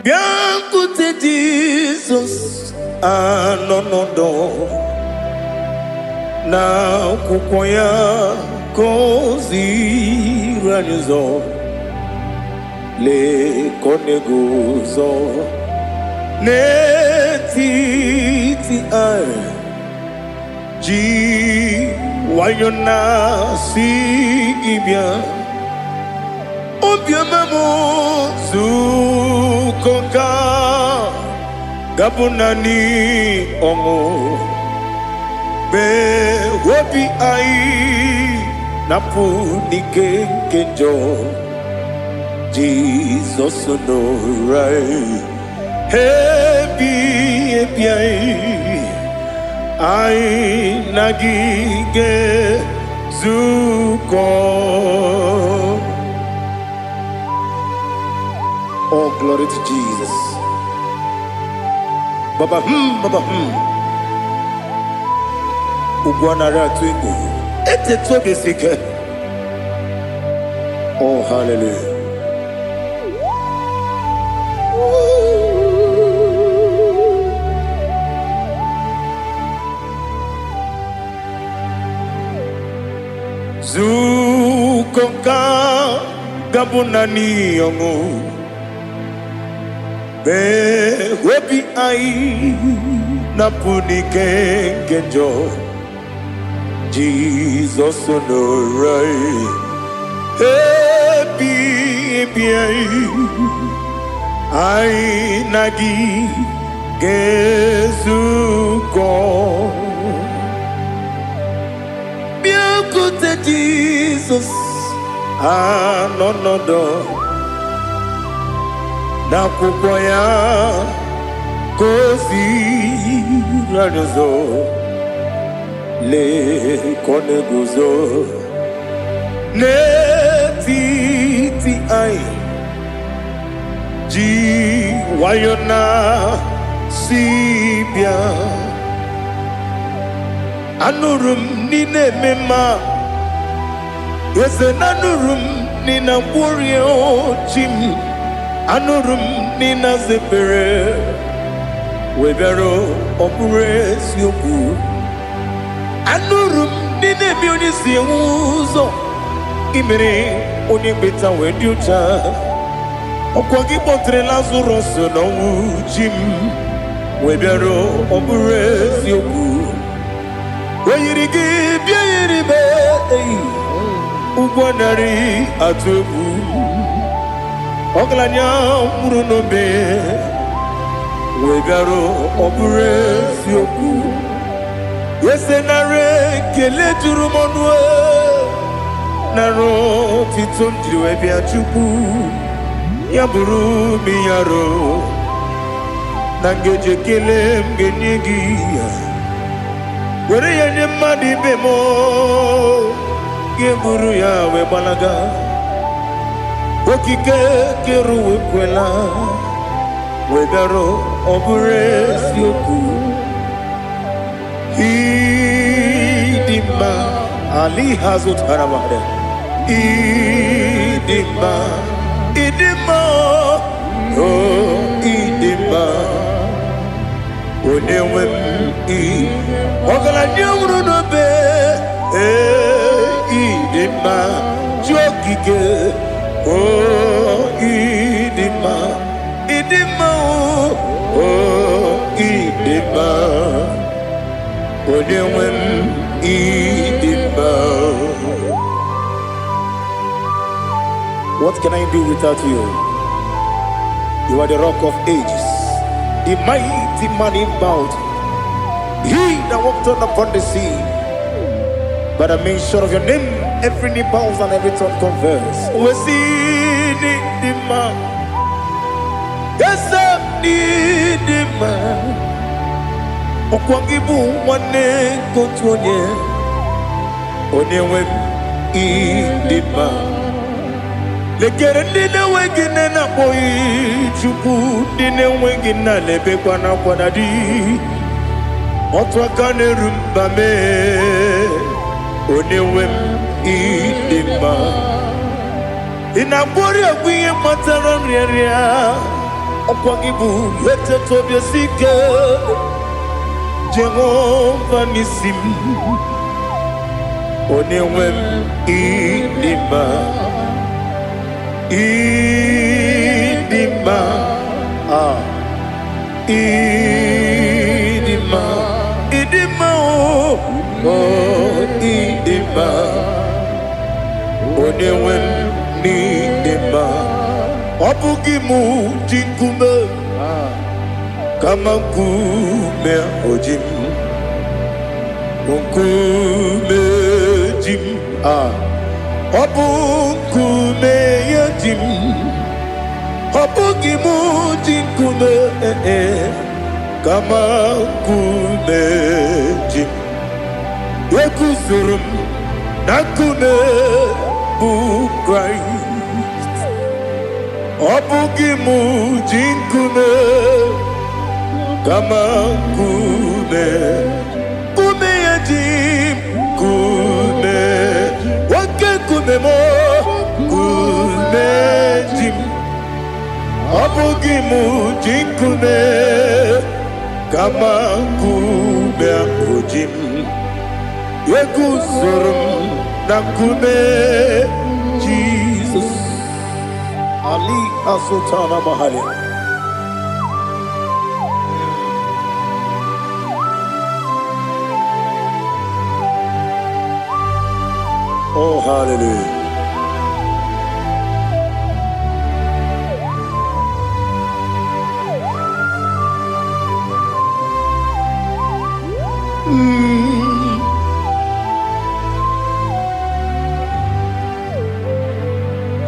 Bịakwute Jizọs, anọ n'ọdọ na akwụkwọ ya ka o ziri anyị ụzọ. Lee ka ọ na-eguzo n'etiti anyị, ji nwayọ na-asị gị bịa. Obiọma m, zukọ ka gabụ naanị ọṅụ mgbe obi anyị na-apụ n'ike nke njọ. Jizọs nọrọ anyị ebi ebi, anyị anyị na gị ga-ezukọ. Oh, glory to Jesus. Baba baba. Ugwu anaghị atụ egwu. Eteta obi si ike. Oh, hallelujah. Zukọ ka gabụ naanị ọṅụ mee obi anyị napụ n'ike nke njọ. Jizọs nọrọ anyị ebi ebi, anyị anyị na gị ga-ezukọ. Bịakwute Jizọs, anọ n'ọdọ n'akwụkwọ ya ka o ziri anyị ụzọ. Lee ka ọ na-eguzo n'etiti anyị, ji nwayọ na si bịa. Anụrụ m n'ị na-eme mma, eze na anụrụ m n'ị na-agwọrịa chi m. Anụrụ m n'ị na-aza ekpere wee bịara. Ọ bụrụ eziokwu, anụrụ m n'ị na-eme onye si enwe ụzọ imere onye mkpeta wee dị ụcha. Ọkwa gị kpọtere Lazarọs n'ọnwụ, chi m, wee bịara. Ọ bụrụ eziokwu, o yiri gị bịa yiri be eyi ụgwọ narị atụ egwu. Ọgaranya nwụrụ n'obe wee bịara. Ọ bụrụ eziokwu, ese nara ekele juru m ọnụ, nara otito m jiri wee bịa. Chukwu, ya bụrụ m yaro na ngeji ekele m ga-enye gị ya, were ya nye mmadụ ibe m, ga-eburu ya wee gbalaga. Okike kere ụwa ekwela wee bịara. Ọ bụrụ eziokwu, ịdị mma ali ha zụtara mmadụ. Ịdị mma, ịdị mma, o ịdị mma, onye nwe m. Ị ọgaranya nwụrụ n'obe, ee, ịdị mma, chi okike, o ịdị mma, ịdị mma, o ịdị mma, onye nwe m, ịdị mma. What can I do without you? You are the Rock of Ages, the mighty man in battle, he that walked on upon the sea. By the mention of your name, every knee bows and every tongue confess. We see the man. Yes, the man. Ọkwa gị bụ nwanne nke otu onye, onye nwe m, ịdị mma. Lekere ndị na-enweghị nne na-akpọghị Chukwu, ndị na-enweghị nna na-ebekwa n'akwa na di otu aka na-eru mba mee. Onye nwe m, ịdị mma. Ị na-agwọrị ọgwụ ihe kpatara nrịanrịa. Ọkwa gị bụ eteta obi esi ike, Jehova n'isi m. Onye nwe m, ịdị mma, ịdị mma, ah, ịdị mma, ịdị mma, o oh, ịdị mma. Onye nwe m, n'ịdị mma. Ọ bụghị mụ ji nkume, kama nkume o ji m, nkume ji m, ah, ọ bụ nkume ya ji m. Ọ bụghị mụ ji nkume, eh, eh, kama nkume ji m. Eguzoro m na nkume bụ Kraịst. Ọ bụghị mụ ji nkume, kama nkume, nkume ya ji m. Nkume, oke nkume m, nkume ji m. Ọ bụghị mụ ji nkume, kama nkume ahụ ji m. Eguzoro m na nkume Jizọs. Ali Azụtana Mahali. Oh, hallelujah.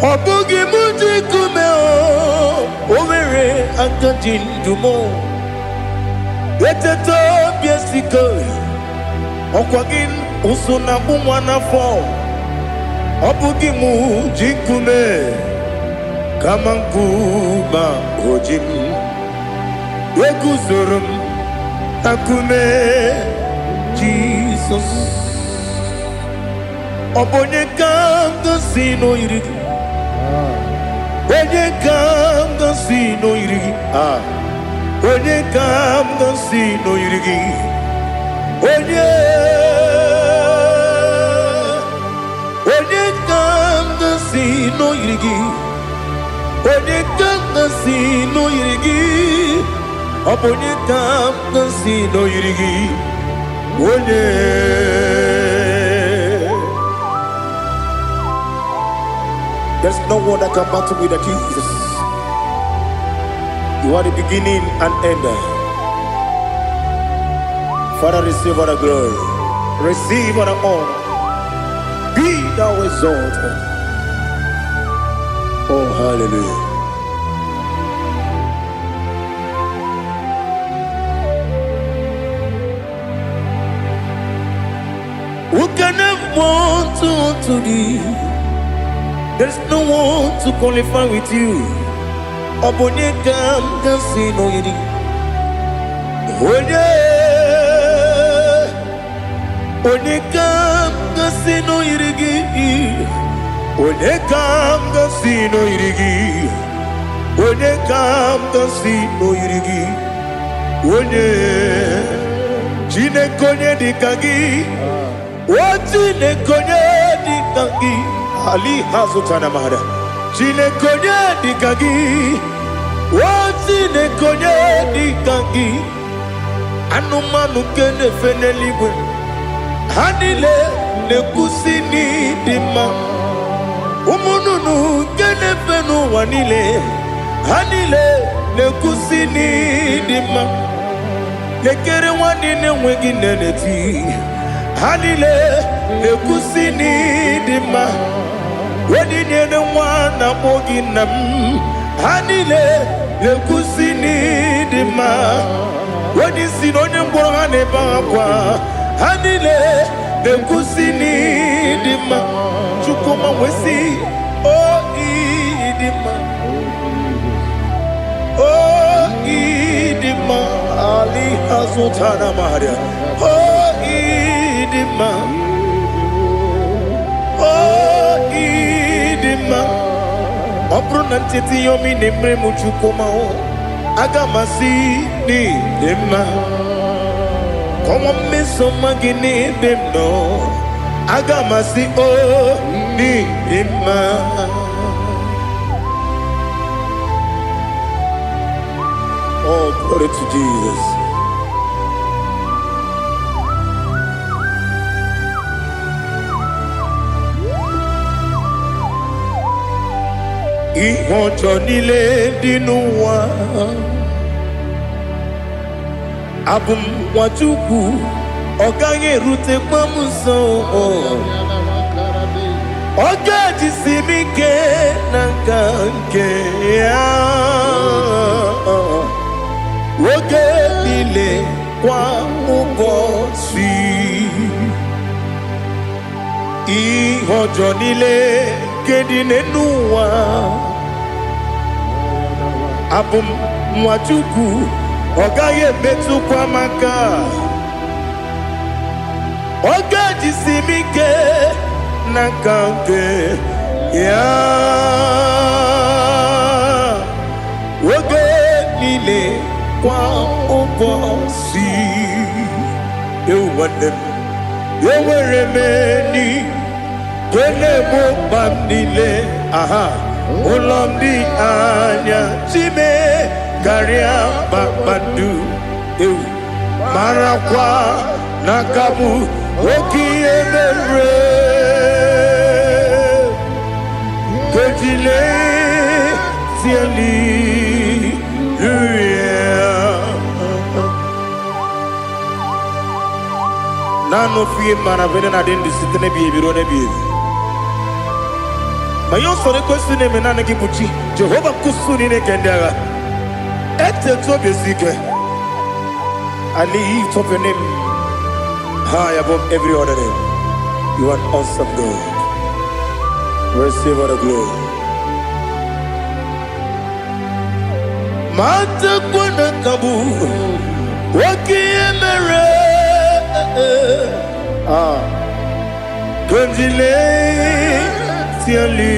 Ọ bụghị mụ ji nkume, o nwere aka ji ndụ m. Eteta obi esike, ọkwa gị ụsụ na-akpụ nwa n'afọ. Ọ bụghị mụ ji nkume, kama nkume o ji m. Eguzoro m na nkume Jizọs. Ọ bụ onye ka m gosi n'oyiri gị? Onye ka m gosi n'oyiri gị? Ah, onye ka m gosi n'oyiri gị? Onye, onye ka m gosi n'oyiri gị? Onye ka m gosi n'oyiri gị? Ọ bụ onye ka m gosi n'oyiri gị? Onye. There's no one that can battle with the Jesus. You are the beginning and end. Father, receive all the glory. Receive all the honor. Be thou exalted. Oh, hallelujah. Who can have one to thee? There's no one to qualify with you. Ọ bụ onye ka m ga-asị n'oyiri? Onye, onye ka m ga-asị n'oyiri gị? Onye ka m ga-asị n'oyiri gị? Onye ka m ga-asị n'oyiri gị? Onye, Chineke, onye dị ka gị? O Chineke, onye dị ka gị? Ali hazụtara mara. Chineke, onye dị ka gị? O Chineke, onye dị ka gị? Anụmanụ nke na-efe n'eluigwe, ha niile na-ekwusi n'ịdị mma. Ụmụ nnụnụ nke na-efe n'ụwa niile, ha niile na-ekwusi n'ịdị mma. Lekere nwanne na-enweghị nne na-eti, ha niile na-ekwusi n'ịdị mma. Onye nyere nwa na-akpọ gị nna m, ha niile na-ekwusi n'ịdị mma. Onye isi na onye mkpọrọ, ha na-ebe akwa, ha niile na-ekwusi n'ịdị mma. Chukwuma wesi o ịdị mma, o ịdị mma. Ali azụtara maria. O ịdị mma, o ịdị mma. Ọ bụrụ na ncheta ihe omi na-emere m, Chukwuma, o Aga m asị n'ịdị mma. Kọwa mmeso ọma gị n'ebe m nọ. Aga m asị o n'ịdị mma. Oh, glory to Jesus. Ihe ọjọọ niile dị n'ụwa, abụ m nwa Chukwu, ọ gaghị erutekwa m nso. Ọ ga-ejisi m ike na nka nke ya oge niile, kwa ụbọchị. Ihe ọjọọ niile nke dị n'elu ụwa, abụ m nwa Chukwu, ọ gaghị emetụkwa m aka. Ọ ga-ejisi m ike n'aka nke ya oge niile, kwa ụbọchị. Ewu nwanne m, enwere m enyi nke na-egbo mkpa m niile. Aha ụlọ m dị anya chime karịa kpakpando. Ewu, marakwa n'aka m oke ihe mere kejile hallelujah. Naanị ofu ihe mara bụ na-adị ndụ site n'ebighị ebi ruo n'ebighị ebi. Ma ihe ọsọrọ ekwesị na-eme, naanị gị bụ chi Jehova nkusu niile nke ndị agha. Etetu obi esi ike. I lift up your name high above every other name. You are an awesome God. Receive all the glory. Matakwa na ka bụ oke ihe mere. Ah, kejile hallelujah.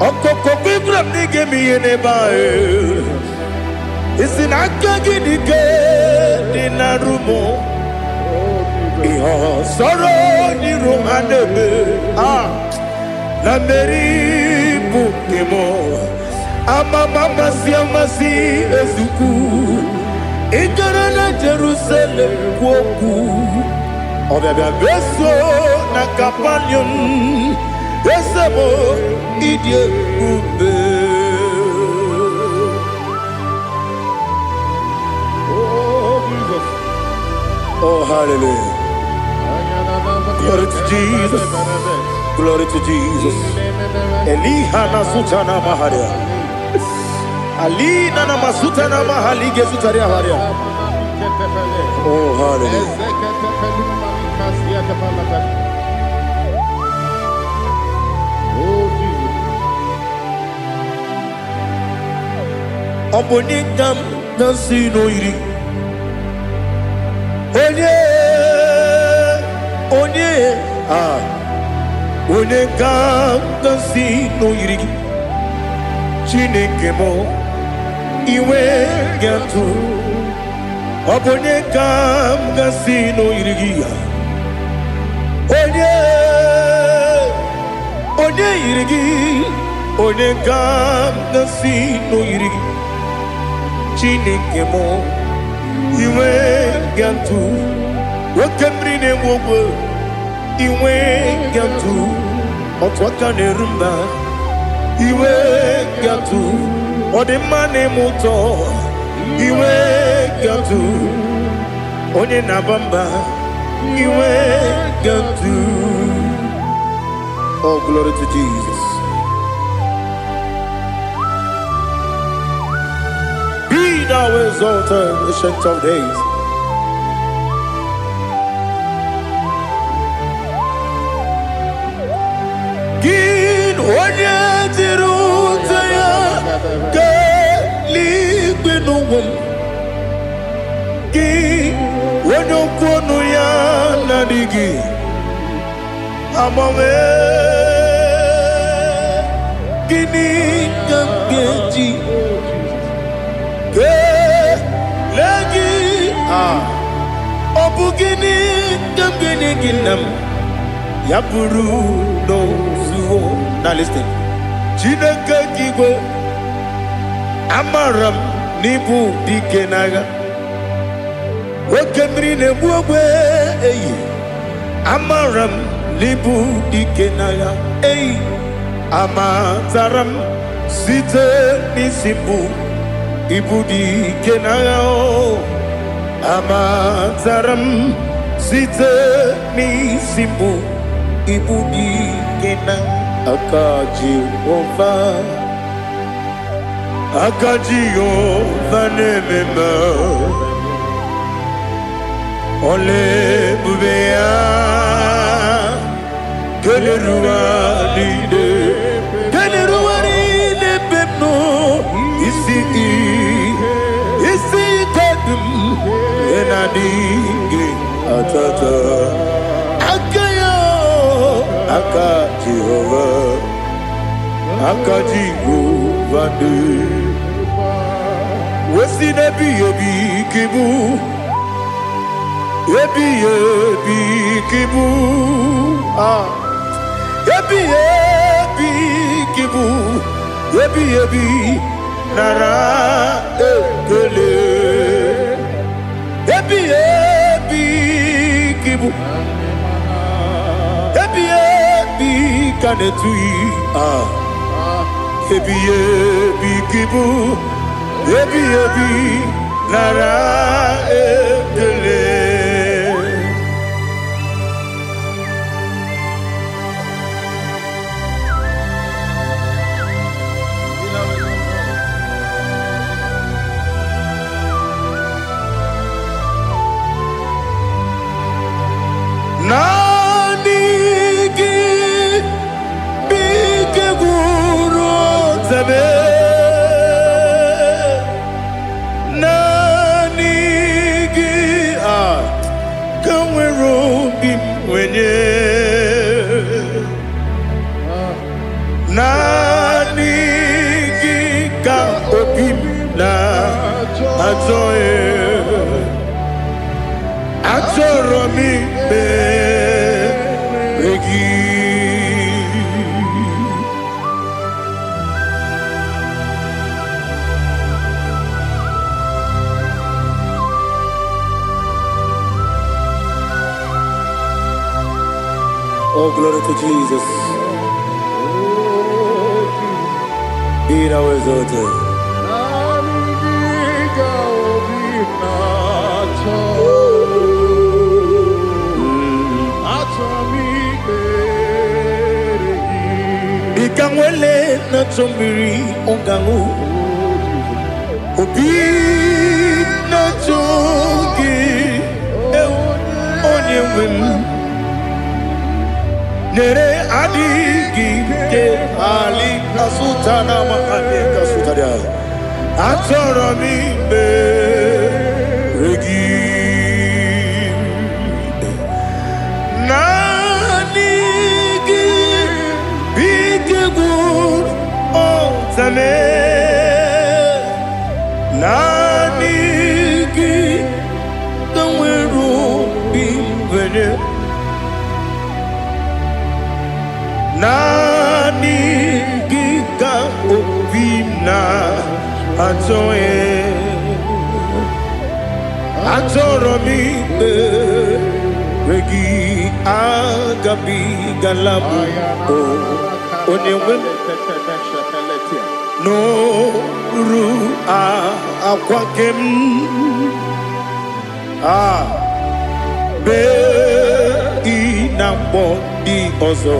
Ọkọkọ gwara m na ị ga-eme ihe n'ebe ahụ. Isi na aka gị dị ike dị na rumo ihe ọsọrọ n'iru ha na-eme. Ah, na mmeri bụ nke m. Amama amasị amasị ezukwu. Ị gara na Jerusalem kwuo okwu, ọbịabịa beso na Kapanium. Eze m, ịdị ebube. Oh, Jesus. Oh, hallelujah. Glory to Jesus. Glory to Jesus. Eliha na sutana maharia. Alina na masutana mahali gezutaria haria. Oh, hallelujah. Oh, Jesus. Ọ bụ onye ka m na-asị n'oyiri? Onye, onye, ah, onye ka m na-asị n'oyiri gị? Chineke m, iwe ga-atụ. Ọ bụ onye ka m ga-asị n'oyiri gị ya? Onye, onye yiri gị? Onye ka m ga-asị n'oyiri gị? Chineke m, iwe ga-atụ. Oke mmiri na-enwe ogwe, iwe ga-atụ. Otu aka na-eru mba, iwe ga-atụ. Ọ dị mma na-eme ụtọ, iwe ga-atụ. Onye na-aba mba, iwe ga-atụ. Oh, glory to Jesus. Be thou exalted, Ancient of Days. Gị onye jiri ute ya kelee n'ụwa m, gị onye okwu ọnụ ya na-adịghị agbanwe. Gịnị Gịnị ka m ga-eji kelee gị? Ah, ọ bụ gịnị ka m ga-enye gị, nna m, ya bụrụ n'ozuo? Now listen. Chineke nke igwe, amara m n'ịbụ dike n'agha, oke mmiri na-egbu ogbe eyi. Amara m n'ịbụ dike n'agha eyi. Amatara m site n'isi mbụ, ịbụ dike n'agha o. Amatara m site n'isi mbụ, ịbụ dike na aka Jehova. Aka Jehova na-eme mma. Ọla ebube ya kelere ụwa niile, kelere ụwa niile ebe m nọ. Isi isi ike dị m na-adịghị atata aka ya. Aka Jehova, aka Jehova dị wesi n'ebighị ebi ka ịbụ, ebighị ebi ka ịbụ. Ah, ebighị ebi ka ịbụ, ebighị ebi, nara ekele. Ebighị ebi ka ịbụ, ebighị ebi ka na-etughị. Ah, ebighị ebi ka ịbụ, ebighị ebi, nara ekele. Naanị gị bụ ike gwụrụ ọtabe. Naanị gị a ka nwere obi m nwenye. Naanị gị ka obi m na-achọ. Achọrọ m ikpere gị. Oh, glory to Jesus. Be thou exalted. Naanị gị ka obi na-achọ. Achọrọ m ikpere gị. Dịka nwele na-achọ mmiri ọ ga-aṅụ, obi na-achọ gị, ewu, onye nwe m. Nyere adịghị ike ali asụta na makani kasụtara. Achọrọ m ikpere gị. Naanị gị bụ ike gwụrụ ọtame. Naanị gị ka nwere obi nwere. Naanị gị ka obi m na-achọ. Achọrọ m ikpere gị. Agabigala m o, onye nwe m, n'oru akwa nke m a bee ị na-akpọ ndị ọzọ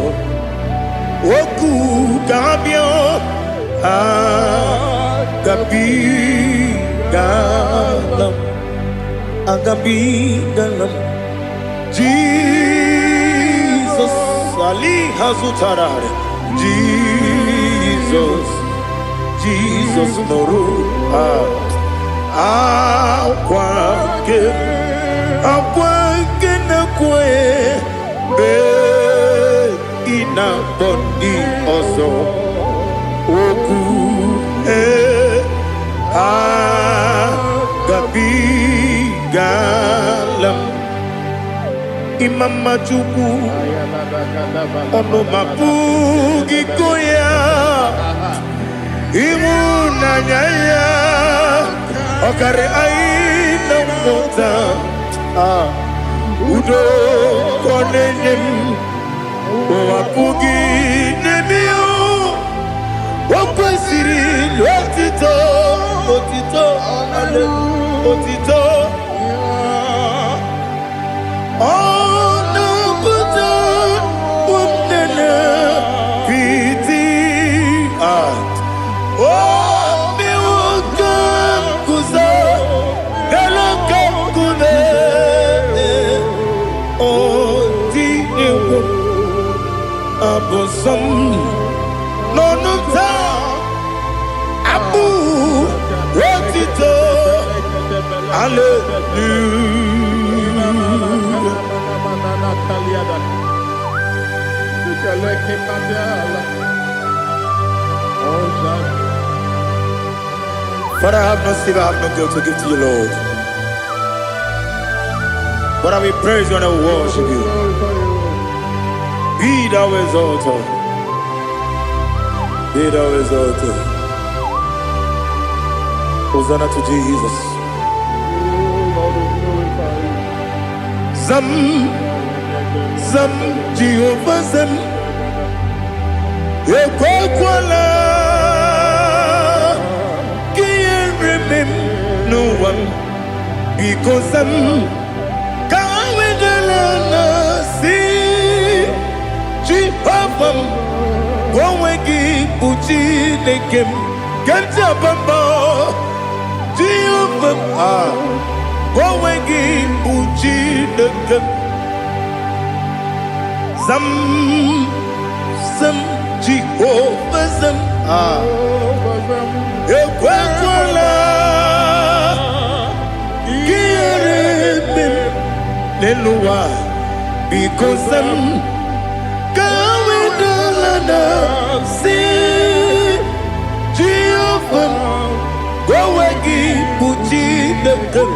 okwu ka ha bịa. Agabigala m, agabigala m. Jizọs ali ha zụtara. Jizọs, Jizọs, nụrụ akwa nke, akwa nke na-ekwe mgbe ị na-akpọ ndị ọzọ. Okwu agabigala m. Ịma mma Chukwu, ọnụ m apụghị ịkọ ya. Ịhụnanya ya ọkarị anyị na mmụta. Ah, udo ka ọ na-enye m, ụwa apụghị n'ebe ya. O kwesịrị otito, otito, otito. Ọ na-apụta nne piti. Ah, o mewo ka m guzo n'elu oke nkume. O tinyewo abụ nsọ m n'ọnụ m taa, abụ otito, hallelujah. Father, I have no silver, I have no gold to give to you, Lord. But I will praise you and I will worship you. Be thou exalted. Be thou exalted. Hosanna to Jesus. Zam, Zam, Jehovah Zam. Ekwekwala ka ihere mee m n'ụwa m. Biko zam, ka ha wedala na si Jehova m, onwe gị bụ Chineke m ke m ji aba mba. Jehova m, ah, onwe gị bụ Chineke m. Zam, zam, Jehova zam, ah, ekwekwala ka ihere mee m n'elu ụwa. Biko zam, ka ha wedala na si Jehova m, onwe gị bụ Chineke m.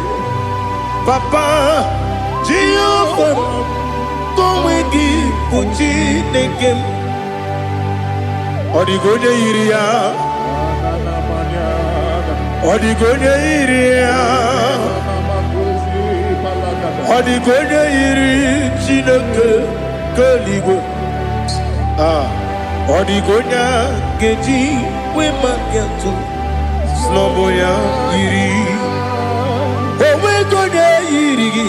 Papa, Jehova m, onwe gị bụ Chineke m. Ọ dịghị onye yiri ya, ọ dịghị onye yiri ya, ọ dịghị onye yiri Chineke nke eluigwe. Ah, ọ dịghị onye a ga-eji wee maka atụ snọbụ ya yiri. Onweghị onye yiri gị,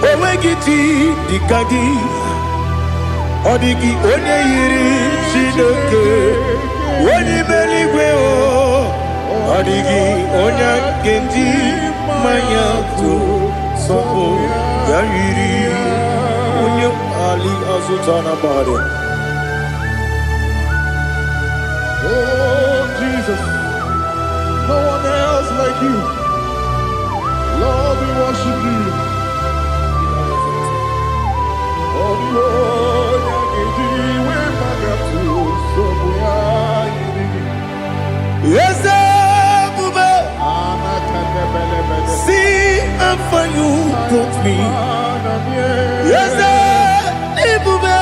onweghị chi dịka gị. Ọ dịghị onye yiri Chineke onye ime eluigwe o. Ọ dịghị onye a ga-eji mmanya tụ sọpụ ya yiri onye ali azụta na mmadụ. Oh, Jesus, no one else like you. Lord, we worship you. Oh, the onye ga-eji wee tụ nsogbu ya yiri gị. Eze ebube, see how far you brought me. Eze ebube,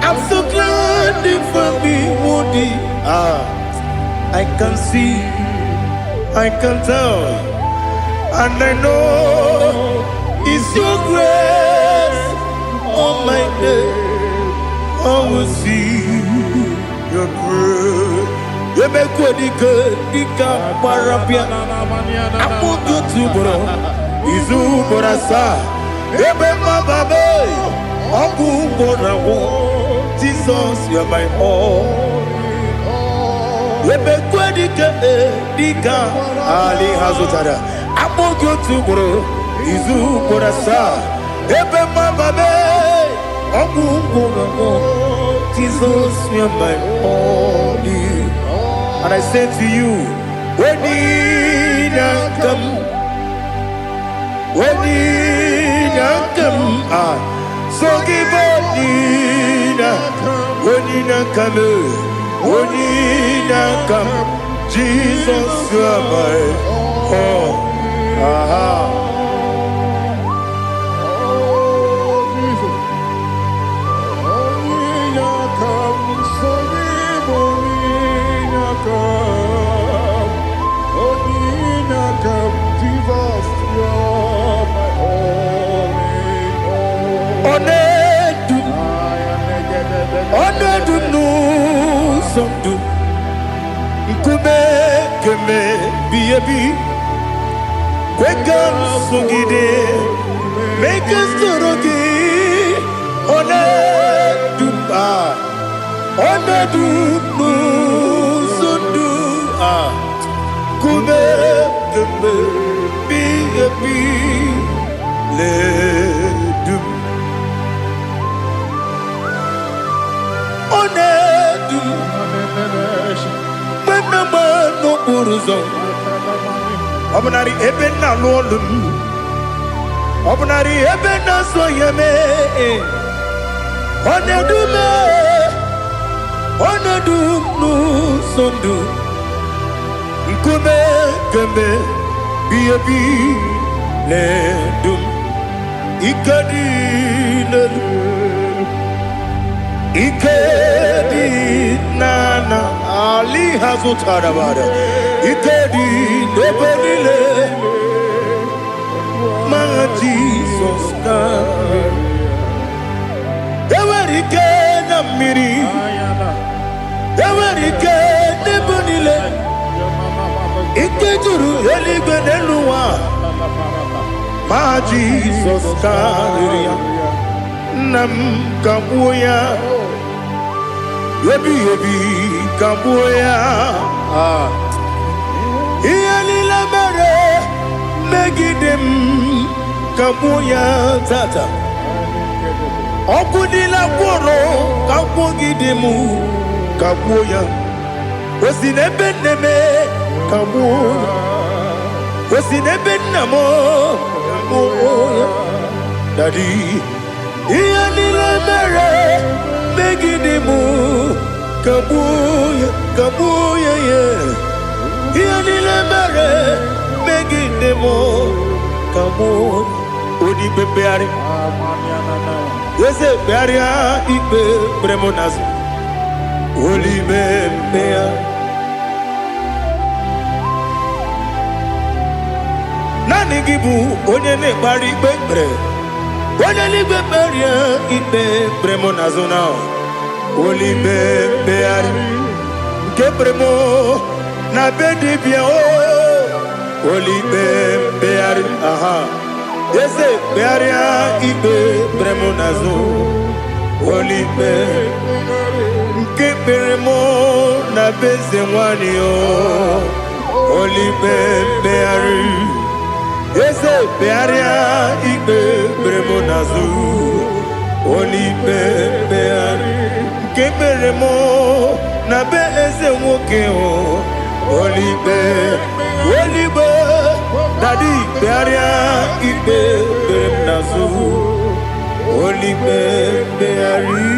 I'm so glad you found me worthy. Ah, I can see, I can tell, and I know it's your grace on my day. I will see your grace. Emekwe dike gbara bịa akpụkpọ otu ugboro, izu ugboro asaa, ebe mmababe ọgwụ ugboro agwụ. Jesus, you're my all. Emekwe dike dike ali ha zụtara akpụghị otu ugboro, izu ugboro asaa, ebe mmababe ọgwụ ugboro agwụ. Jesus, you're my all. And I say to you, when come, when come, ah, so give. Onye inye-aka m, onye inye-aka m, Jesus, you are my all. Aha. Oh, Jesus. Onye inye-aka m, sọ gị bụ onye inye-aka m. Onye inye-aka m, Jesus, you are my all in all. Ọ na-edu m, ọ na-edu m n'ụzọ ndụ, nkume keme bi ebi, kwe ka m sogide, mee ka m soro gị. Ọ na-edu m, ah, ọ na-edu m n'ụzọ ndụ, ah, nkume keme bi ebi na-edu m. Ọ na-edu m mgbe m na-agba n'okporo ụzọ, ọ bụnarị ebe m na-alụ ọlụ m, ọ bụnarị ebe m na-asụ ya mee, ọ na-edu m, ọ na-edu m n'ụzọ ndụ, nkume kemgbe bi ebi na-edu m. Ike dị n'elu, ike dị n'ala ali ha zụtara bara, ike dị n'ebe niile ma Jizọs karịrị. Enwere ike na mmiri, enwere ike n'ebe niile, ike juru eluigwe n'elu ụwa, ma Jizọs karịrị ya. Nna m, ka gbuo ya ebighị ebi, ka gbuo ya. Ah. Ihe niile mere megide m, ka gbuo ya tata. Ọkụ niile gwụrụ ka gwugide m, ka gbuo ya. O si n'ebe nne m, ka gbuo ya. O si n'ebe nna m, ka gbuo ya. Daddy, ihe niile mere megide m, ka gbuo ya, ka gbuo ya ya. Ihe niile mere megide m, ka gbuo ya. Onye ikpe mkpegharị, eze kpegharịa ikpe kpere m n'azụ, olime mkpegharị. Naanị gị bụ onye na-ekpegharị ikpe kpere, onye n'igwe kperie ikpe kpere m n'azụ na olime mkpegharị nke kpere m na be dibịa o, olime mkpegharị. Aha, eze kpegharịa ikpe kpere m n'azụ, olime nke kpere m na be eze nwanyị o, olime mkpegharị. Eze kpegharịa ikpe kpere m n'azụ, olime mkpegharị nke kpere m na be eze nwoke o, olime olime. Daddy, kpegharịa ikpe kpere m n'azụ, olime mkpegharị.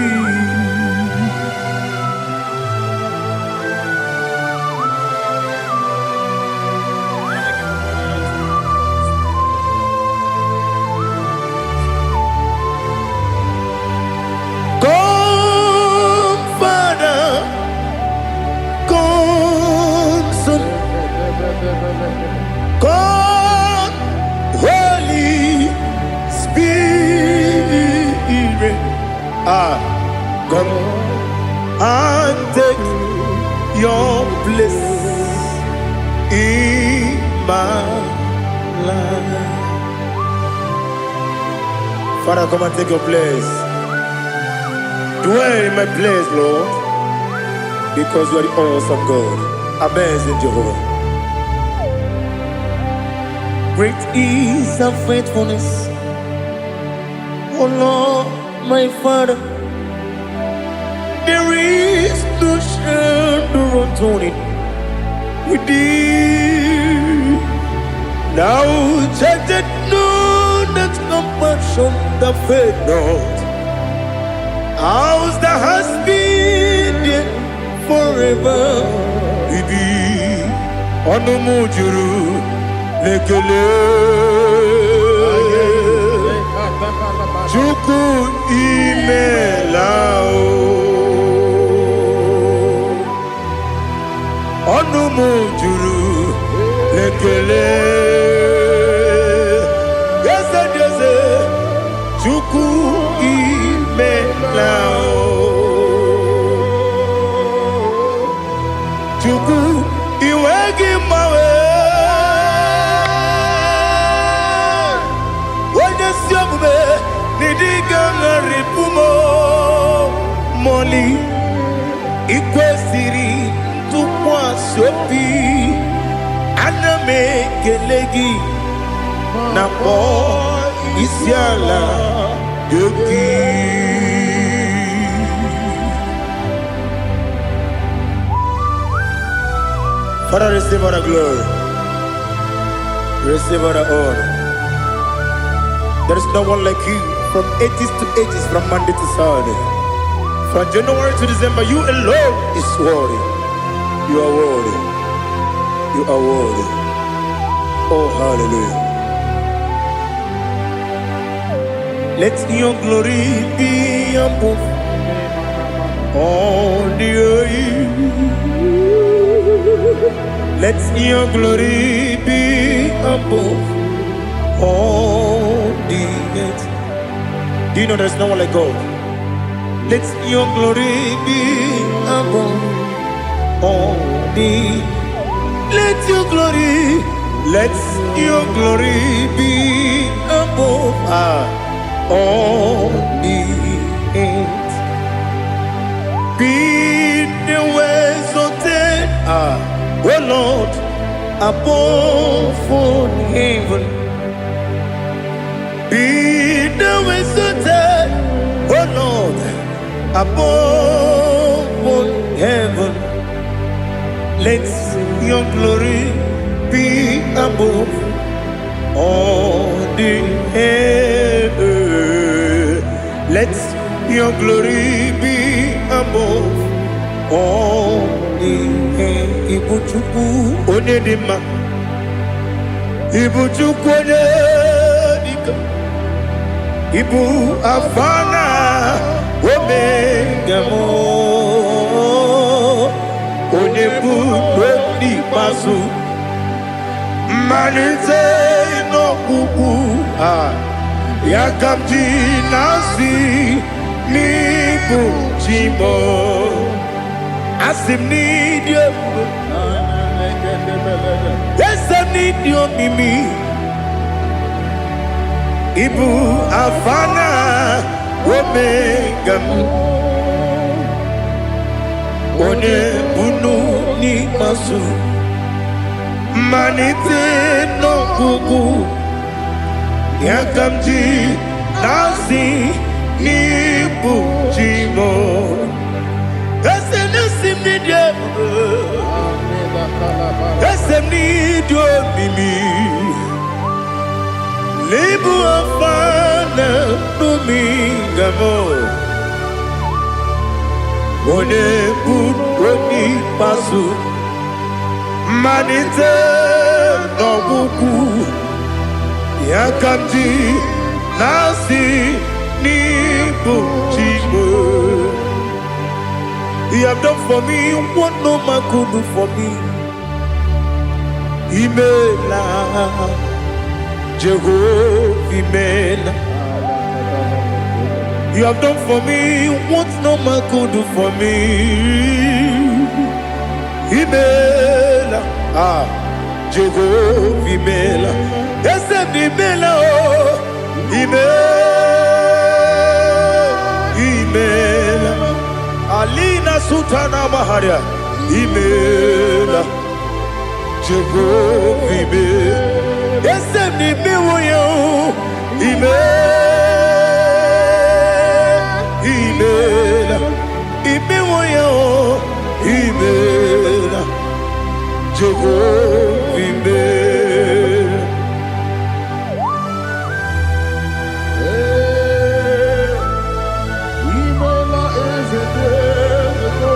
Come, Father, come, Son, come, Holy Spirit. Ah, come and take your place in my life. Father, come and take your place. Dwell in my place, Lord, because you are the awesome God, amazing Jehovah. Great is thy faithfulness, O Lord, my Father. There is no shadow of turning with thee. Thou changest not thy compassions, they fail not. As thou hast been forever. Ibi ọnụ m juru n'ekele. Chukwu, imela o. Ọnụ m juru n'ekele. Eze dị eze, Chukwu, imela o. Chukwu, iwe gị mgbanwe. Onye si omume n'ịdịga ṅarịpụ m mọli. Ikwesịrị ntụkwasị obi. Ana m ekele gị na kpọọ isi ala gị. Father, receive all the glory, receive all the honor. There is no one like you from ages to ages, from Monday to Saturday, from January to December. You alone is worthy. You are worthy. You are worthy. Oh, hallelujah. Let your glory be above all the earth. Let your glory be above all the earth. Do you know there's no one like God? Let your glory be above all the. Let your glory, let your glory be above all the earth. Be thou exalted, O Lord, above all heaven. Be thou exalted, O Lord, above all heaven. Let your glory be above all the earth. Let your glory be above all the earth. Ibu Chukwu onye dị mma. Ibu Chukwu onye dike. Ibu Alfa na Omega m. Onye bụ n'ikpeazụ. Mmalite n'ọgwụgwụ a. Ya ka m ji na-asị n'ịbụ chi m. Asị m n'ịdị ebube. Eze m, n'ịdị omimi. Ịbụ Alfa na Omega m. Onye bunu n'ikpeazụ. Mmalite n'ọgwụgwụ. Ya ka m ji na-asị n'ịbụ chi m. Eze na-esi m n'ịdị ebube. Eze m, n'ịdị omimi. N'ịbụ Alfa na Omega m. Onye bụ onye ikpeazụ. Mmalite n'ọgwụgwụ. Ya ka m ji na-asị n'ịbụ chi m. You have done for me what no man could do for me. Imela, Jehovah, Imela. You have done for me what no man could do for me. Imela, ah, Jehovah, Imela. Eze m, Imela, oh, Imela, Imela. Alina Sutana Maharia, Imela, Jehovah, Imela. Eze m, imewo ya o, Imela, Imela, imewo ya o, Imela, Jehovah, Imela. Imela, eze dị eze.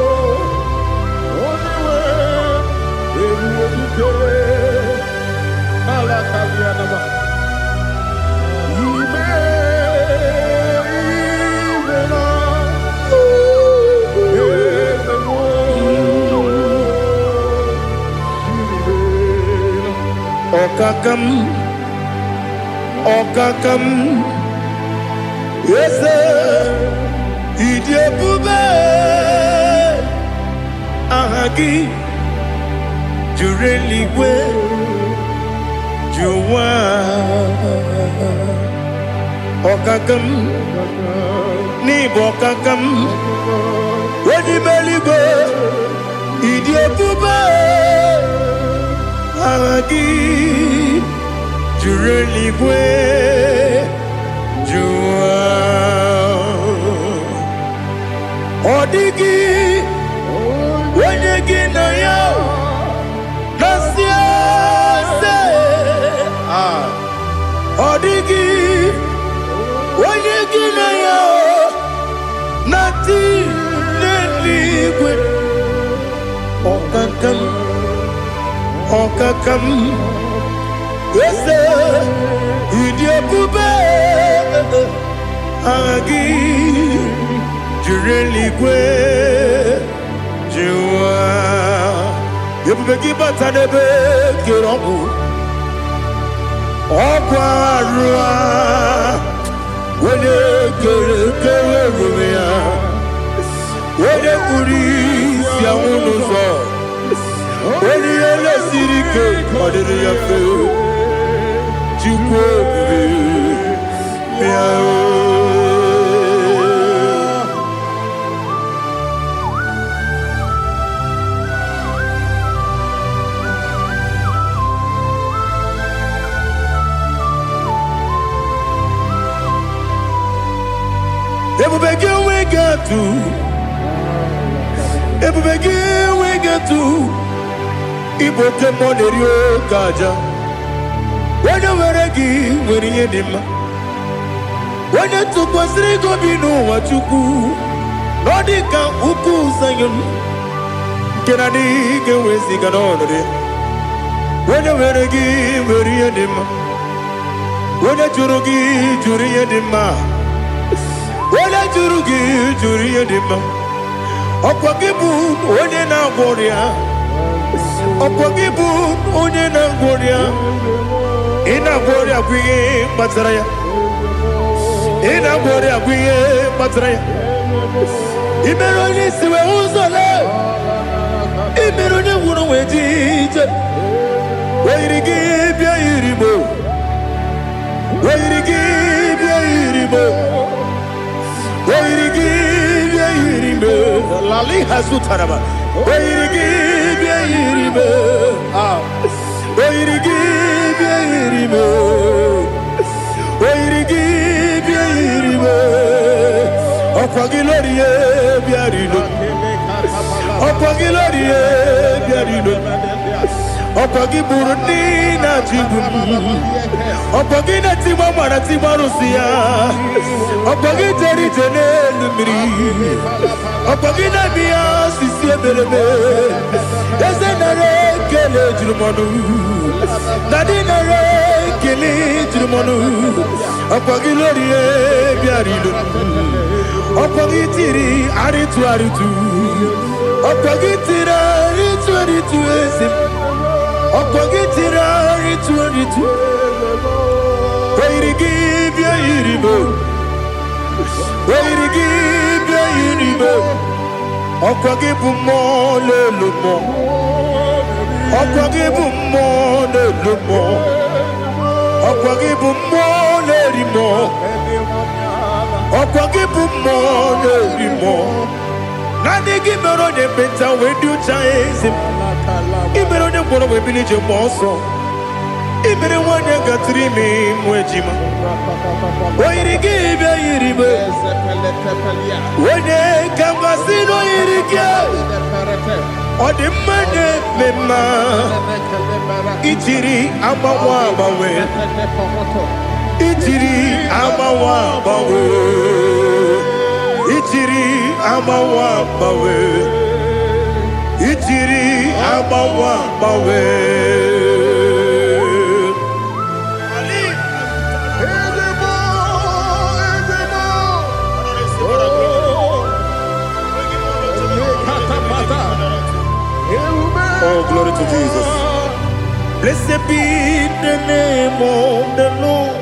Ọkaka m, ọkaka m, eze, ịdị ebube. Aha gị juru eluigwe ju ụwa. Ọkaka m, n'ịbụ ọkaka m, onye ime eluigwe, ịdị ebube. Aha gị juru eluigwe ju ụwa. Ọ dịghị onye gị na ya na-asị eze. Ah. Ọ dịghị onye gị na ya na-atị n'eluigwe. Ọkaka m, ọkaka m, eze, ịdị ebube. Aha gị juru eluigwe ju ụwa. Ebube gị bata n'ebe kere ọgwụ, ọgwụ arụ a, onye kere kere onwe ya, onye kpuru isi anwụ n'ụzọ, onye ihe lesiri ike ọ dịrị ya mfe. Chukwu ebube, bịa o. Ebube gị enweghị atụ, ebube gị enweghị atụ. Ịbụ oke mmụọ na-eri oke aja. Onye nwere gị nwere ihe dị mma. Onye tụkwasịrị gị obi n'ụwa, Chukwu, na ọ dị ka ukwu Zayọn nke na adịghị ga-eweziga n'ọnọdụ ya. Onye nwere gị nwere ihe dị mma. Onye jụrụ gị jụrụ ihe dị mma. Onye jụrụ gị jụrụ ihe dị mma. Ọkwa gị bụ onye na-agwọ ọrịa. Ọkwa gị bụ onye na-agwọ ọrịa. Ị na-agwọ ọrịa bụ ihe kpatara ya. Ị na-agwọ ọrịa bụ ihe kpatara ya. Ị mere onye isi wee ụzọ lee. Ị mere onye nwụrụ wee ji ije. O yiri gị bịa yiri mo. O yiri gị bịa yiri mo. O yiri gị bịa yiri mo. Lali hazutaraba. O yiri gị bịa yiri mo. Ah. O yiri gị bịa yiri mo. O yiri gị bịa yiri mo. Ọkwa gị lórí ye bịa rilo. Ọkwa gị lórí ye bịa rilo. Ọkwa gị gburu ndị na-achịgbu m. Ọkwa gị na-etigba mara tigba arụsị ya. Ọkwa gị jere ije n'elu mmiri. Ọkwa gị na-eme ya osisi emereme. Eze, nara ekele juru m ọnụ. Daddy, nara ekele juru m ọnụ. Ọkwa gị lórí bịara ilo. Ọkwa gị tiri arịtụ arịtụ. Ọkwa gị tiri arịtụ arịtụ, eze m. Ọkwa gị tiri arịtụ arịtụ. O yiri gị bịa yiri m. O yiri gị bịa yiri m. Ọkwa gị bụ mmụọ n'elu mmụọ. Ọkwa gị bụ mmụọ n'elu mmụọ. Ọkwa gị bụ mmụọ na-eri mmụọ. Ọkwa gị bụ mmụọ na-eri mmụọ. Naanị gị mere onye ekpenta wee dị ụcha, eze m. Ị mere onye ngwọrọ wee bili ije mgbe ọsọ. Ị mere nwanyị gatụrụ ime mụ ejima. O yiri gị bịa yiri m. Onye ka m gasị na o yiri gị. Ọ dị mma na-eme mma. Ijiri agbanwe agbanwe. Ijiri agbanwe agbanwe. Ijiri agbanwe agbanwe. Ijiri agbanwe agbanwe. Ezebo, ezebo. Oh, lekatapata. Ewube. Oh, glory to Jesus. Blessed be the name of the Lord.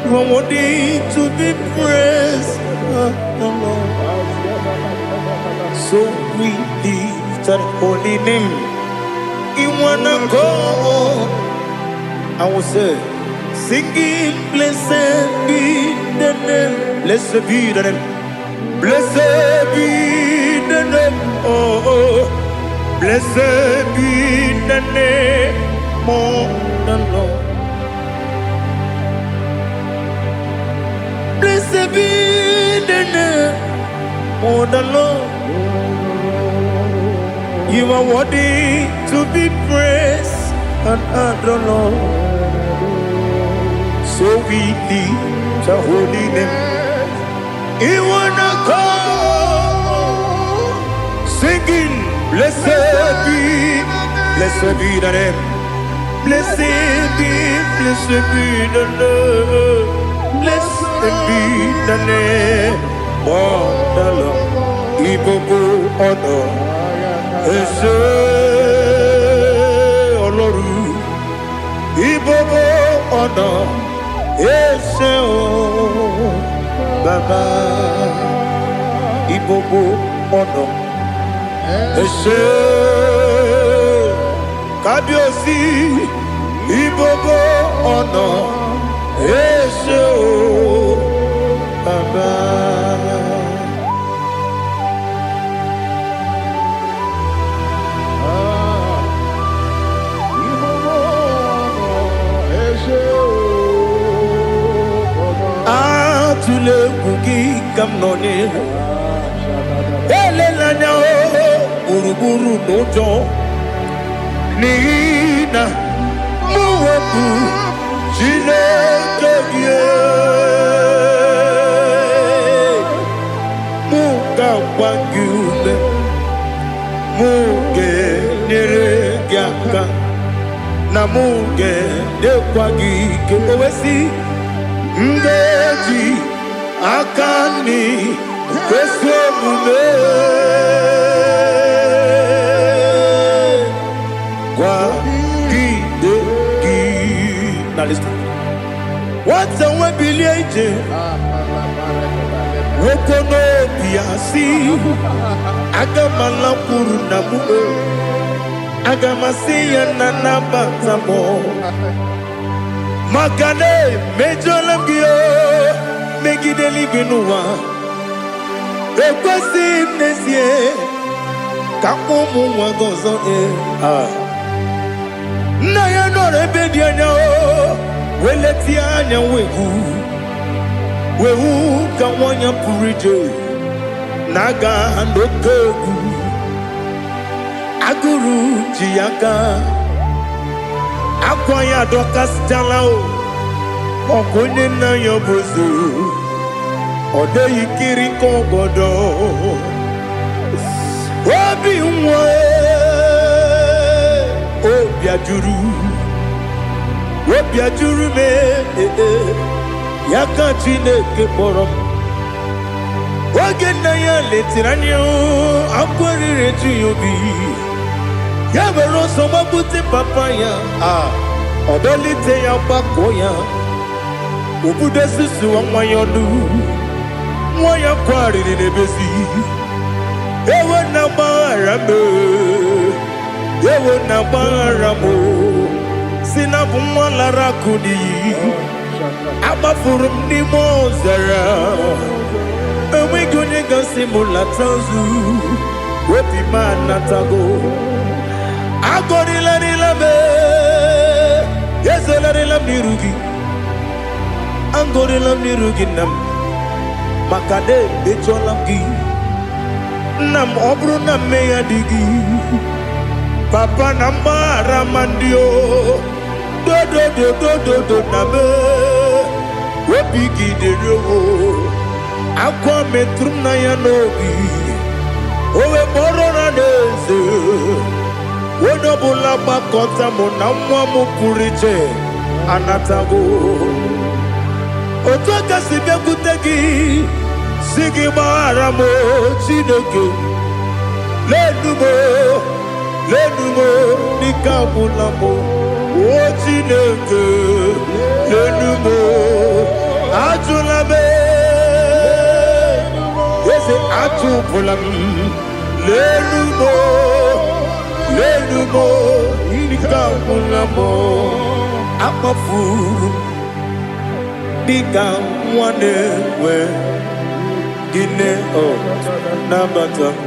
You are worthy to be praised, the Lord. So we lift that holy name in one accord. I will say, singing, blessed be the name, blessed be the name, blessed be the name, oh, blessed be the name of the Lord. Blessed be the name of the Lord. You are worthy to be praised and adored, Lord. So we lift the holy name. In one accord, singing, blessed be the name. Blessed be the name. Blessed be the name of the Lord. Ìgbogbo ọ̀nà ẹ ṣé Ọlọ́run. Ìgbogbo ọ̀nà ẹ ṣé o Bàbá. Ìgbogbo ọ̀nà ẹ ṣé Kábíyèsí. Ìgbogbo ọ̀nà ẹ ṣé o Bàbá. Atụla egwu gị ka m nọ n'ihu. Elela anya o gburugburu n'ụjọ n'ihi na mụ bụ Chineke gị. Mụ ga-agba gị ume, mụ ga-enyere gị aka, na mụ ga-enyekwa gị ike. O wee sị, m ga-eji aka nri kwesị omume kwagide gị. Now listen. Nwata nwe bilie ije nwoke n'obi ya sị, aga m alakwuru nna m o, aga m asị ya na nabata m maka na emejọla m gị o megide eluigwe n'ụwa. Ekwesịghị m n'ezie ka m kpọọ ụmụ nwa gị ọzọ ee. Ah. Nna ya nọrọ ebe dị anya o wee letie anya wee hụ wee hụ ka nwa ya pụrụ ije na-aga n'oke egwu agụrụ ji ya aka akwa ya adọkasịchala o ọkụ onye nna ya bụ eze ọ dịghị kiri ka ọgọdọ obi nwa obi ajụrụ obi ajụrụ m ee, ya ka Chineke kpọrọ m. Oge nna ya letiri anya akwa riri eju ya obi ya were ọsọ gbagbute papa ya a ọ dọlite ya gbakọọ ya obudo susuwa nwa ya ọnụ nwa ya kwarịrị n'ebezi ewo na gbaghara m ewo na gbaghara m si na bụ nwa lara akụ n'iyi agbafuru m n'ime ọzara enweghị onye gasị m lata ozu obi m anatago agọrịlarịla m ezolarịla m n'iru gị agọrịla m n'iru gị nna m maka na emejọla m gị nna m ọ bụrụ na mmehie adịghị papa na mgbaghara ma ndị o dodododododo na m obi gị dịrị o akwa metụrụ m na ya n'obi o wee kpọrọ na n'eze onye ọbụla gbakọta mụ na nwa m pụrụ iche anatago otu aka si bịakwute gị si gị gbaghara m o, Chineke lenu m o, Lenu m, n'ike agwụla m. O Chineke, lenu m, ajụla m. Eze, atụpụla m. Lenu m, lenu m, ike agwụla m. Akpafuru m dịka nwa na-enwe gịnị o. Nabata m,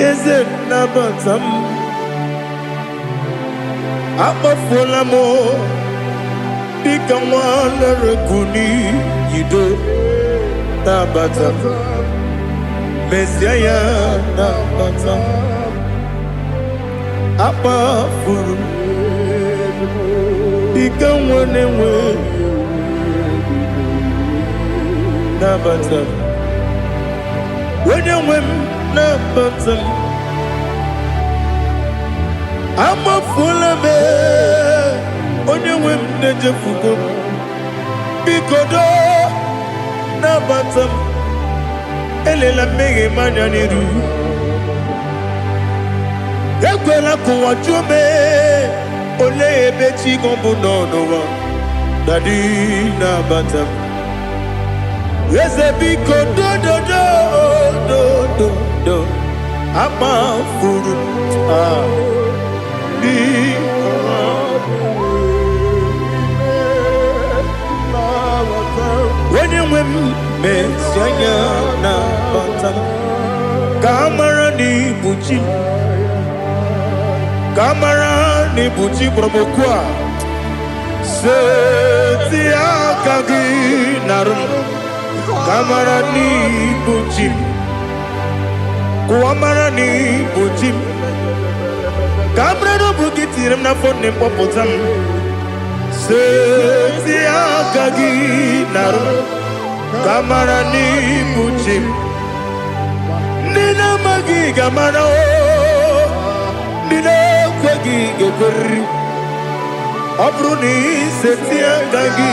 eze, nabata m. Akpafuola m dịka nwa lere n'iyido. Nabata m, mezie ya, nabata m. Akpafuru m dịka nwa na-enwe. Nabata m, onye nwe m, nabata m. Amafuola m, onye nwe m, na-ejefugo m. Biko doo, nabata m. Elela mmehie m anya n'iru. Ekwela ka ụwa jụọ m, olee ebe chi gị bụ nọ n'ụwa. Daddy, nabata m. Eze, biko, dododo dododo. Amafuru m, ah, biko. Onye nwe m, mezi anya, nabata m, ka a mara na ibu chi m, ka a mara na ibu chi kpọrọ m okwu a. Seti aka gị narụ m, ka a mara na ibu chi m, ka ụwa mara na ibu chi m, ka a mara na ọ bụ gị tinyere m n'afọ nne m, kpọpụta m. Seti aka gị narụ m, ka a mara na ibu chi m. Ndị na-amaghị ga-amara o, ndị na-ekweghị ga-ekweriri. Ọ bụrụ na iseti aka gị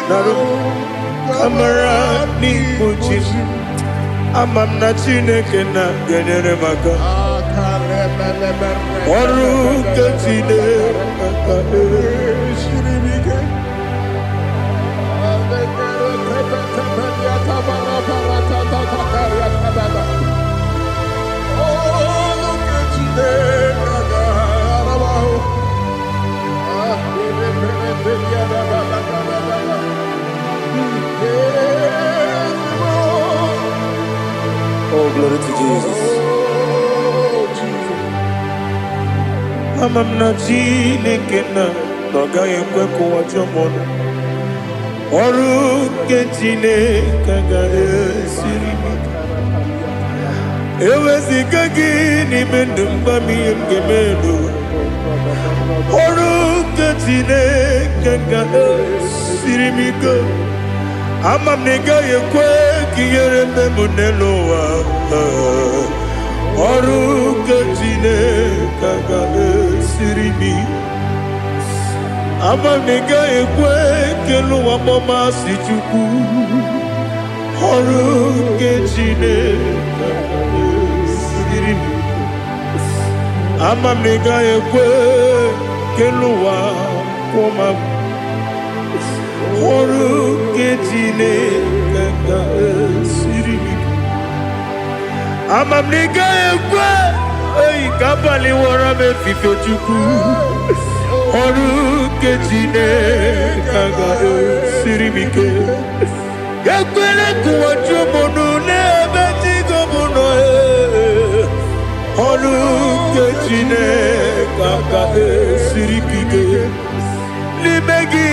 narụ m, ka mara n'ibu chi m. Ama m na Chineke na ga-enyere m aka. Ọrụ nke Chineke. Siri m ike. Olu nke Chineke ga-ara m ahụ. Ah, ebe mere ebe ya da da da da da da da. Ezigbo. Oh, glory to Jesus. Oh, Jesus. Ama m na Chineke na ọ gaghị ekwe ka ụwa jụọ m ọnụ. Ọrụ nke Chineke ga-esiri m ike. Eweziga gị n'ime ndụ m, gwa m ihe m ga-eme n'ụwa. Ọrụ nke Chineke ga-esiri m ike. Ama m na ị gaghị ekwe ka ihere mme m n'elu ụwa. Ọrụ nke Chineke ga-esiri m ike. Ama m na ị gaghị ekwe ka elu ụwa kpọmasị Chukwu. Ọrụ nke Chineke ga-esiri m ike. Ama m na ị gaghị ekwe ka elu ụwa kwụọ m. Ọrụ nke Chineke ga-esiri m ike. Ama m na ị gaghị ekwe eyi ka abalị wọrọ m efife. Chukwu, ọrụ nke Chineke ga-esiri m ike. Ekwele ka ụwa jụọ m ọnụ n'ebe chi gị bụ nọ. Ee. Ọrụ nke Chineke ga-esiri m ike. N'ime gị,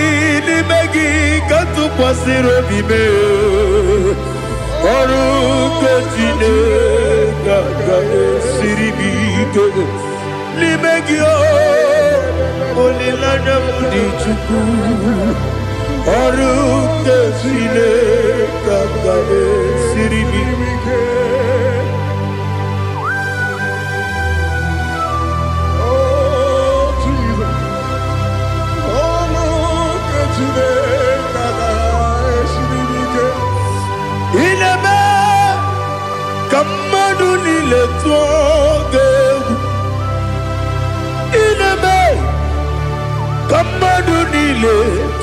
n'ime gị ka m tụkwasịrị obi m. Ọrụ nke Chineke ga-esiri m ike. N'ime gị o, olileanya m dị. Chukwu, ọrụ nke Chineke ga-esiri m ike. Oh, Jesus. Olu nke Chineke ga-esiri m ike. Ị na-eme ka mmadụ mmadụ niile tụọ gị egwu. Ị na-eme ka mmadụ niile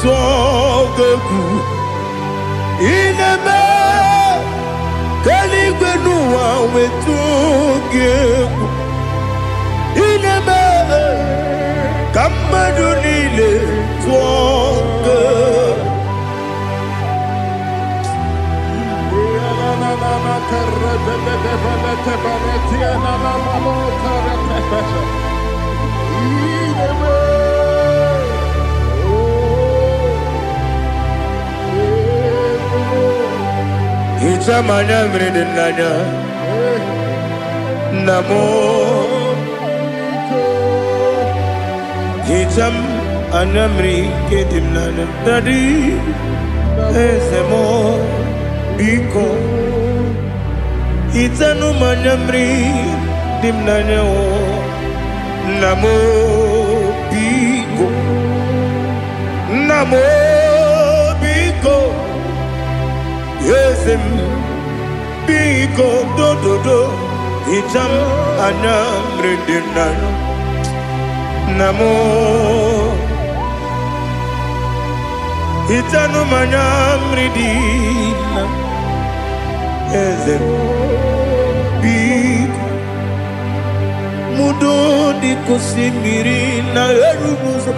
tụọ gị egwu. Ị na-eme ka eluigwe n'ụwa wetụ gị egwu. Ị na-eme ka mmadụ niile tụọ gị egwu. Hichaa m anya mmiri dị n'anya, nna m. Hichaa m anya mmiri nke dị m n'anya, daddy, eze m, biko hichanụ m anya mmiri dị m n'anya o, nna m, biko, nna m, biko, eze m, biko, dododo, hichaa m anya mmiri dị m n'anya, nna m. Hichanụ m anya mmiri dị na eze m, biko. Mudo dị ka osimiri na-eru n'ụzọ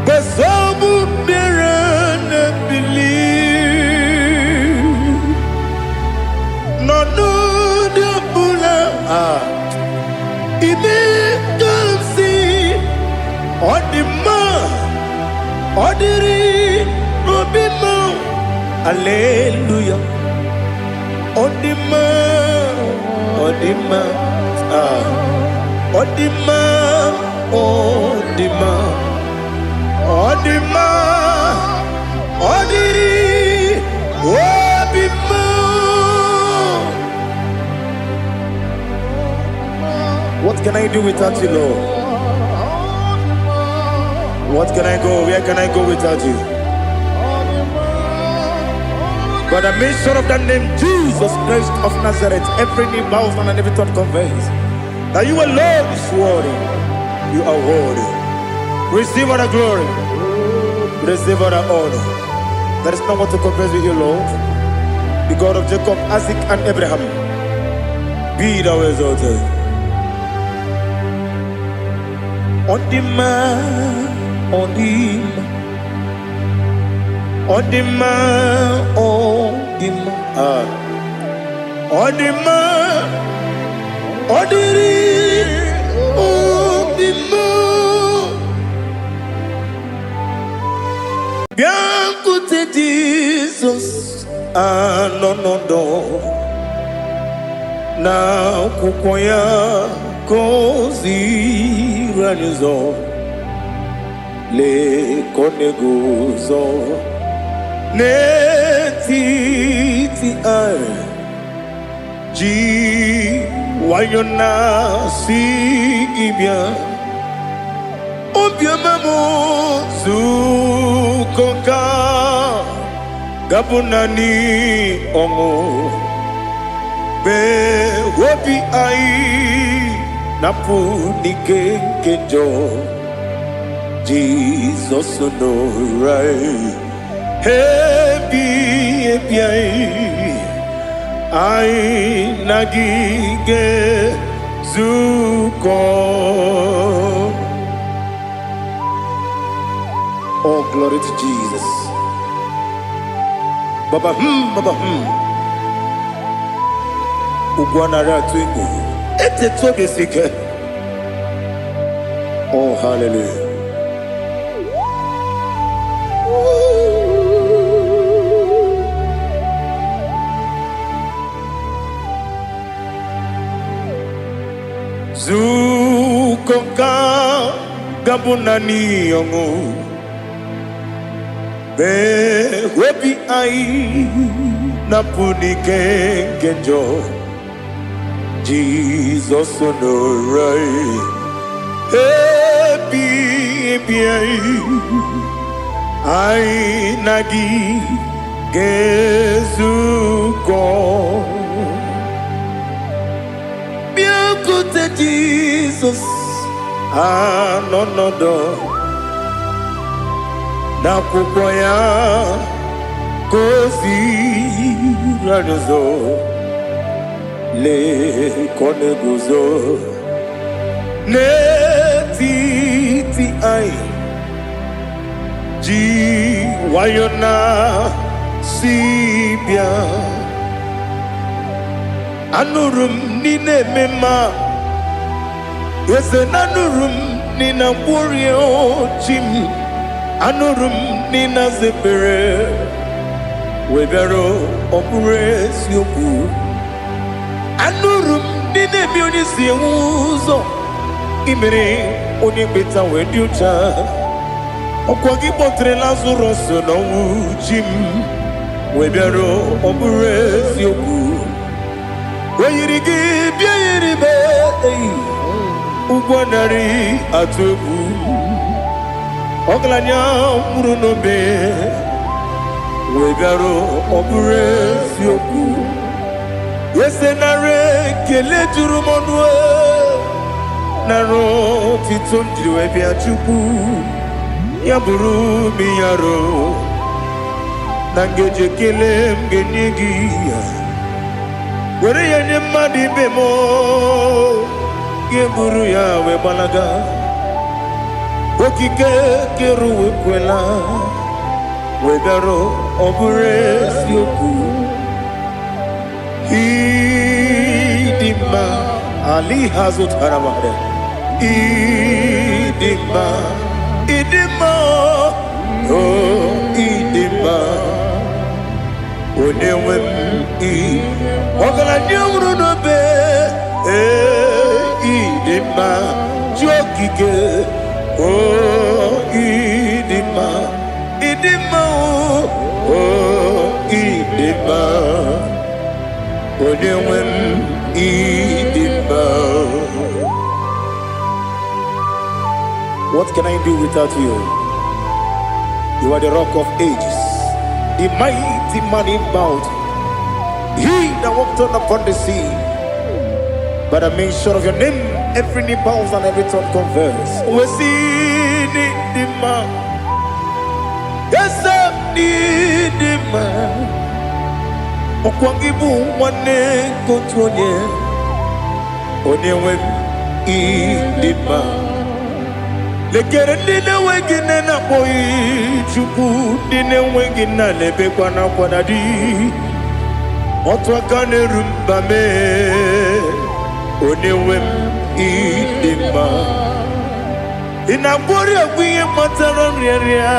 gbasọbụ mmiri na-ebili n'ọnọdụ ọbụla a ime ka m si ọ dị mma, ọ dịrị n'obi m. Aleluya, ọ dị mma, ọ dị mma, ah, ọ dị mma, ọ dị mma, ọ dị mma, ọ dịrị obi m. What can I do without you, Lord? What can I go? Where can I go without you? By the mention of that name, Jesus Christ of Nazareth, every knee bows down and every tongue confess that you alone is worthy. You are worthy. Receive all the glory. Receive all the honor. There is no one to compare with you, Lord. The God of Jacob, Isaac, and Abraham. Be thou exalted. Ọ dị mma, ọ dị mma, ọ dị mma, ọ dị mma, ah. Ọ dị mma, ọ dịrị obi m. Bịakwute Jizọs anọ n'ọdọ na akwụkwọ ya ka o ziri anyị ụzọ. Lee ka ọ na-eguzo n'etiti anyị ji nwayọ na-asị gị bịa, obiọma m, zukọ ka gabụ naanị ọṅụ mee obi anyị napụ n'ike nke njọ. Jizọs nọrọ anyị ebi ebi anyị, anyị na gị ga-ezukọ. Oh, glory to Jesus. Baba, baba, Ugwu anara atụ egwu. Etetu obi esi ike. Oh, hallelujah. Zukọ ka gabụ naanị ọṅụ mee obi anyị napụ n'ike nke njọ. Jizọs nọrọ anyị ebi ebi anyị, anyị na gị ga-ezukọ. Bịakwute Jizọs anọ nọdụ n'akwụkwọ ya ka o ziri anyị ụzọ. Lee ka ọ na-eguzo n'etiti anyị, ji nwayọ na si bịa. Anụrụ m n'ị na-eme mma, eze, na anụrụ m n'ị na-agwọrịa chi m. Anụrụ m n'ị na-aza ekpere wee bịara. Ọ bụrụ eziokwu, anụrụ m n'ị na-eme onye si enwe ụzọ imere onye kpeta wee dị ụcha. Ọkwa gị kpọtere Lazarọs n'ọnwụ, chi m, wee bịara. Ọ bụrụ eziokwu, o yiri gị bịa yiri m eyi ụgwọ narị atụ egwu. Ọgaranya nwụrụ n'obe wee bịara. Ọ bụrụ eziokwu, eze, nara ekele juru m ọnụ, nara otito m jiri wee bịa. Chukwu, ya bụrụ m yaro na ngeji ekele m ga-enye gị ya, were ya nye mmadụ ibe m, ga-eburu ya wee gbalaga. Okike kere ụwa ekwela wee bịara. Ọ bụrụ eziokwu, ịdị mma ali ha zụtara mmadụ. Ịdị mma, ịdị mma, o ịdị mma, onye nwe m. Ị ọgaranya nwụrụ n'obe, ee, ịdị mma, chi okike, o ịdị mma, ịdị mma, o ịdị mma, onye nwe m, ịdị mma. What can I do without you? You are the Rock of Ages, the mighty man in battle, he that walked on upon the sea. By the mention of your name, every knee bows and every tongue confess. We see the man. Yes, I need the man. Ọkwa gị bụ nwanne nke otu onye, onye nwe m, ịdị mma. Lekere ndị na-enweghị nne na-akpọghị Chukwu, ndị na-enweghị nna na-ebekwa n'akwa na di. Otu aka na-eru mba mee, onye nwe m, ịdị mma. Ị na-agwọrị ọgwụ ihe kpatara nrịanrịa.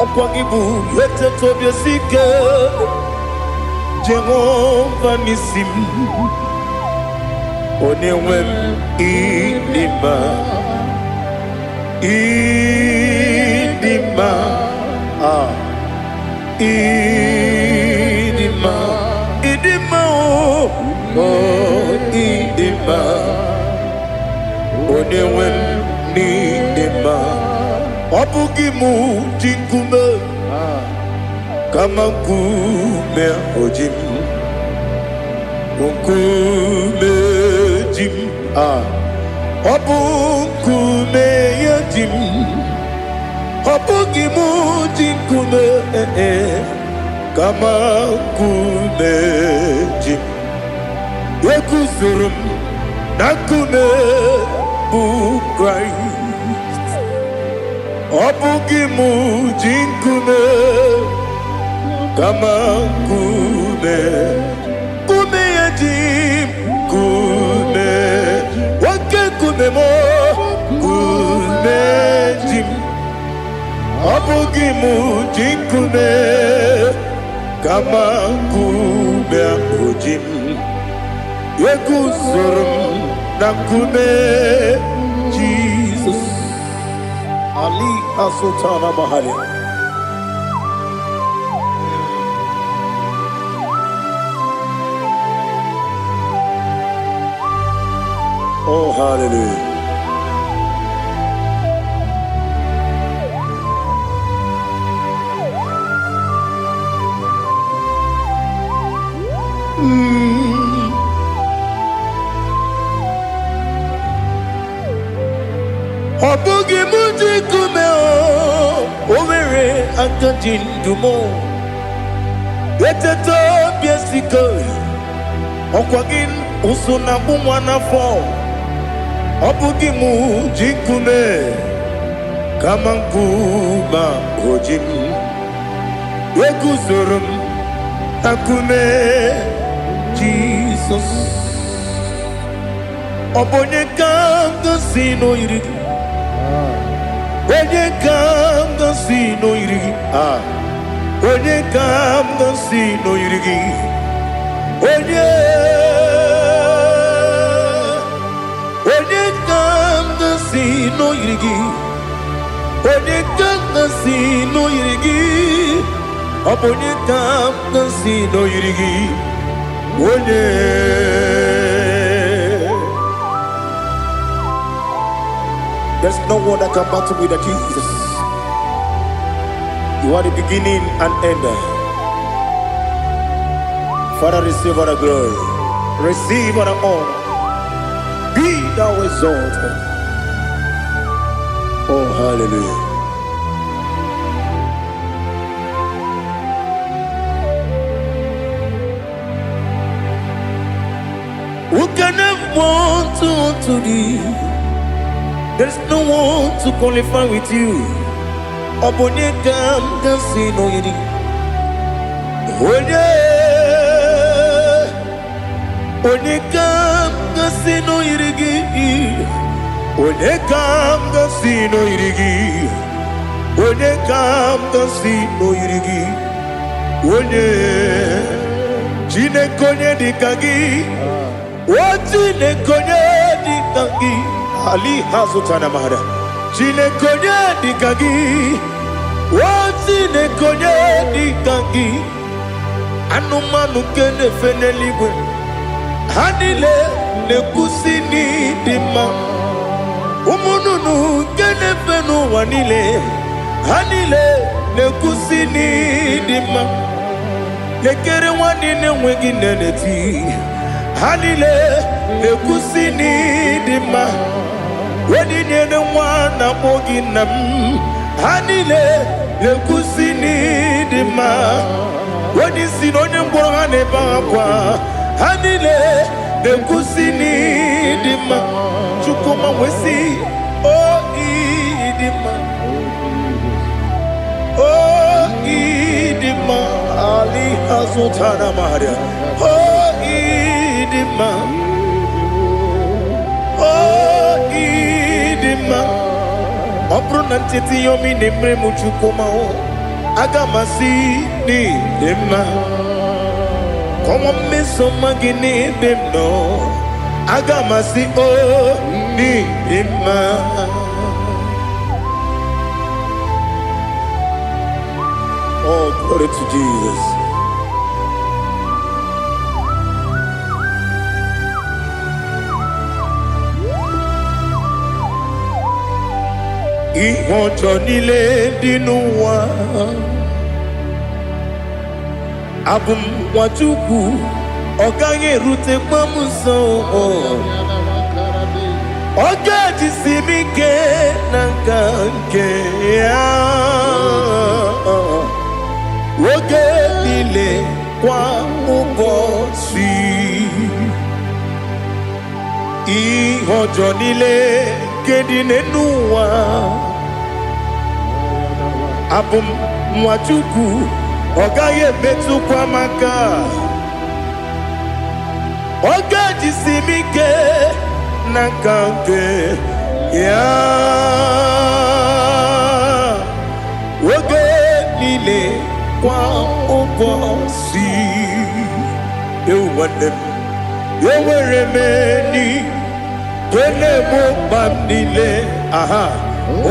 Ọkwa gị bụ eteta obi esi ike, Jehova n'isi m, onye nwe m, ịdị mma, ịdị mma, ah, ịdị mma, ịdị mma, o o ịdị mma, onye nwe m, n'ịdị mma. Ọ bụghị mụ ji nkume, kama nkume o ji m, nkume ji m, ah, ọ bụ nkume ya ji m. Ọ bụghị mụ ji nkume, eh, eh, kama nkume ji m. Eguzoro m na nkume bụ Kraịst. Ọ bụghị mụ ji nkume, kama nkume, nkume ya ji m, nkume, oke nkume m, nkume ji m. Ọ bụghị mụ ji nkume, kama nkume ahụ ji m. Eguzoro m na nkume Jizọs. Ali Sultana Mahali. Oh, hallelujah. Bụghị m ji nkume o, o nwere aka ji ndụ m. Eteta obi esike, ọkwa gị ụsụ na agbụ nwa n'afọ. Ọ bụghị m ji nkume, kama nkume oji m. Eguzoro m na nkume Jizọs. Ọ bụ onye ka m gosi n'oyiri gị? Onye ka m gosi n'oyiri gị? Ah. Onye ka m gosi n'oyiri gị? Onye? Onye ka m gosi n'oyiri gị? Onye ka m gosi n'oyiri gị? Ọ bụ onye ka m gosi n'oyiri gị? Onye? There's no one that can battle with the Jesus. You are the beginning and end. Father, receive all the glory. Receive all the honor. Be thou exalted. Oh, hallelujah. Who can have one to thee? There's no one to qualify with you. Ọ bụ onye ka m ga-asị n'oyiri? Onye? Onye ka m ga-asị n'oyiri gị? Onye ka m ga-asị n'oyiri gị? Onye ka m ga-asị n'oyiri gị? Onye? Chineke, onye dị ka gị? O Chineke, onye dị ka gị? Ali hazụtana mara. Chineke, onye dị ka gị? O Chineke, onye dị ka gị? Anụmanụ nke na-efe n'eluigwe, ha niile na-ekwusi n'ịdị mma. Ụmụ nnụnụ nke na-efe n'ụwa niile, ha niile na-ekwusi n'ịdị mma. Lekere nwa niile enweghị nne na-eti, ha niile na-ekwusi n'ịdị mma. Onye nyere nwa na-akpọ gị nna m, ha niile na-ekwusi n'ịdị mma. Onye isi na onye ngwọrọ, ha na-ebe akwa, ha niile na-ekwusi n'ịdị mma. Chukwuma wee o ịdị mma, o ịdị mma. Ali azụtara maria. O ịdị mma, o ịdị mma. Ọ bụrụ na ncheta ihe omi na-emere m, Chukwuma o, aga m asị n'ịdị mma. Kọnwa mmeso mma gị n'ebe m nọ, aga m asị o n'ịdị mma. Oh, glory to Jesus. Ihe ọjọọ niile dị n'ụwa, abụ m nwa Chukwu, ọ gaghị erutekwa m nso. Ọ ga-ejisi m ike na nka nke ya oge niile, kwa ụbọchị. Ihe ọjọọ niile nke dị n'elu ụwa, abụ m nwa Chukwu, ọ gaghị emetụkwa m aka. Ọ ga-ejisi m ike na nka nke ya oge niile, kwa ụbọchị. Ewu nwanne m, enwere m enyi nke na-egbo mkpa m niile. Aha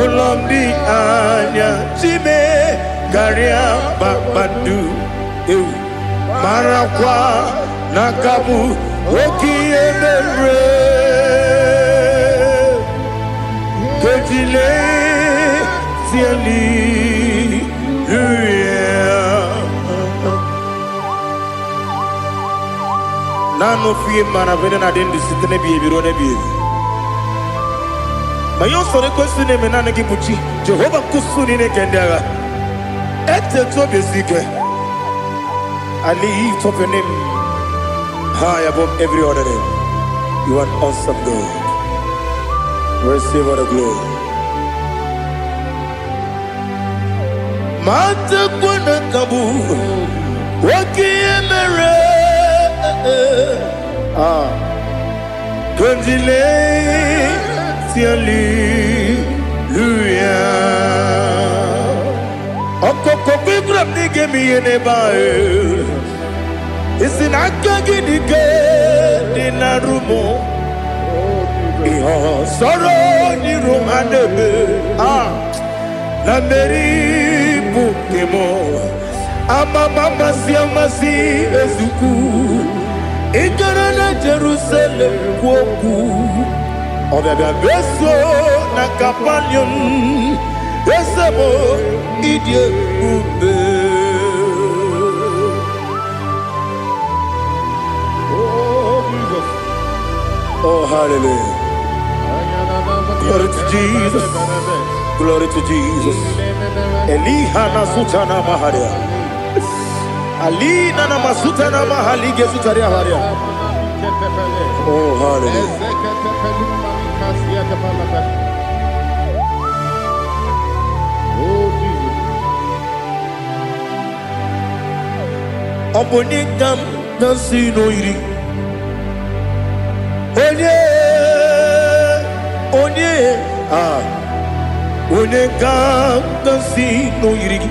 ụlọ m dị anya chime karịa kpakpando. Ewu, marakwa na aka bụ oke ihe mere kejile tieli. Naanị ofu ihe mara bụ na adị ndụ site n'ebighị ebi ruo n'ebighị ebi. Ma ihe usoro ekwesị na-eme naanị gị bụ chi Jehova nkwụsụ niile nke ndị agha. Etetu obi esi ike. I lift up your name high above every other name. You are an awesome God. Receive all the glory. Matakwana kabu oke ihe mere. Ah. Kondile hallelujah. Ọkọkọ gbígbà m n'ige m ihe n'ebe ahụ. Isi na aka gị dị ike dị na rumo. Ihe sọ̀rọ̀ n'iru ha na-eme. Ah, na mmeri bụ nke m. Amama amasị amasị ezukwu. Ị gara na Jerusalem kwuo okwu. Ọbịabịa beso na Kapanium. Eze m, ịdị ebube. Oh, Jesus. Oh, hallelujah. Glory to Jesus. Glory to Jesus. Eliha na sutana maharia. Alina na masutana mahalige sutaria haria. Oh, hallelujah. Oh, Jesus. Ọ bụ onye ka m na-si n'oyiri. Onye, onye, ah, onye ka m na-si n'oyiri gị.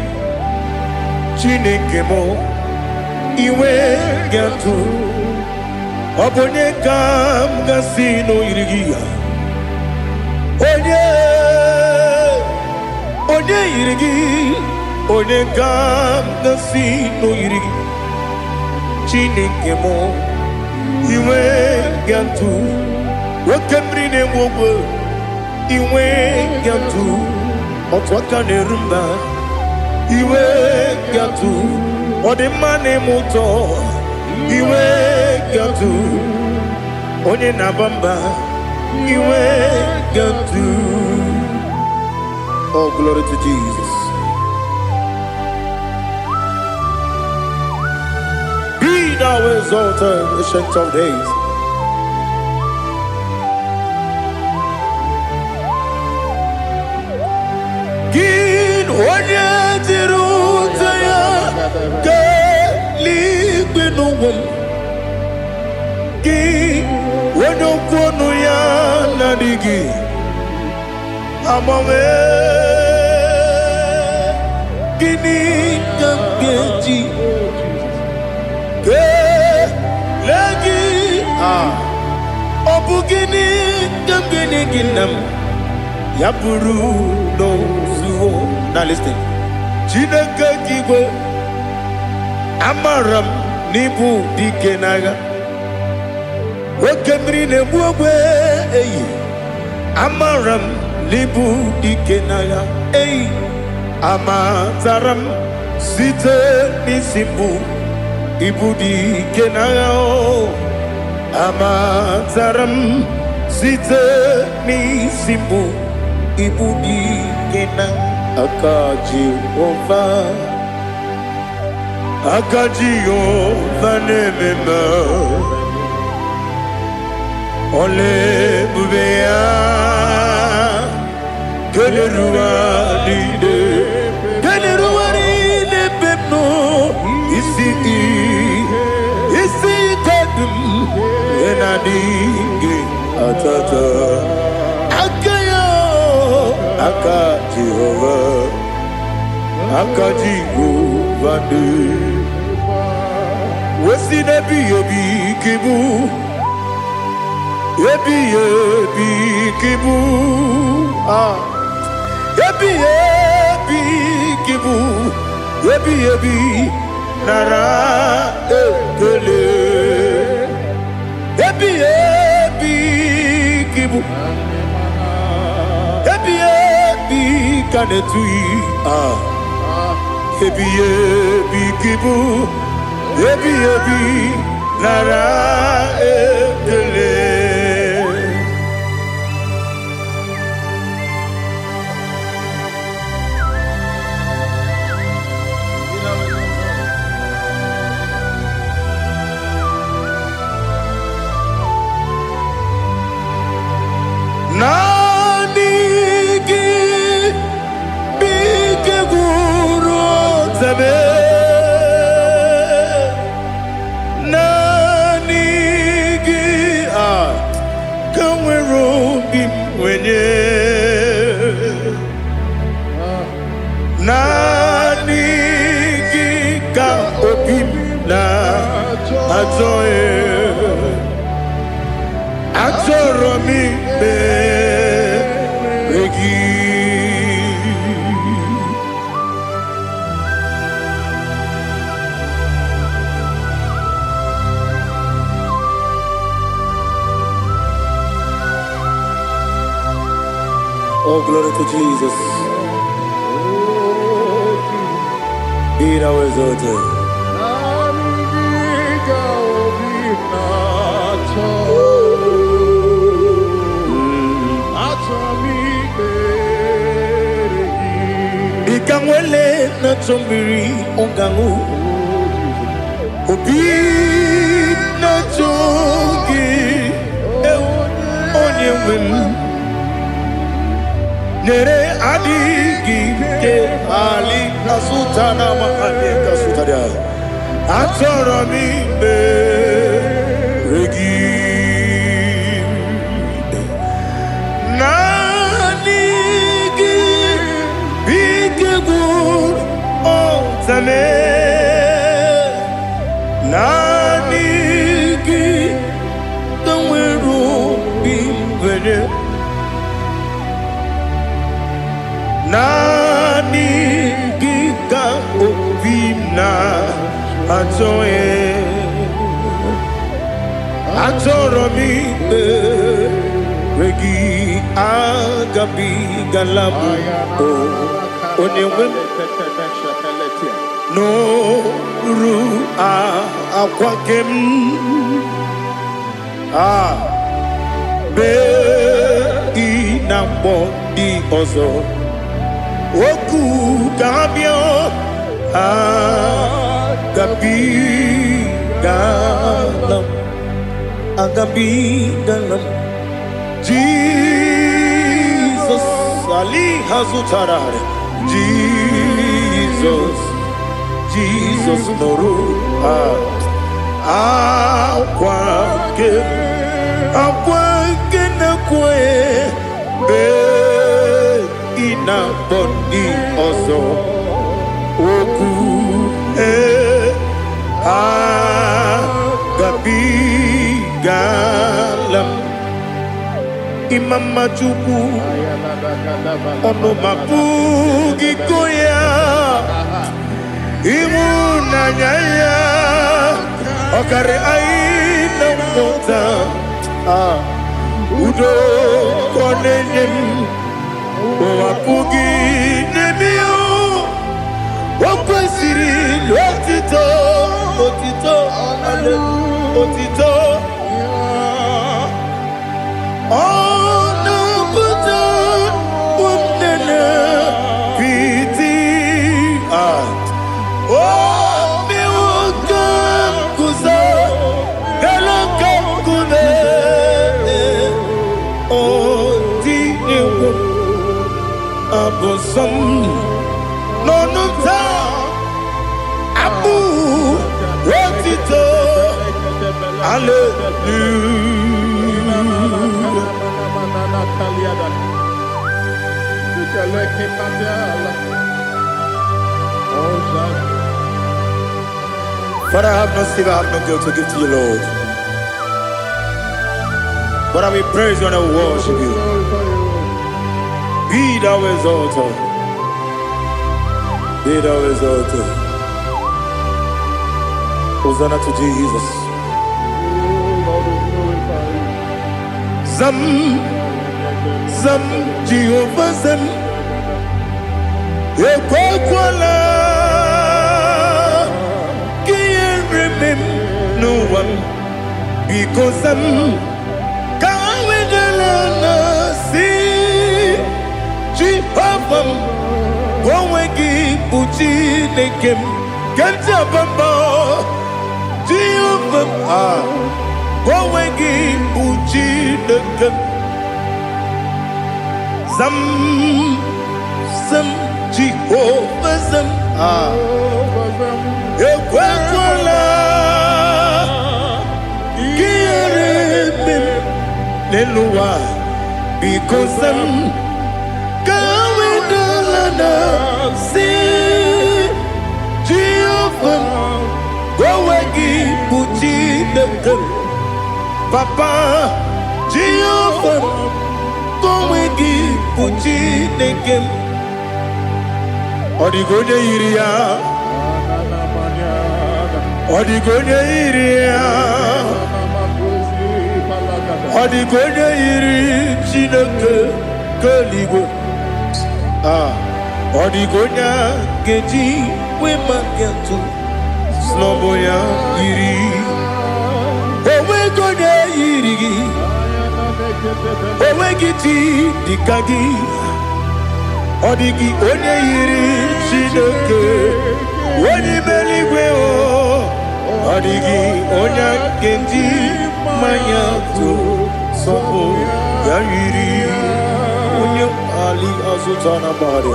Chineke m, iwe ga-atụ. Ọ bụ onye ka m ga-si n'oyiri gị ya. Onye, onye yiri gị, onye ka m ga-si n'oyiri gị. Chineke m, iwe ga-atụ. Oke mmiri na-egbu ogwe, iwe ga-atụ. Otu aka na-eru mba, iwe ga-atụ. Ọ dị mma na-eme ụtọ, iwe ga-atụ. Onye na-aba mba, iwe ga-atụ. Oh, glory to Jesus. Be thou exalted, Ancient of Days. Gị onye jiri ute ya kelee n'ụwa m. Gị onye okwu ọnụ ya na-adịghị agbanwe. Gịnị ka m ga-eji kelee gị? Ah, ọ bụ gịnị ka m ga-enye gị, nna m, ya bụrụ n'ozuo? Now listen. Chineke gị igwe, amara m n'ịbụ dike n'agha. Oke mmiri na-egbu ogbe eyi, amara m n'ịbụ dike n'agha eyi. Amatara m site n'isi mbụ, ịbụ dike n'agha o. Amatara m site n'isi mbụ, ịbụ dike na aka Jehova. Aka Jehova na-eme mma. Ọla ebube ya keneruwa niile, keneruwa niile ebe m nọ. Isi ike dị m ihe na-adịghị atata aka ya. Aka Jehova, aka Jehova dị wesi n'ebighị ebi ka ịbụ, ebighị ebi ka ịbụ. Ah, ebighị ebi ka ịbụ, ebighị ebi, nara ekele. Ebighị ebi ka ịbụ, ebighị ebi ka na-etughị. Ah, ebighị ebi ka ịbụ, ebighị ebi, nara ekele. mee. Naanị gị a ka nwere obi m nwenye. Naanị gị ka obi m na-achọ achọrọ m ikpere gị. Oh, glory to Jesus. Be thou exalted. Ị ka nwele na-achọ mmiri ụganwụ obi na-achọ gị ewu onye nwe m nyere adịghị ike ali kasụta na mahadị kasụtara achọrọ m ikpere gị naanị gị ike gwụrụ ọtame naanị gị ka nwere obi nwere naanị gị ka obi m na-achọ achọrọ m ikpere gị agabigala m o onye nwe m n'oru akwa nke m a bee ị na mgbọ ndị ọzọ okwu ka ha bịa agabigala m agabigala m Jizọs ali ha zụtara Jizọs Jizọs nụrụ akwa nke akwa nke na-ekwe bee ị na-akpọ ndị ọzọ okwu ee agabigala m ịma mma Chukwu ọnụ ma pụghị go ya ịhụnanya ya ọkarị anyị na mmụta udo ka ọ na-enye m ụwa pụghị n'ebe ya o kwesịrị otito otito otito ọ na-apụta ụmụnne piti a omewo ka m guzo elu ka nkume ọ dị egwu abụ nsọ m n'ọnụ m taa abụ otito hallelujah. Father, I have no silver, I have no gold to give to you, Lord. But I will praise you and I will worship you. Be thou exalted. Be thou exalted. Hosanna to Jesus. Zam, Zam, Jehovah Zam. Ekwekwala ka ihere mee m n'ụwa m. Biko zam, ka wedala na si Jehova m, ka onwe gị bụ Chineke m, ka m ji aba mba. Jehova m, ka onwe gị bụ Chineke m. Zam, zam, Jehova eze m, ah, ekwekwala ka ihere mee m n'elu ụwa. Biko zaa m ka wedala na si Jehova m, onwe gị bụ Chineke m. Papa, Jehova m, onwe gị bụ Chineke m. Ọ dịghị onye yiri ya, ọ dịghị onye yiri ya, ọ dịghị onye yiri Chineke nke eluigwe. Ah, ọ dịghị onye a ga-eji wee maka atụ sị ya yiri. Onweghị onye yiri gị, onweghị chi dịka gị. Ọ dịghị onye yiri Chineke onye ime eluigwe o. Ọ dịghị onye ga-eji mmanya tụ sọpụ ya yiri onye ali azụta na mmadụ.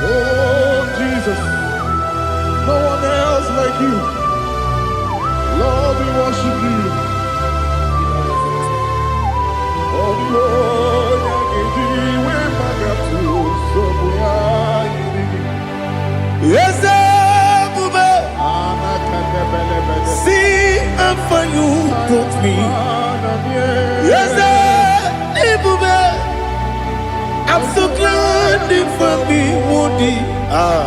Oh, Jesus, no one else like you. Lord, we worship you. Oh, the Lord, we magatu, so we are. Eze ebube, see how far you brought me. Eze ebube, I'm so glad you found me worthy. Ah,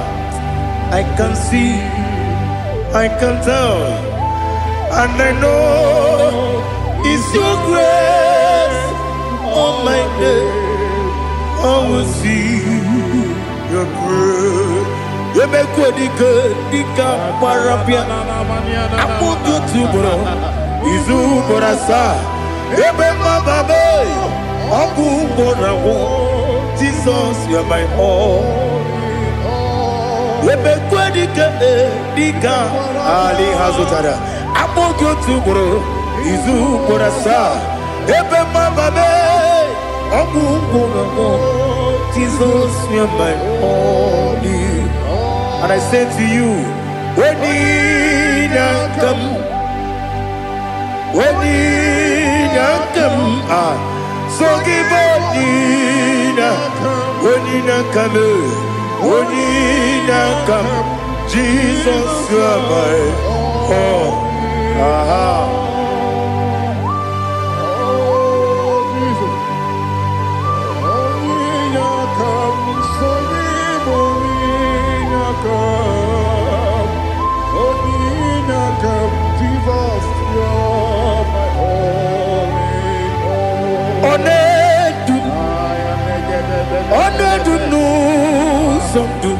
I can see, I can tell, and I know it's your grace on my day. I will see your grace. Emekwe dike dike gbara bịa akpụkpọ otu ugboro, izu ugboro asaa, ebe mmababe ọgwụ ugboro agwụ. Jesus, you are my all. Emekwe dike dike ali ha zụtara akpọ gị otu ugboro, izu ugboro asaa, ebe mmababe ọgwụ ugboro agwụ. Jesus, you are my all. And I say to you, Onyinaka m, Onyinaka m, ah, so give Onyina, Onyinaka m, Onyinaka m, Jesus, you are my all. Aha. Oh, Jesus. Onyinaka m, so gị bụ Onyinaka m. Onyinaka m, Jesus, you're my all in all. Ọ na-edu m, ọ na-edu m n'ụzọ ndụ,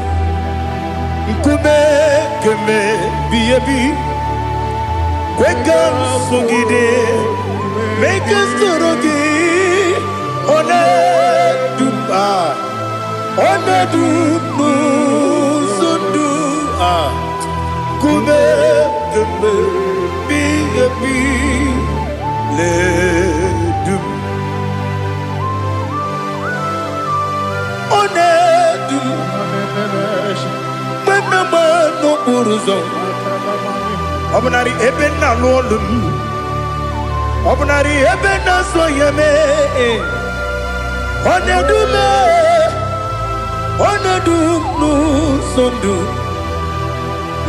nkume keme bi ebi, kwe ka m sogide, mee ka m soro gị. Ọ na-edu m, ah, ọ na-edu m n'ụzọ ndụ, ah, nkume keme bi ebi na-edu m. Ọ na-edu m mgbe m na-agba n'okporo ụzọ, ọ bụnarị ebe m na-alụ ọlụ m, ọ bụnarị ebe m na-azụ ahịa mee. Ọ na-edu m, ọ na-edu m n'ụzọ ndụ,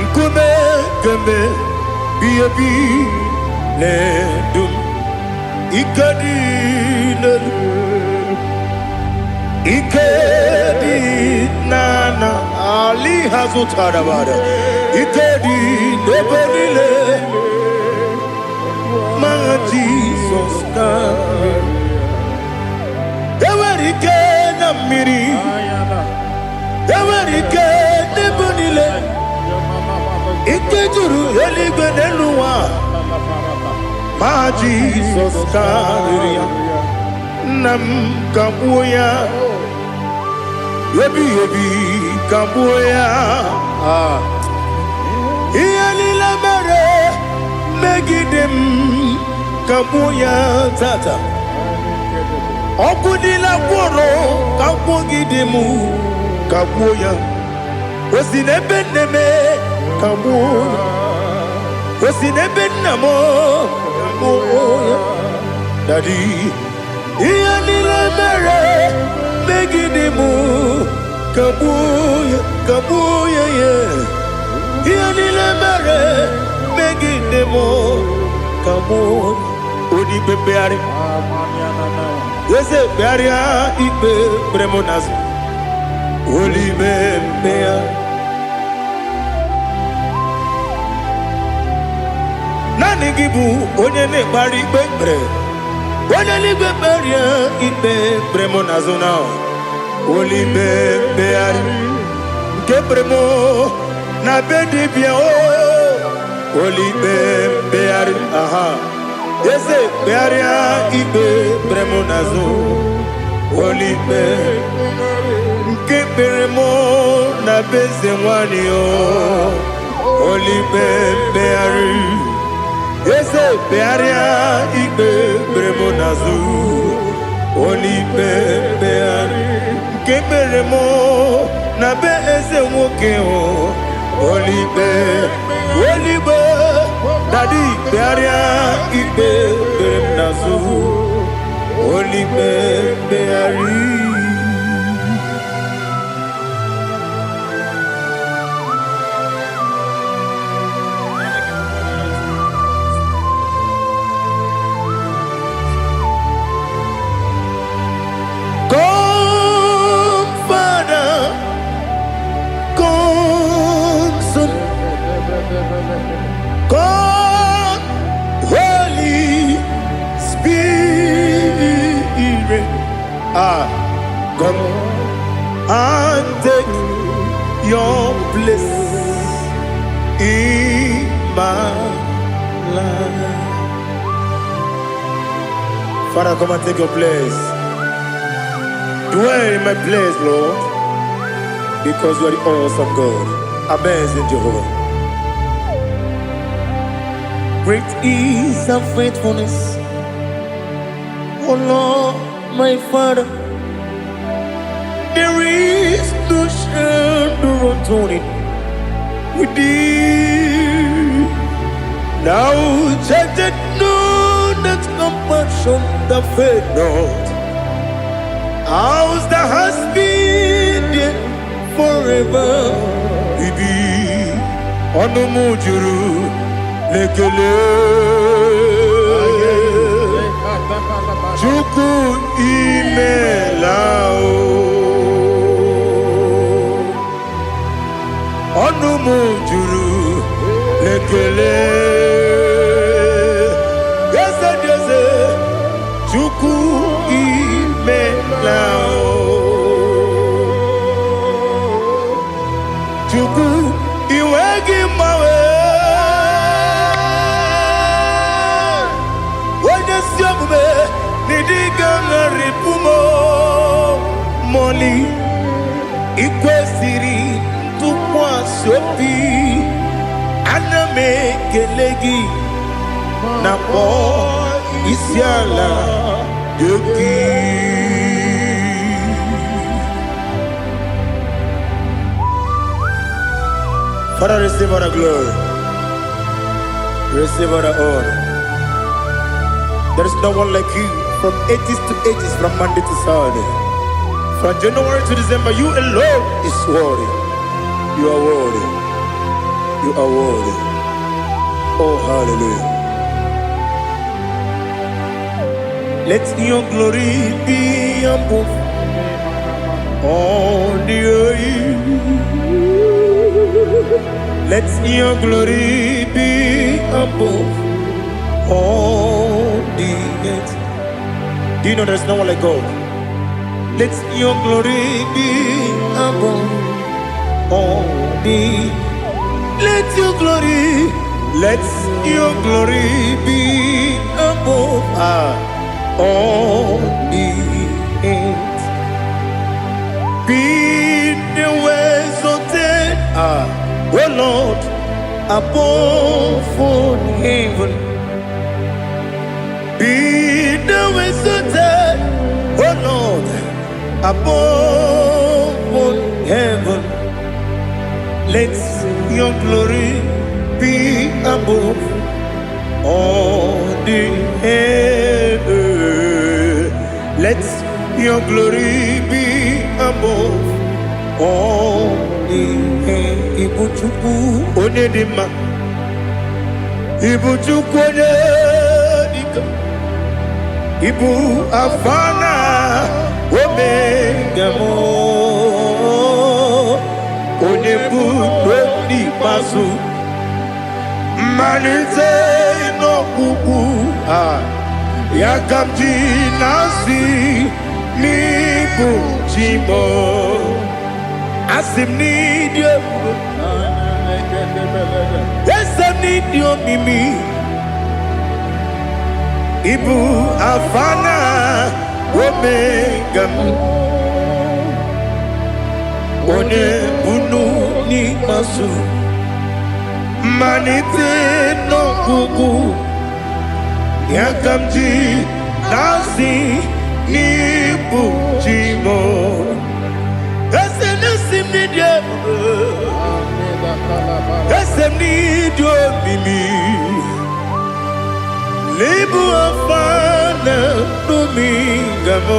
nkume keme bi ebi na-edu m. Ike dị n'elu, ike dị n'ana ali ha zụtara bara, ike dị n'ebe niile ma Jizọs karịrị. Enwere ike na mmiri, enwere ike n'ebe niile, ike juru eluigwe n'elu ụwa, ma Jizọs karịrị ya. Nna m, kagbuo ya, ebighị ebi, kagbuo ya. Ah. Ihe niile mere megide m, kagbuo ya tata. Ọgwụ niile gwọrọ ka gwọgide m, ka gbuo ya. O si n'ebe nne m, ka gbuo ya. O si n'ebe nna m, ka gbuo ya. Daddy, ihe niile mere megide m, ka gbuo ya, ka gbuo ya. Ya ihe niile mere megide m, ka gbuo ya. Onye ikpe mkpegharị, eze kpegharịa ikpe kpere m n'azụ. Olime mkpegharị, naanị gị bụ onye na-ekpegharị ikpe kpere. Onye n'igwe, kpegharịa ikpe kpere m n'azụ na olime mkpegharị nke kpere m na be dibịa o. Olime mkpegharị, aha, eze kpegharịa ikpe kpere m n'azụ. Olime nke kpere m na be eze nwanyị o. Olime mkpegharị, eze kpegharịa ikpe kpere m n'azụ. Olime mkpegharị nke kpere m na be eze nwoke o. Olime, olime, Daddy, kpegharịa ikpe kpere m n'azụ. Olime mkpegharị. Come, Father, come, Son, come, Holy Spirit. Ah, come and take your place in my life. Father, come and take your place. Dwell in my place, Lord, because you are the awesome God, amazing Jehovah. Great is thy faithfulness, O Lord, my Father. There is no shadow of turning with thee. Thou changest not, thy compassions they fail not. As thou hast been there forever. Ibi ọnụ m juru n'ekele. Chukwu, imela o. Ọnụ m juru n'ekele. Eze dị eze, Chukwu, imela o. Chukwu, iwe gị mgbanwe. Onye si omume n'ịdịga ṅarịpụ m mọli. Ikwesịrị ntụkwasị obi, ana m ekele gị na kpọọ isi ala nye gị. Father, receive all the glory. Receive all the honor. There is no one like you from ages to ages, from Monday to Sunday. From January to December, you alone is worthy. You are worthy. You are worthy. Oh, hallelujah. Let your glory be above all the earth. Let your glory be above all the earth. Do you know there's no one like God? Let your glory be above all the. Let your glory, let your glory be above all the earth. Be thou exalted, O Lord, above all heaven. Be thou exalted, O above all heaven. Let your glory be above all the earth. Let your glory be above all the earth. Ibu Chukwu onye dị mma. Ibu Chukwu onye dike. Ibu Alfa na Omega m. Onye bụ n'ikpeazụ. Mmalite n'ọgwụgwụ a, ya ka m ji na-asị n'ịbụ chi m. Asị m n'ịdị ebube, eze m n'ịdị omimi, ịbụ Alfa na Omega m. Onye bunu n'ikpeazụ, mmalite n'ọgwụgwụ, ya ka m ji na-asị n'ịbụ chi m. Eze na-esi m n'ịdị ebube, eze m n'ịdị omimi, n'ịbụ Alfa na Omega m.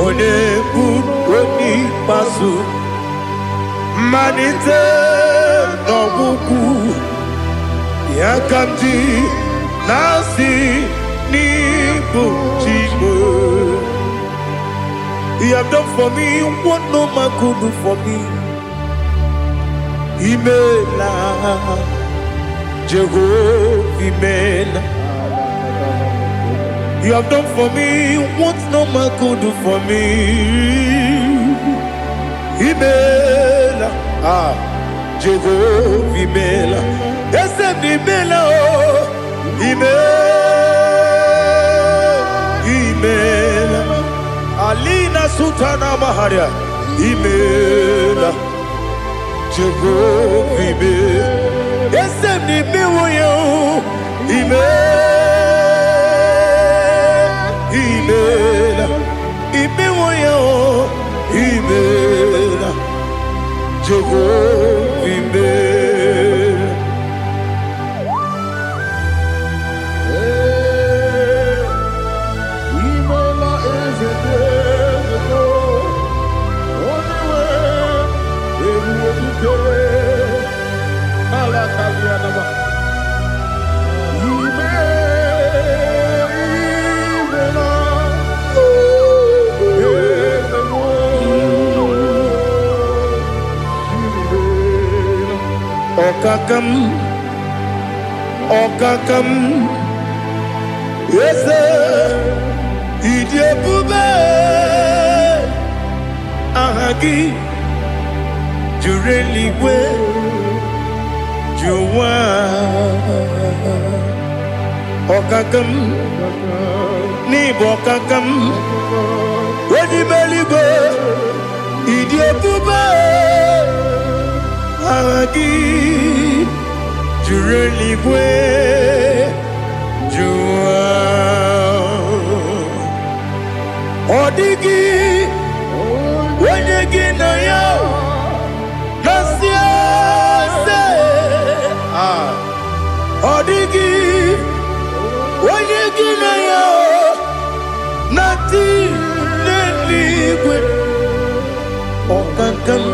Onye bụ onye ikpeazụ, mmalite n'ọgwụgwụ, ya ka m ji na-asị n'ịbụ chi m. You have done for me what no man could do for me. Imela, Jehovah, Imela. You have done for me what no man could do for me. Imela, ah, Jehovah, Imela. Eze m Imela, oh, Imela, Imela. Alina Sultana Maharia, Imela, Jehovah, Imela. Eze m imewo ya, oh, Imela, Imela, imewo ya, oh, Imela, Jehovah, Imela. Imela eze eze onye nwe ebube dike ala kabianaba. Ime imela eze mo imela. Ọkaka m, ọkaka m, eze, ịdị ebube, aha gị juru eluigwe ju ụwa. Ọkaka m, n'ịbụ ọkaka m, onye ime eluigwe, ịdị ebube, aha gị juru eluigwe ju ụwa. Ọ dịghị onye gị na ya na-asị eze. Ah, ọ dịghị onye gị na ya na-atị n'eluigwe. Ọkaka m,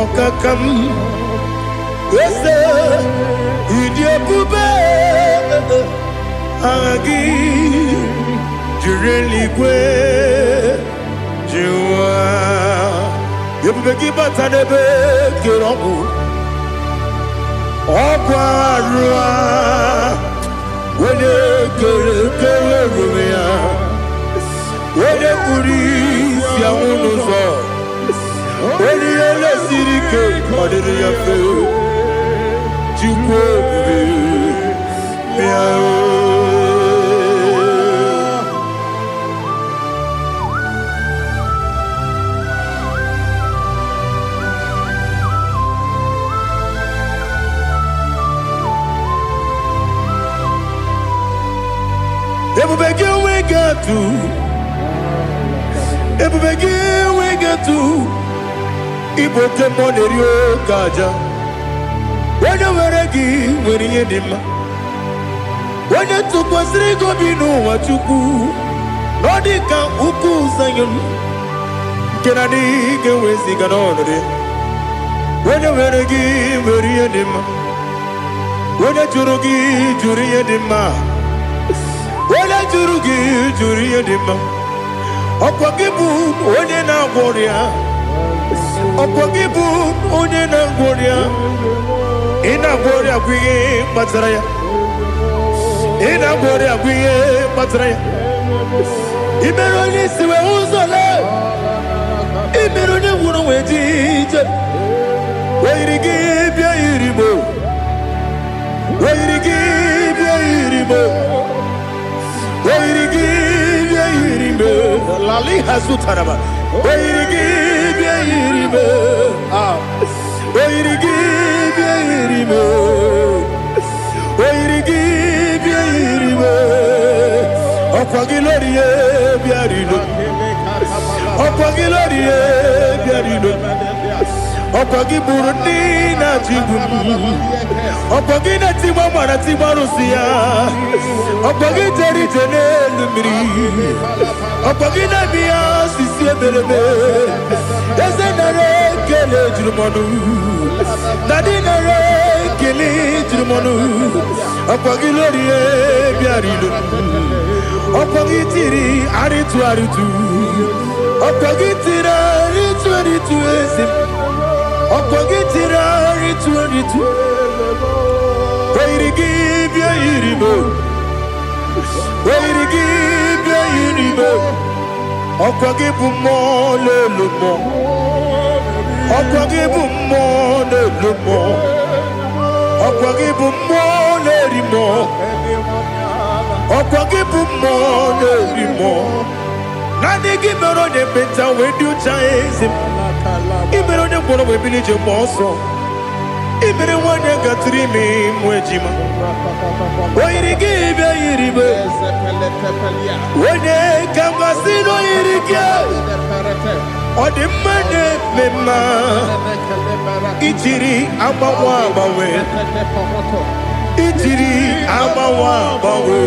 ọkaka m, eze, ịdị ebube, aha gị juru eluigwe ju ụwa. Ebube gị bata n'ebe kere ọgwụ, ọgwụ arụ a, onye kere kere ruru ya, onye kpuru isi anwụ n'ụzọ, onye ihe na-esiri ike ọ dịrị ya mfe. Chukwu ebube, bịa o. Ebube gị onwe enweghị atụ. Ebube gị enweghị atụ. Ịbụ oke mmụọ na-eri oke aja. Onye nwere gị nwere ihe dị mma. Onye tụkwasịrị gị obi n'ụwa, Chukwu, na ọ dị ka ugwu Zayọn nke na adịghị ga-eweziga n'ọnọdụ ya. Onye nwere gị nwere ihe dị mma. Onye jụrụ gị jụrụ ihe dị mma. Onye jụrụ gị jụrụ ihe dị mma. Ọkwa gị bụ onye na-agwọ ọrịa. Ọkwa gị bụ onye na-agwọ ọrịa. Ị na-agwọ ọrịa bụ ihe kpatara ya. Ị na-agwọ ọrịa bụ ihe kpatara ya. Ị mere onye isi wee ụzọ lee. Ị mere onye ngwụrọ wee ji ije. O yiri gị bịa yiri mo. O yiri gị bịa yiri mo. O yiri gị bịa yiri mo. Lali hazutaraba. O yiri gị bịa yiri mo. Ah. O yiri gị bịa yiri mo. O yiri gị bịa yiri mo. Ọkwa gị lórí e bịa rilo. Ọkwa gị lórí e bịa rilo. Ọkwa gị gburu ndị na-achị igbu m. Ọkwa gị na-etigba mara tigba arụsị ya. Ọkwa gị jere ije n'elu mmiri. Ọkwa gị na-eme ya osisi emereme. Eze, nara ekele juru m ọnụ. Daddy, nara ekele juru m ọnụ. Ọkwa gị lórí e bịara ilo. Ọkwa gị tiri arịtụ arịtụ. Ọkwa gị tiri arịtụ arịtụ, eze m. Ọkwa gị tiri arịtụ arịtụ. O yiri gị bịa yiri m. O yiri gị bịa yiri m. Ọkwa gị bụ mmụọ n'elu mmụọ. Ọkwa gị bụ mmụọ n'elu mmụọ. Ọkwa gị bụ mmụọ na-eri mmụọ. Ọkwa gị bụ mmụọ na-eri mmụọ. Naanị gị mere onye ekpenta wee dị ụcha, eze m. Ị mere onye ngwọrọ wee bili ije gba ọsọ. Ị mere nwanyị gatụrụ ime mụ ejima. O yiri gị bịa yiri m. Onye ka m gasị na o yiri gị. Ọ dị mma na-eme mma. Ijiri agbanwe agbanwe. Ijiri agbanwe agbanwe.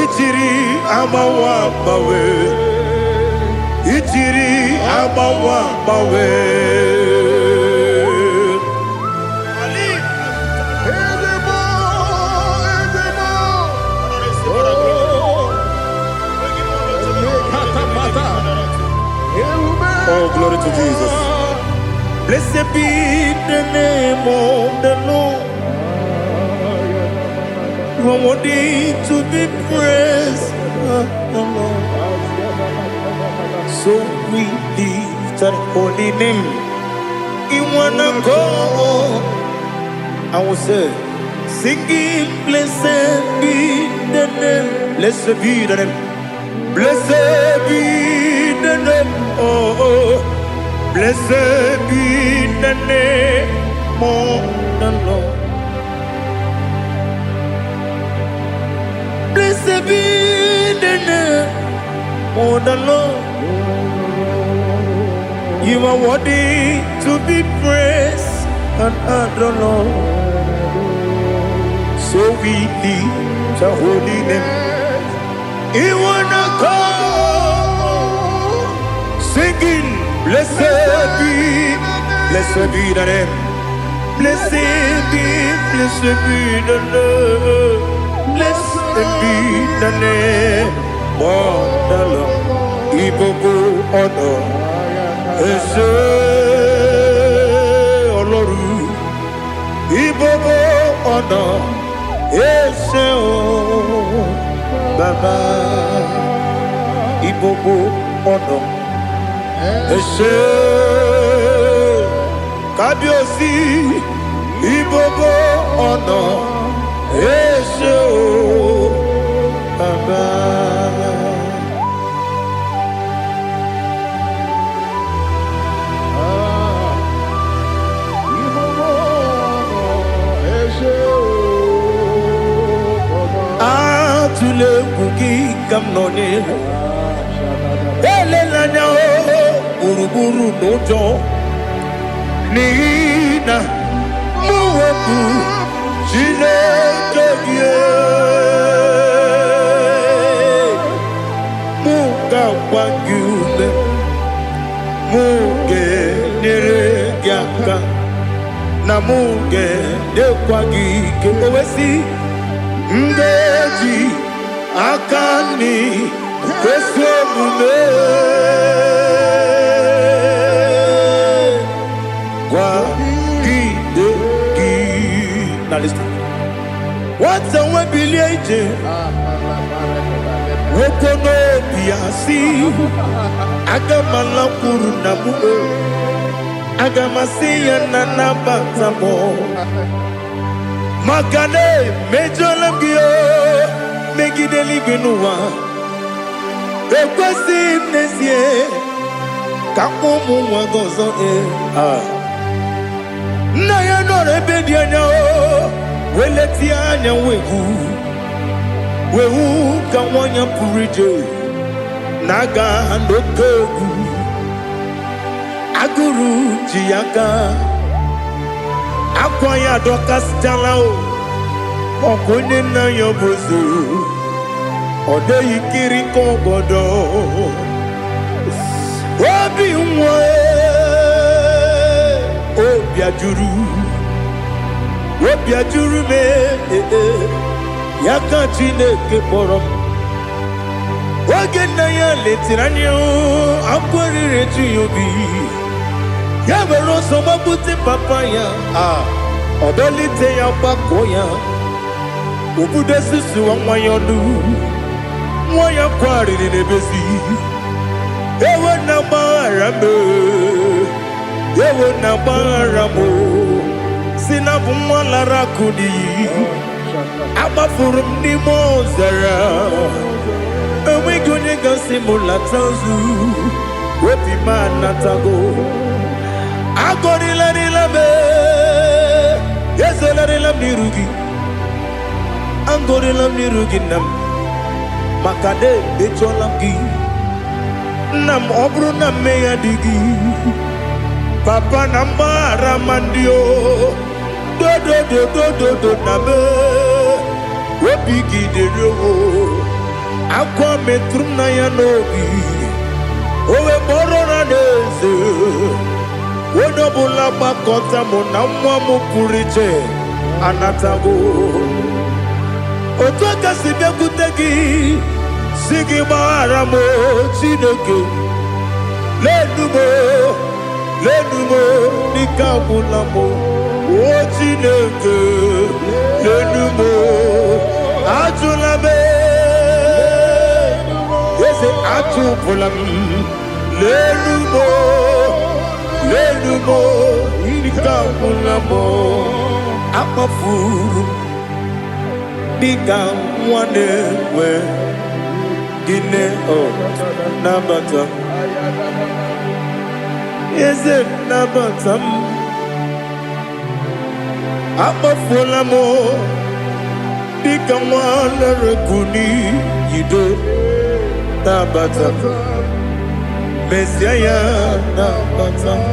Ijiri agbanwe agbanwe. Ijiri agbanwe agbanwe. Ali. Ezebo, ezebo. Oh, Lekatapata. Ebube. Oh, glory to Jesus. Blessed be the name of the Lord. You are worthy to be praised, the Lord. So we lift that holy name. In one accord, I will say, singing, blessed be the name. Blessed be the name. Blessed be the name. Oh. Blessed be the name of the Lord. Blessed be the name of the Lord. You are worthy to be praised and adored, Lord. So we lift the holy name. You wanna come singing, blessed be the name. Blessed be the name. Blessed be the name of the Lord. Ìgbogbo ọ̀nà ẹ ṣé Ọlọ́run. Ìgbogbo ọ̀nà ẹ ṣé o Bàbá. Ìgbogbo ọ̀nà ẹ ṣé Kábíyèsí. Ìgbogbo ọ̀nà ẹ ṣé o Bàbá. Ah, ìgbogbo ọ̀nà ẹ ṣé o Bàbá. Atụla egwu gị. ka m nọnyere. Elela anya o gburugburu n'ụjọ, n'ihi na mụ bụ Chineke gị. Mụ ga-agba gị ume, mụ ga-enyere gị aka, na mụ ga-enyekwa gị ike. O wee sị, m ga-eji aka nri ezi omume kwagide gị. Na listen. Nwata nwe bilie ije, nwoke n'obi ya si, aga m alakwuru na m o, aga m asị ya na nabata m, maka na emejọla m gị o, megide eluigwe n'ụwa. Ekwesịghị m n'ezie ka mkpọ ụmụ nwa gị ọzọ. Ee, ah. Nna ya nọrọ ebe dị anya o, weletie anya wee hụ wee hụ ka nwanyị pụrụ ije na-aga n'oke egwu. Agụrụ ji ya aka, akwa ya adọkasịchala o, ọkwa onye nna ya bụ eze, ọ dịghị kiri ka ọgọdọ. Obi nwa, obi ajụrụ, obi ajụrụ m. Ee, ya ka Chineke kpọrọ m. Oge nna ya letara anya, akwa riri eju ya obi. Ya were ọsọ gbapute papa ya, a ọ dọlite ya, gbakọọ ya, obudo susuwa nwa ya ọnụ. Nwa ya kwarịrị n'ebezi, ewo na gbaghara m, ewo na gbaghara m, si na bụ nwa lara akụ n'iyi, agbafuru m n'ime ọzara, enweghị onye gasị m lata nzu. Obi m anatago. Agọrịlarịla m, ezolarịla m n'iru gị, agọrịla m n'iru gị, nna m, maka na emejọla m gị, nna m. Ọ bụrụ na mmehie dị gị, papa, na mgbaghara ma ndị o dodododododo na me obi gị dịrị owo. Akwa metụrụ m na ya n'obi, o wee kpọrọ na n'eze, onye ọbụla gbakọta mụ na nwa m pụrụ iche anatago. Otu aka si bịakwute gị, si gị gbaghara m, Chineke. Lenu m, lenu m, dịka agwụla m o. Chineke, lenu m, ajụla m, eze, achụpụla m. Lenu m, lenu m, dịka agwụla m. Akpafuru m dịka nwa na-enwe gịnị o. Nabata m, eze, nabata m. Akpafuola m dịka nwa lere n'iyido. Nabata m, mezie ya, nabata m.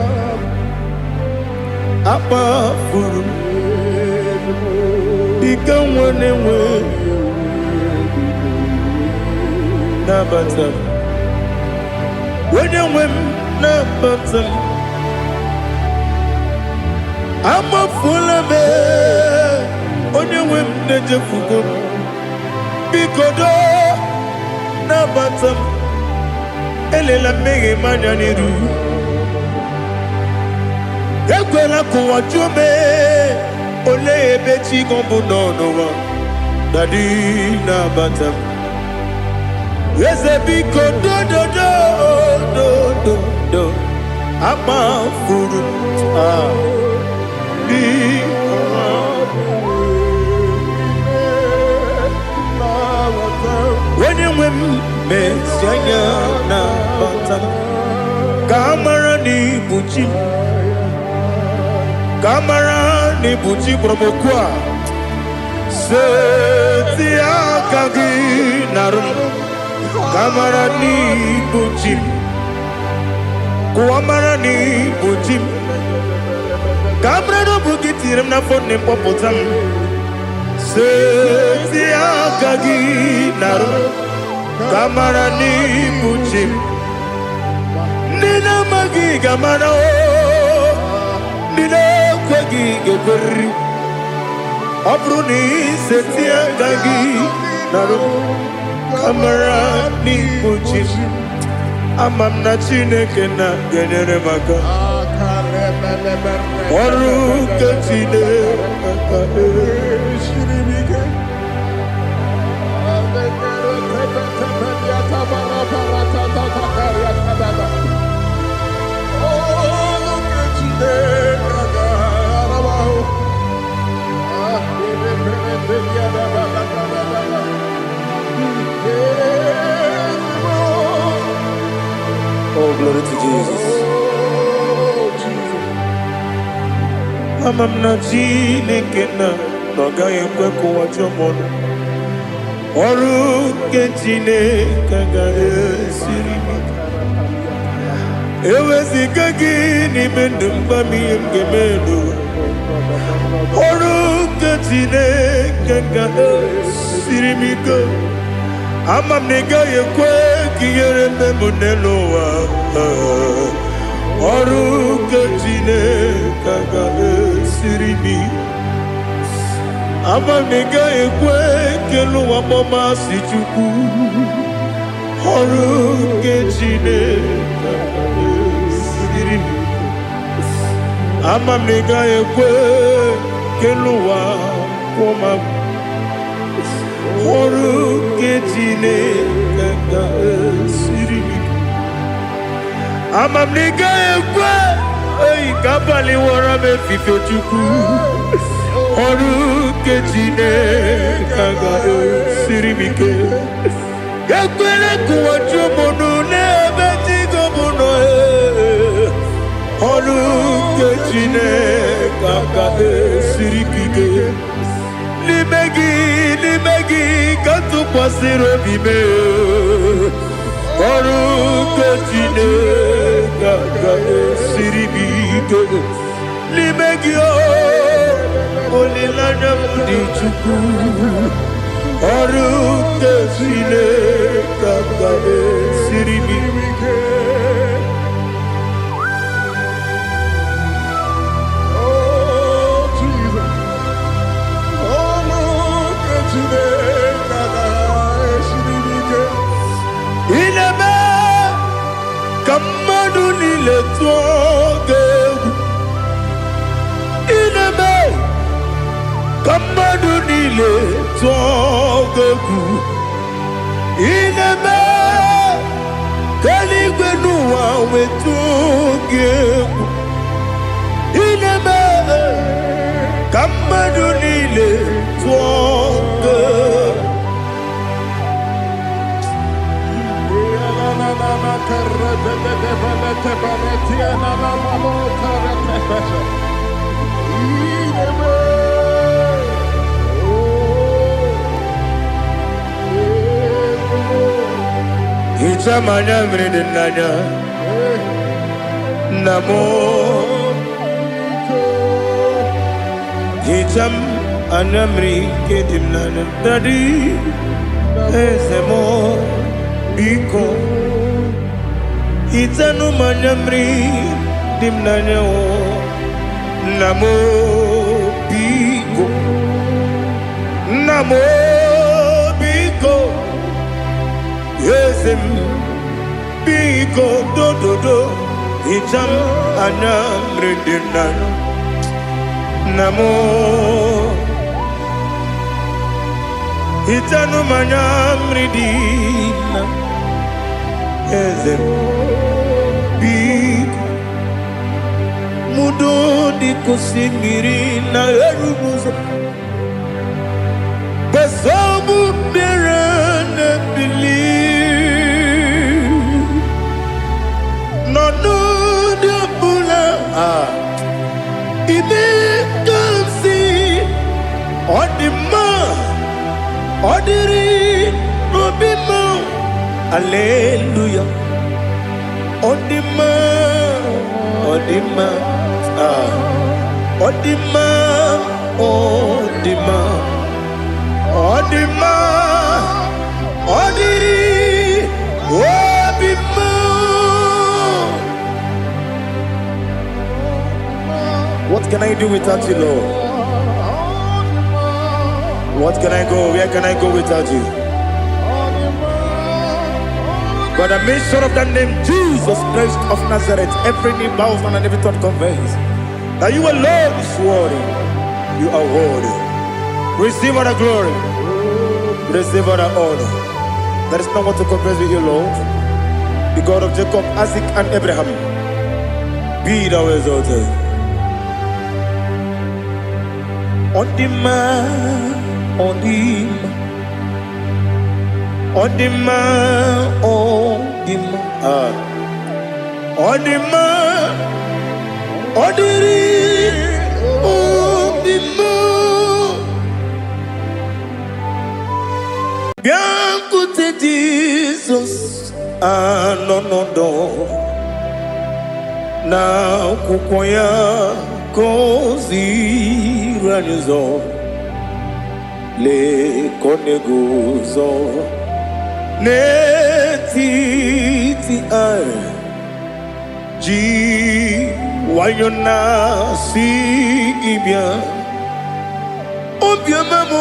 Akpafuru m dịka nwa na-enwe, nabata m. Onye nwe m, nabata m. Amafuola m, onye nwe m, na-ejefugo m. Biko doo, nabata m. Elela mmehie m anya n'iru. Ekwela ka ụwa jụọ m, olee ebe chi gị bụ nọ n'ụwa. Daddy, nabata m. Eze, biko, dododo dododo. Akpafuru m, ah, biko. Onye nwe m, mesi anya, nabata m, ka a mara na ibu chi m, ka a mara na ibu chi kpọrọ m okwu a. Seti aka gị narụ m. Ka mara n'ịbụ chi m. Kụwa mara n'ịbụ chi m. Ka mara na ọ bụ gị tinyere m n'afọ nne mkpọpụta m. Seti aka gị narụ. Ka mara n'ịbụ chi m. Ndị na-amaghị ga-amara o. Ndị na-ekweghị ga-ekweriri. Ọ bụrụ na ị seti aka gị narụ. Ka mara n'ịbụ chi m. Ama m na Chineke na ga-enyere m aka. Ọrụ nke Chineke. Oh, glory to Jesus. Ama m na Chineke na ọ gaghị ekwe ka ụwa jụọ m ọnụ. Ọrụ nke Chineke agaghị esiri m ike. Eweziga gị n'ime ndụ m, gwa m ihe m ga-eme n'ụwa. Ọrụ nke Chineke ga-esiri m ike. Ama m na ị gaghị ekwe ka ihere mee m n'elu ụwa. Ọrụ nke Chineke ga-esiri m ike. Ama m na ị gaghị ekwe ka elu ụwa kpọọ m asị Chukwu. Ọrụ nke Chineke ga-esiri m ike. Ama m na ị gaghị ekwe ka elu ụwa kwụọ m agwụ. Ọrụ nke Chineke ga-esiri m ike. Ama m na ị gaghị ekwe eyi ka abalị wọrọ m efife Chukwu. Ọrụ nke Chineke ga-esiri m ike. Ekwere ka ụwa jụọ m ọnụ n'ebe chi gị nọ. Ọrụ nke Chineke ga-esiri m ike. N'ime gị, n'ime gị ka m tụkwasịrị obi m. Ọrụ nke Chineke ga-esiri m ike. N'ime gị o, olileanya m dị Chukwu. Ọrụ nke Chineke ga-esiri m ike. Oh, Jesus. Oh, look at Chineke ga-esiri m ike. Ị na-eme ka mmadụ niile tụọ gị egwu. Ị na-eme ka mmadụ niile tụọ gị egwu. Ị na-eme ka eluigwe n'ụwa wee tụọ gị egwu. Ị na-eme ka mmadụ niile tụọ gị egwu. Hichaa m anya mmiri dị n'anya nna m. Hichaa m anya mmiri nke dị m n'anya, daddy, eze m, biko hichanụ m anya mmiri dị m n'anya o. Nna m, biko, nna m, biko, eze m, biko, dododo, hichaa m anya mmiri dị m n'anya. Nna m, hichanụ m anya mmiri dị na eze m, biko. Mudo dịka osimiri na-eru n'ụzọ gbasogbu mmiri na-ebili nọ n'ụdị ọbụla ime ka m si ọ dị mma, ọ dịrị n'obi m. Hallelujah. Ọ dị mma, ọ dị mma, ah. Ọ dị mma, ọ dị mma, ọ dị mma, ọ dịrị obi mma. What can I do without you, Lord? What can I go? Where can I go without you? By the mention of that name, Jesus Christ of Nazareth, every knee bows down and every tongue confess that you alone is worthy. You are worthy. Receive all the glory. Receive all the honor. There is no one to compare with you, Lord. The God of Jacob, Isaac, and Abraham. Be thou exalted. Ọ dị mma, ọ dị mma, ọ dị mma, ọ dị mma, ah. Ọ dị mma, ọ dịrị obi mma. Bịakwute Jizọs anọ n'ọdọ na akwụkwọ ya ka o ziri anyị ụzọ. Lee ka ọ na-eguzo n'etiti anyị ji nwayọ na-asị gị bịa. Obiọma m,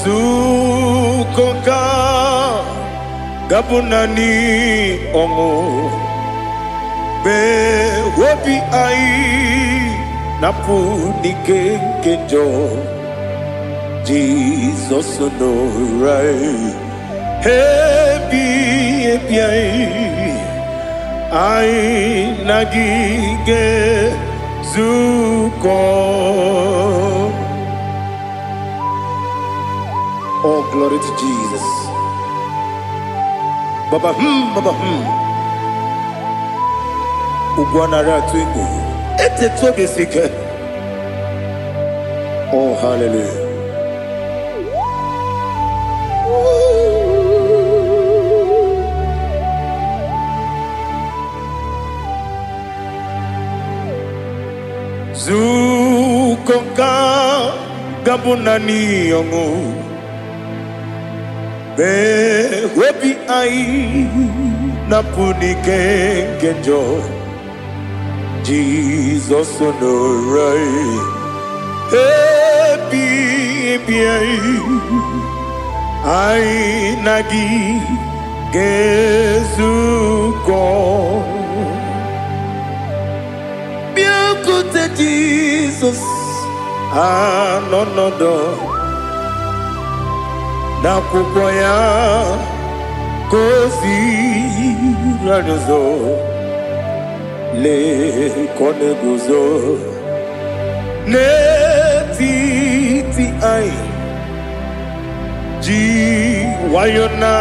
zukọ ka gabụ naanị ọṅụ mee obi anyị napụ n'ike nke njọ. Jizọs nọrọ anyị ebi ebi anyị anyị na gị ga-ezukọ. Oh, glory to Jesus. Baba baba. Ugbu a narị atụ egwu. Etetu obi si ike. Oh, hallelujah. Zukọ ka gabụ naanị ọṅụ. Mee obi anyị napụ n'ike nke njọ. Jizọs nọrọ anyị ebi ebi anyị anyị na gị ga-ezukọ. Bịakwute Jizọs anọ n'ọdọ n'akwụkwọ ya ka o ziri anyị ụzọ. Lee ka ọ na-eguzo n'etiti anyị ji nwayọ na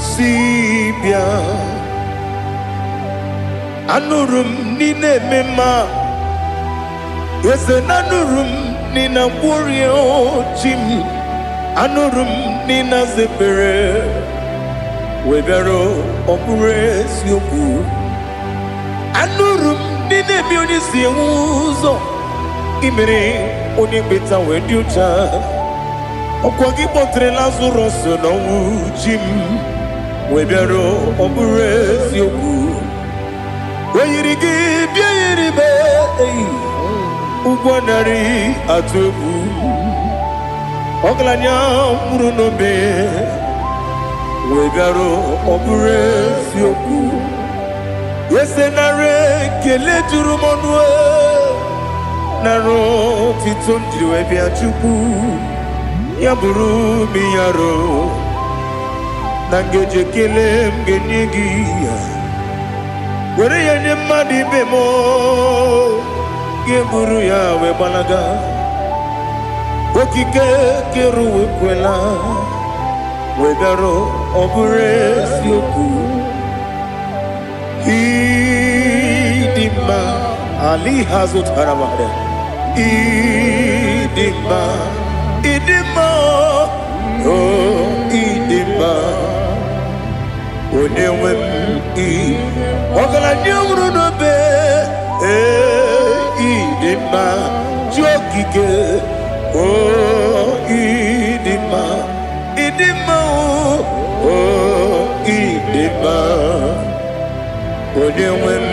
si bịa. Anụrụ m n'ị na-eme mma, eze na anụrụ m n'ị na-agwọrịa chi m. Anụrụ m n'ị na-aza ekpere wee bịara ọ bụrụ eziokwu. Anụrụ m n'ị na-eme onye si enwe ụzọ imere onye mkpeta wee dị ụcha. Ọkwa gị kpọtere Lazarọs n'ọnwụ, chi m, wee bịara ọ bụrụ eziokwu. O yiri gị bịa yiri be eyi ụgwọ narị atụ egwu. Ọgaranya nwụrụ n'obe wee bịara ọ bụrụ eziokwu. Eze, nara ekele juru m ọnụ, nara otito m jiri wee bịa. Chukwu, ya bụrụ m yaro na ngeji ekele m ga-enye gị ya were ya nye mmadụ ibe m ga-eburu ya wee gbalaga. Okike kere ụwa ekwela wee bịarụ ọ bụrụ eziokwu. Ịdị mma ali ha zụtara mmadụ. Ịdị mma, ịdị mma, o ịdị mma. Onye nwe m ị ọgaranya nwụrụ n'obe. Ee, ịdị mma, chi okike. O ịdị mma, ịdị mma. O ịdị mma, onye nwe m,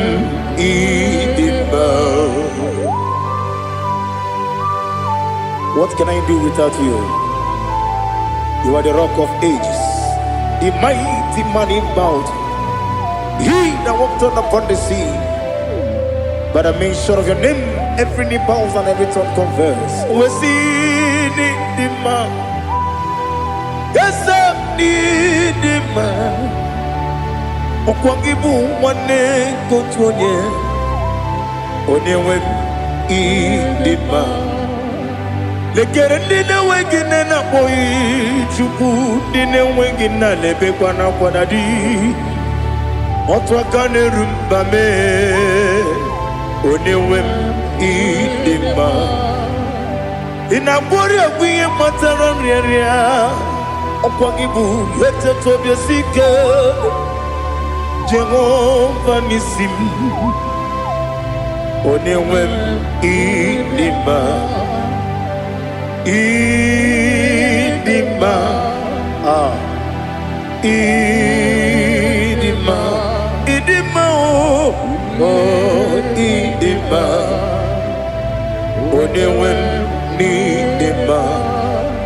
ịdị mma. What can I do without you? You are the Rock of Ages, the mighty man in battle, he that walked on upon the sea. By the mention of your name, every knee bows and every tongue confess. We see the man. Yes, I need the man. Ọkwa gị bụ nwanne nke otu onye, onye nwe m, ịdị mma. Lekere ndị na-enweghị nne na-akpọghị Chukwu, ndị na-enweghị nna na-ebekwa n'akwa na di. Otu aka na-eru mba mee, onye nwe m, ịdị mma. Ị na-agwọrị ọgwụ ihe kpatara nrịanrịa. Ọkwa gị bụ eteta obi esi ike, Jehova n'isi m, onye nwe m, ịdị mma, ịdị mma. Ah, ịdị mma, ịdị mma. O o ịdị mma, onye nwe m, n'ịdị mma.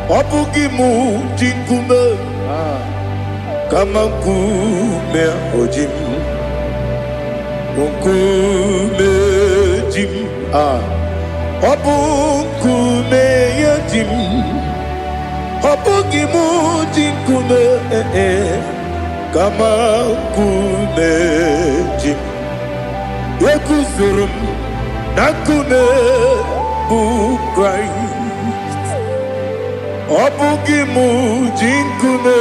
Ọ bụghị mụ ji nkume, kama nkume oji m, nkume ji m. Ah, ọ bụ nkume ya ji m. Ọ bụghị mụ ji nkume, eh, kama nkume ji m. Eguzoro m na nkume bụ Kraịst. Ọ bụghị mụ ji nkume,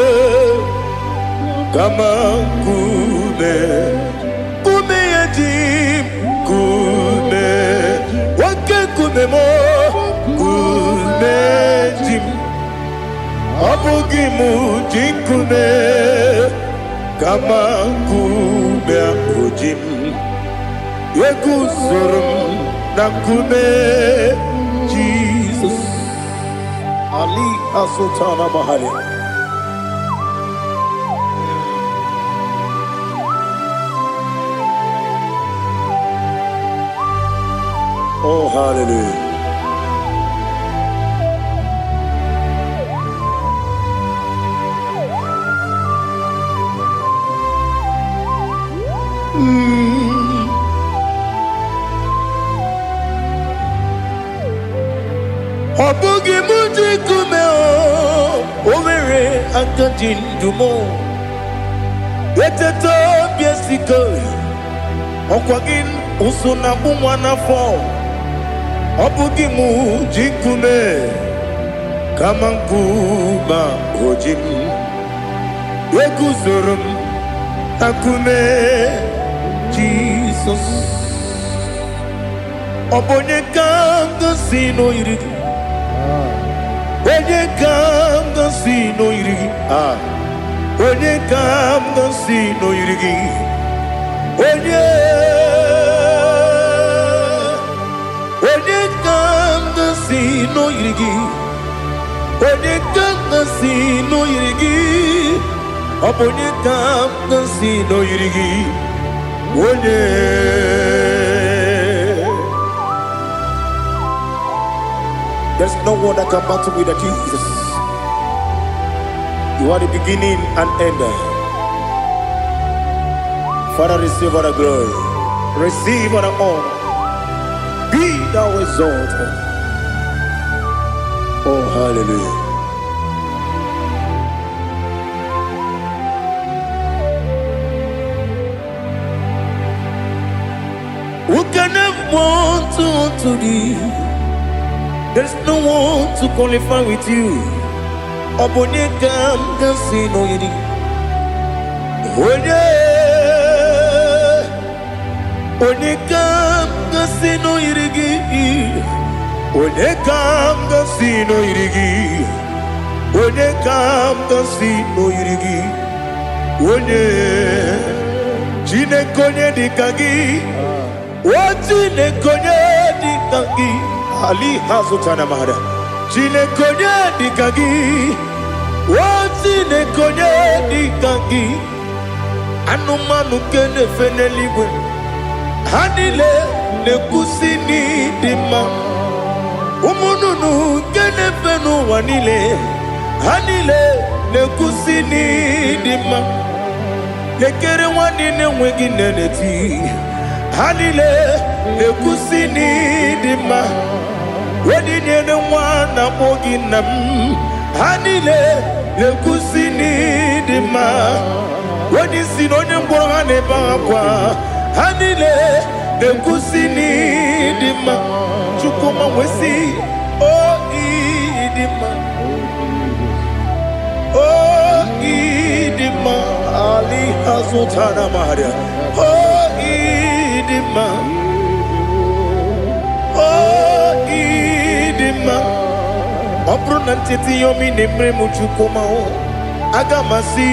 kama nkume, nkume ya ji m. Nkume, oke nkume m, nkume ji m. Ọ bụghị mụ ji nkume, kama nkume ahụ ji m. Eguzoro m na nkume Jizọs. Ali Asultana Mahali. Oh, hallelujah. Ọ bụghị mụ ji nkume. O nwere aka ji ndụ m. Eteta obi esiko, ọkwa gị ụsụ na-akpụ nwa n'afọ. Ọ bụghị mụ ji nkume, kama nkume o ji m. Eguzoro m na nkume Jizọs. Ọ bụ onye ka m gosi n'oyiri gị? Onye ka m gosi n'oyiri gị? Ah, onye ka m gosi n'oyiri gị? Onye, onye ka m gosi n'oyiri gị? Onye ka m gosi n'oyiri gị? Ọ bụ onye ka m gosi n'oyiri gị? Onye. There's no one that can battle with the Jesus. You are the beginning and end. Father, receive all the glory. Receive all the honor. Be thou exalted. Oh, hallelujah. Who can have one to thee? There's no one to qualify with you. Ọ bụ onye ka m ga-asị n'oyiri? Onye, onye ka m ga-asị n'oyiri gị? Onye ka m ga-asị n'oyiri gị? Onye ka m ga-asị n'oyiri gị? Onye Chineke, onye dịka gị? O Chineke, onye dịka gị? Ali ha zụtara mara. Chineke, onye dịka gị? O Chineke, onye dịka gị? Anụmanụ nke na-efe n'eluigwe, ha niile na-ekwusi n'ịdị mma. Ụmụ nnụnụ nke na-efe n'ụwa niile, ha niile na-ekwusi n'ịdị mma. Lekere nwanne na-enweghị nne na-eti, ha niile na-ekwusi n'ịdị mma. Onye nyere nwa na-akpọ gị nna m, ha niile na-ekwusi n'ịdị mma. Onye isi na onye mkpọrọ, ha na-ebe akwa, ha niile na-ekwusi n'ịdị mma. Chukwuma wesi o ịdị mma, o ịdị mma. Ali azụtara maria. O ịdị mma, o ịdị mma. Ọ bụrụ na ncheta ihe omi na-emere m, Chukwuma o, aga m asị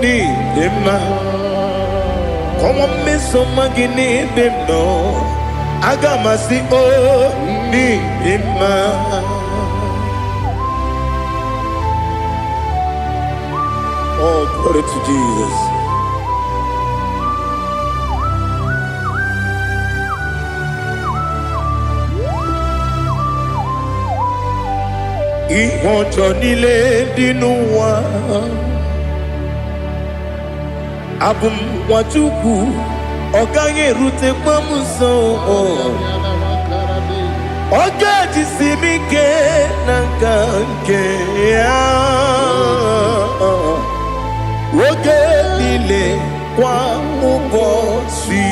n'ịdị mma. Kọnwa mmeso ọma gị n'ebe m nọ, aga m asị o n'ịdị mma. Oh, glory to Jesus. Ihe ọjọọ niile dị n'ụwa, abụ m nwa Chukwu, ọ gaghị erutekwa m nso. Ọ ga-ejisi m ike na nka nke ya oge niile, kwa ụbọchị.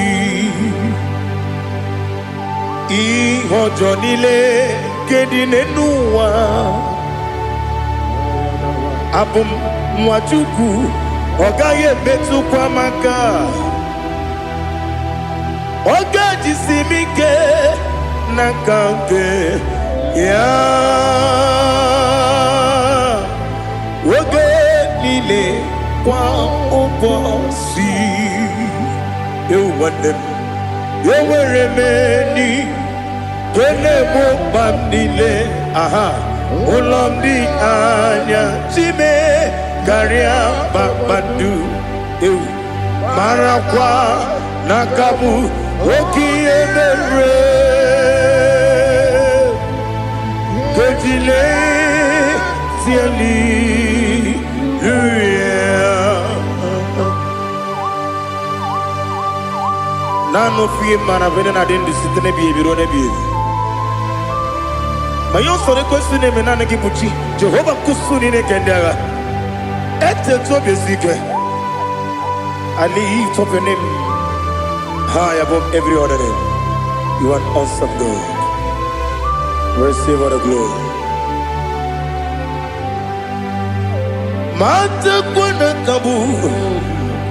Ihe ọjọọ niile nke dị n'elu ụwa, abụ m nwa Chukwu, ọ gaghị emetụkwa m aka. Ọ ga-ejisi m ike n'aka nke ya oge niile, kwa ụbọchị. Ewu nwanne m, enwere m enyi nke na-egbo mkpa m niile. Aha ụlọ m dị anya chime karịa kpakpando. Ewu, marakwa n'aka m oke ihe mere kejile hallelujah. Naanị ofu ihe mara bụ na adị ndụ site n'ebighị ebi ruo n'ebighị ebi. Ma ihe usoro ekwesị na-eme, naanị gị bụ chi Jehova nkusu niile nke ndị agha. Etetu obi esi ike. I lift up your name high above every other name. You are an awesome God. Receive all the glory. Matakwana kabu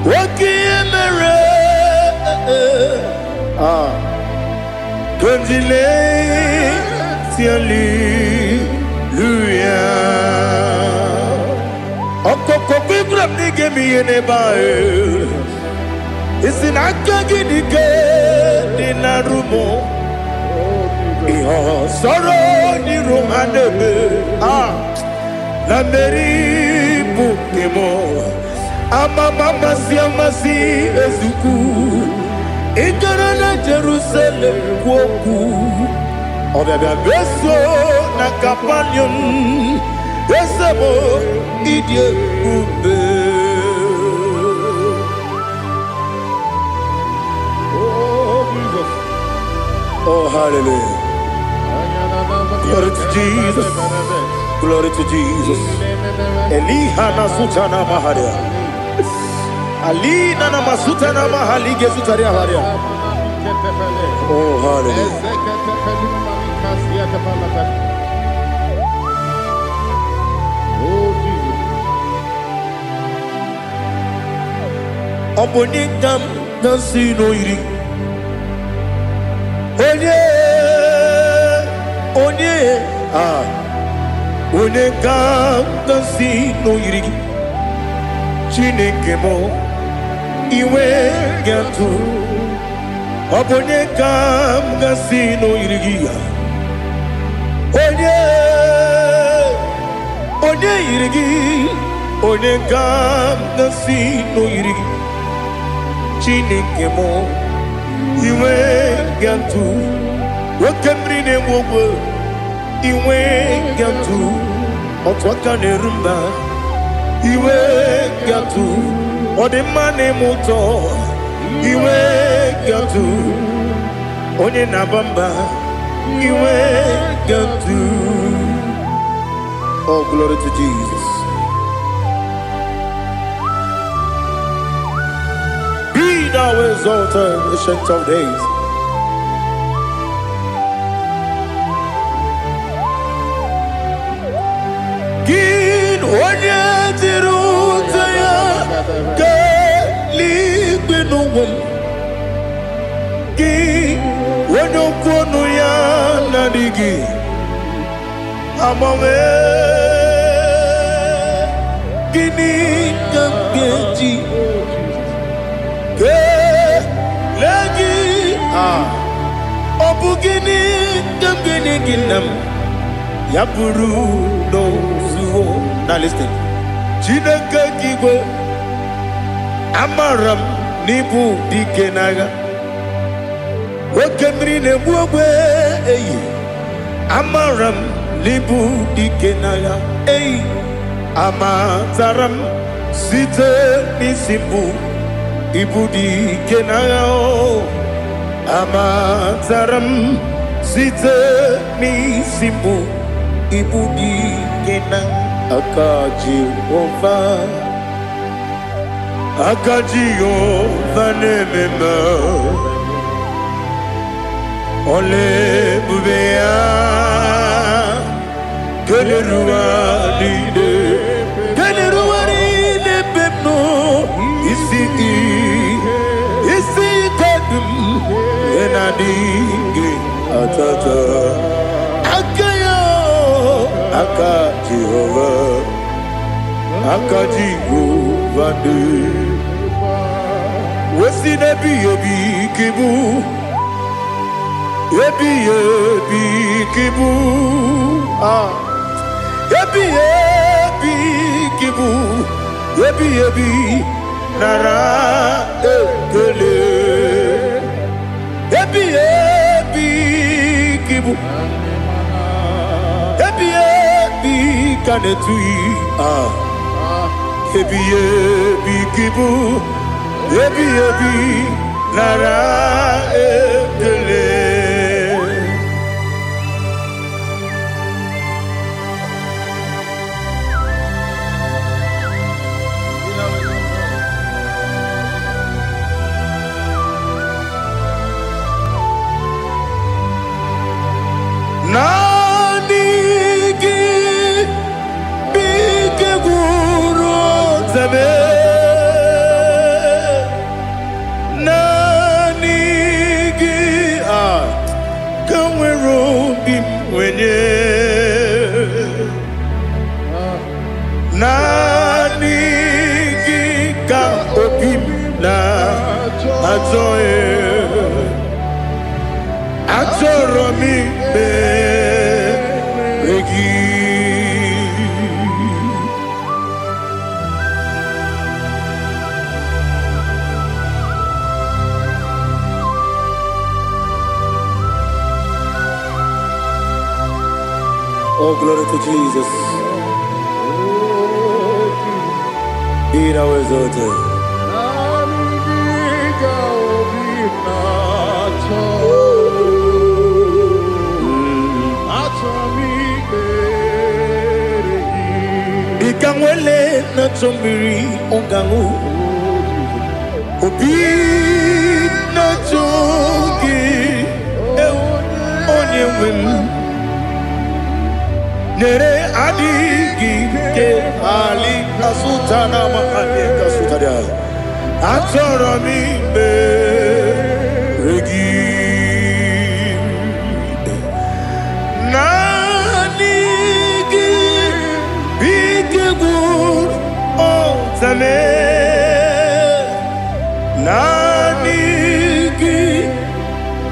oke ihe mere. Ah, Kandile hallelujah. Ọkọkọ kwigwara m na ị ga-eme ihe n'ebe ahụ. Isi na aka gị dị ike dị na rumo. Ihe ọsọrọ n'iru ha na-eme. Ah, na mmeri bụ nke m. Amama amasị amasị ezukwu. Ị gara na Jerusalem kwuo okwu. Ọbịabịa meso na Kapanium. Eze m, ịdị ebube. Oh, Jesus. Oh, hallelujah. Glory to Jesus. Glory to Jesus. Eliha na sutana maharia. Alina na masutana mahali gezutaria haria. Oh, hallelujah. Oh, Jesus. Ọ bụ onye ka m na-si n'oyiri? Onye, onye, ah, onye ka m na-si n'oyiri gị? Chineke m, iwe ga-atụ. Ọ bụ onye ka m gasị n'oyiri gị ya? Onye, onye yiri gị? Onye ka m gasị n'oyiri gị? Chineke m, iwe ga-atụ. Oke mmiri na-enwe ogwe, iwe ga-atụ. Otu aka na-eru mba, iwe ga-atụ. Ọ dị mma na-eme ụtọ, iwe ga-atụ. Onye na-aba mba, iwe ga-atụ. Oh, glory to Jesus. Be thou exalted, Ancient of Days. Gị onye jiri ụta ya kelee n'ụwa m. Gị onye okwu ọnụ ya na-adịghị agbanwe. Gịnị ka m ga-eji kelee gị? Ah, ọ bụ gịnị ka m ga-enye gị, nna m? Ya bụrụ n'ozuo. Now listen. Chineke nke igwe, amara m n'ịbụ dike n'agha. Oke mmiri na-egbu ogbe eyi, amara m n'ịbụ dike n'agha eyi. Amatara m site n'isi mbụ, ịbụ dike n'agha o. Amatara m site n'isi mbụ, ịbụ dike na aka Jehova. Aka Jehova na-eme mma. Ọla ebube ya keleruwa niile, keleruwa niile ebe m nọ. Isi isi ike dị m na-adịghị atata aka ya. Aka Jehova, aka Jehova dị wesi n'ebighị ebi ka ịbụ, ebighị ebi ka ịbụ. Ah, ebighị ebi ka ịbụ, ebighị ebi, nara ekele. Ebighị ebi ka ịbụ, ebighị ebi ka na-etughị. Ah, ebighị ebi ka ịbụ, ebighị ebi, nara ekele. Naanị gị bụ ike gwụrụ ọtebe. Naanị gị a ka nwere obi m nwenye. Naanị gị ka obi m na-achọ ya. Achọrọ m ikpere gị. Oh, glory to Jesus. Be thou exalted. Naanị gị ka obi na-achọ. Achọ m ikpere gị. Dịka nwele na-achọ mmiri ọ ga-aṅụ, obi na-achọ gị, ewu, onye nwe m. Nyere adịghị ike ali asụta na amahanye kasụtara. Achọrọ m ikpere gị. Naanị gị bụ ike gwụrụ ọta. Zame, naanị gị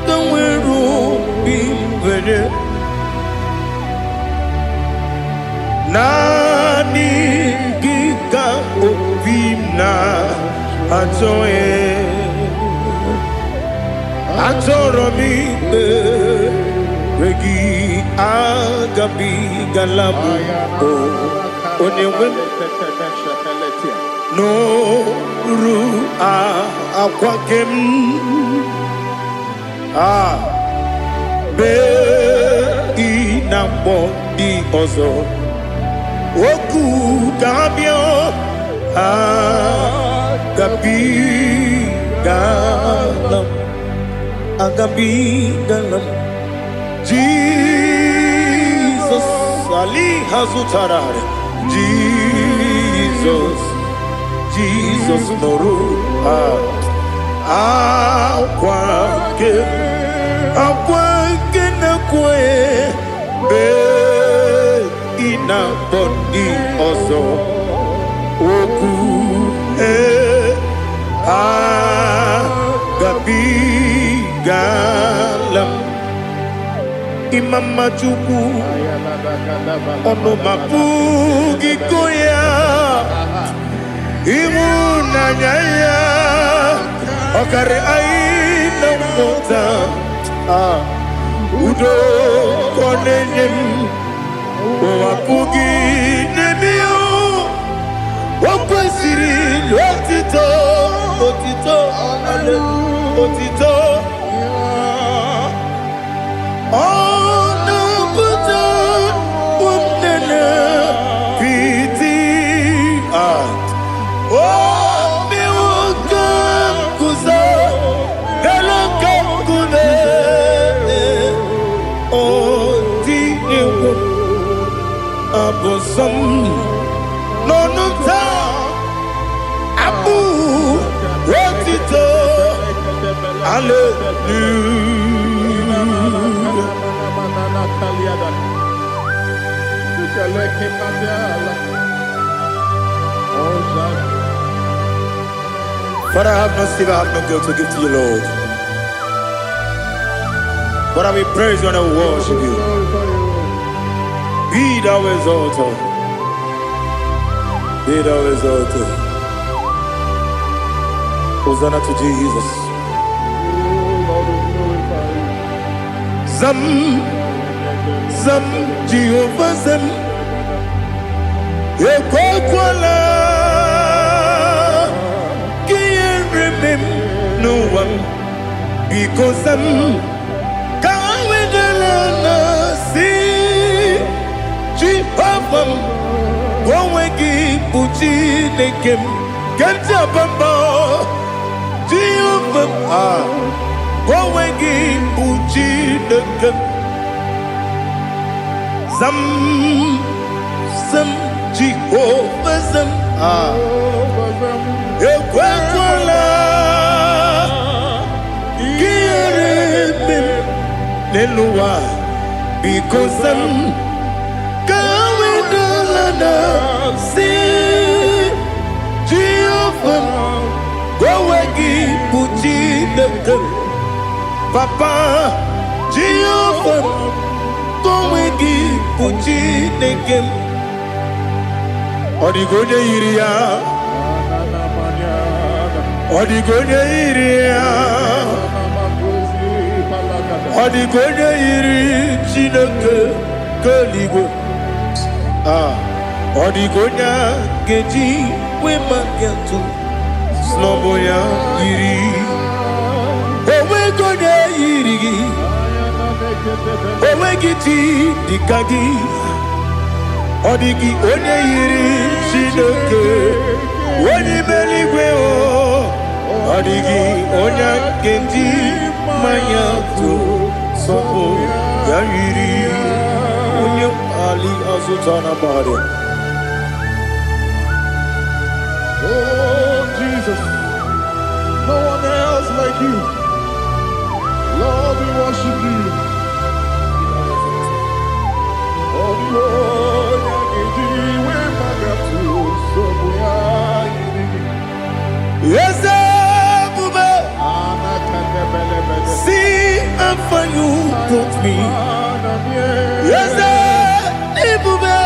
ka nwere obi nwere. Naanị gị ka obi m na-achọ. Achọrọ m ikpere gị, agabigala m o onye nwe m n'oru akwa gị m a bee ị na mgbọ ndị ọzọ okwu ga-abịa agabigala m, agabigala m. Jizọs ali ha zụtara. Jizọs, Jizọs, nụrụ akwa nke akwa nke na-ekwe mgbe ị na-akpọ ndị ọzọ okwu ee agabigala m. Ịma mma Chukwu, ọnụ ma pụghị ịkọ ya. Ịhụnanya ya ọkarị anyị na mmụta. Ah, udo ka ọ na-enye m, ụwa pụghị n'ebe ya. O kwesịrị otito, otito, otito. Ọ na-apụta ụmụnne piti. Ah, obi nwoke guzo elu ka nkume ọ dị egwu abụ nsọ m n'ọnụ taa abụ otito, hallelujah. Father, I have no silver, I have no gold to give to you, Lord. But I will praise you and I will worship you. Be thou exalted. Be thou exalted. Hosanna to Jesus. Zam, Zam, Jehovah Zam. Ekwekwala ka ihere mee m n'ụwa m. Biko zam, ka wedala na si Jehova m, onwe gị bụ Chineke m ke m ji aba mba. Jehova m, ah, onwe gị bụ Chineke m. Zam, zam, Jehova zam, ah, ekwekwala ka ihere mee m n'elu ụwa. Biko zam, ka wedala na si Jehova m, onwe gị bụ Chineke m. Papa, Jehova m, onwe gị bụ Chineke m. Ọ dịghị onye yiri ya, ọ dịghị onye yiri ya, ọ dịghị onye yiri Chineke nke eluigwe. Ah, ọ dịghị onye a ga-eji wee maka atụ snọbụ ya yiri. Onweghị onye yiri gị, onweghị chi dịka gị. Ọ dịghị onye yiri Chineke onye ime eluigwe o. Ọ dịghị onye ga-eji mmanya tụ sọpụ ya yiri onye ali azụta na mmadụ. Oh, Jesus, no one else like you. Lord, we worship you. Oh, the one me. Yes, Ebube,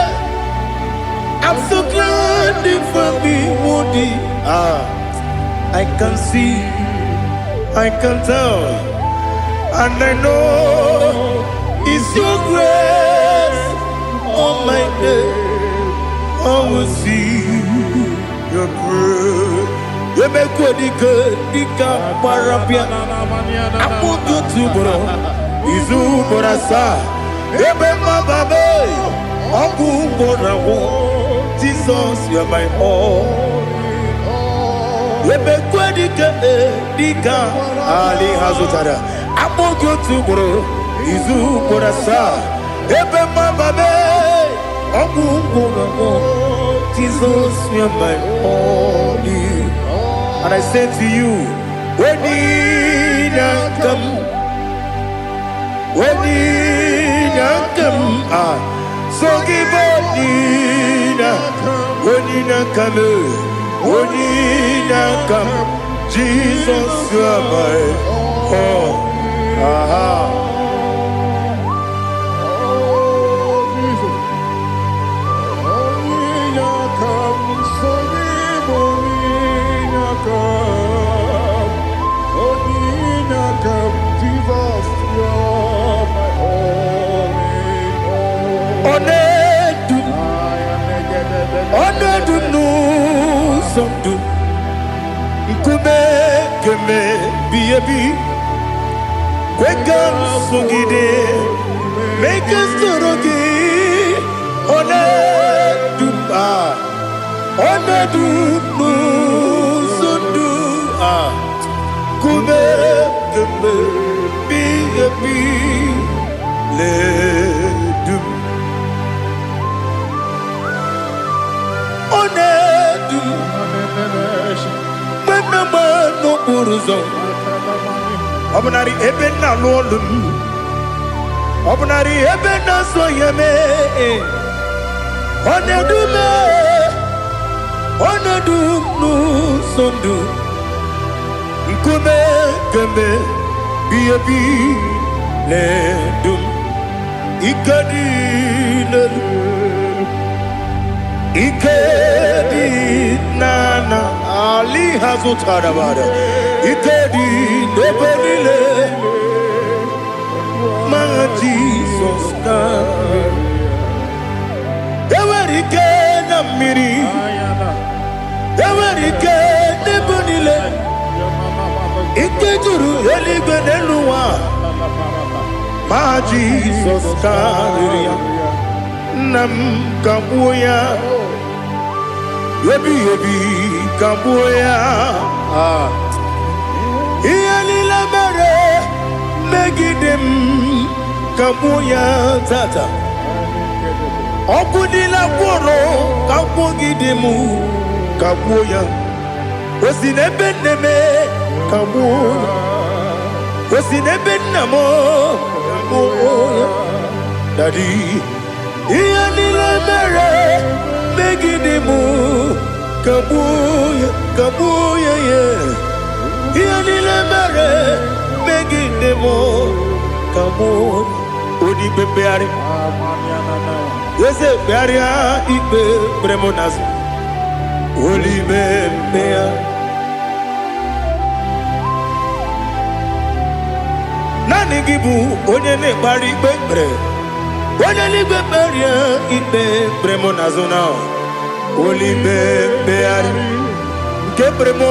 I'm so glad you found me worthy. Ah, I can see, I can tell, and I know it's your grace on my day. I will see your grace. Emekwedike dịka gbarapịa akpụkpọ otu ugboro izu ugboro asaa ebe mmababe ọgwụ ugboro agwụ. Jizọs, you are my all. Emekwedike dịka ali ha zụtara akpụkpọ otu ugboro izu ugboro asaa ebe mmababe ọgwụ ugboro agwụ. Jizọs, you are my all. And I say to you, when come, when come, ah, so give Nina, when come, when come, Jesus, you are my all. Aha. Onedu, onedu n'ụzọ ndụ, nkume keme bi ebi, kwe ka m sogide, mee ka m soro gị, onedu, ah, onedu n'ụzọ ndụ, ah, nkume keme bi ebi, ledu m. Onedu mgbe nna m n'okporo ụzọ, ọ bụnarị ebe nna alụ ọlụ m, ọ bụnarị ebe nna so ya mee, ọ na-edu m, ọ na-edu m n'ụzọ ndụ, nkume kemgbe bi ebi na-edu m. Ike dị n'elu, ike dị n'ala, ali ha zụtara bara ike dị n'ebe niile, ma Jizọs na enwere ike na mmiri, enwere ike n'ebe niile, ike juru eluigwe n'elu ụwa, ma Jizọs karịrị ya. Nna m, ka gbuo ya ebighị ebi, ka gbuo ya. Ah. Ihe niile mere megide m, ka gbuo ya tata. Ọgwụ niile gwụrụ ka gwụgide m, ka gbuo ya. O si n'ebe nne m, ka gbuo ya. O si n'ebe nna m, ka gbuo ya. Dadi, ihe niile mere megide m, ka gbuo ya, ka gbuo ya ya. Ihe niile mere megide m, ka gbuo ya. Onye ikpe mkpegharị, eze kpegharịa ikpe kpere m n'azụ, olibe mkpegharị. Naanị gị bụ onye na-ekpegharị ikpe kpere, onye n'igwe kperie ikpe kpere m n'azụ na olibe mkpegharị nke kpere m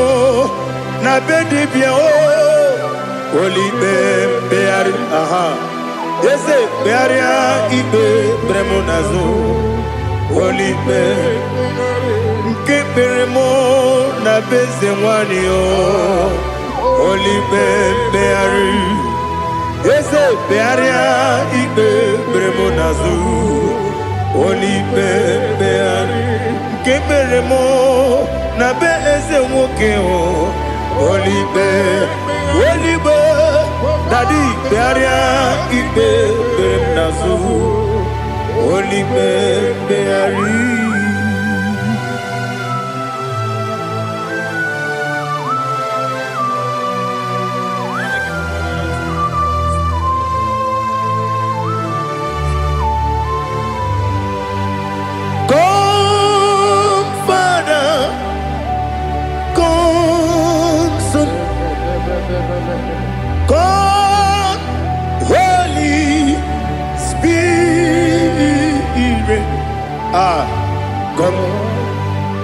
na be dibịa o, olibe mkpegharị. Aha, eze kpegharịa ikpe kpere m n'azụ, olibe nke kpere m na be eze nwanyị o, olibe mkpegharị. Eze kpegharịa ikpe kpere m n'azụ, olibe mkpegharị nke kpere m na be eze nwoke o, olibe, olibe dadi kpegharịa ikpe kpere m n'azụ, olibe mkpegharị.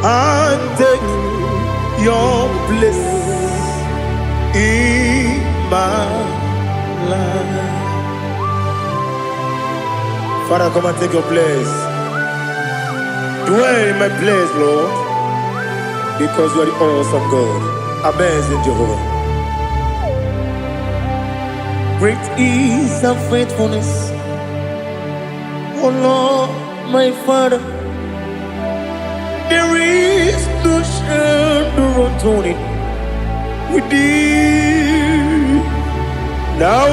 and take your place in my life. Father, come and take your place. Dwell in my place, Lord, because you are the awesome God, amazing Jehovah. Great is thy faithfulness, O Lord, my Father. There is no shadow of turning with thee. Thou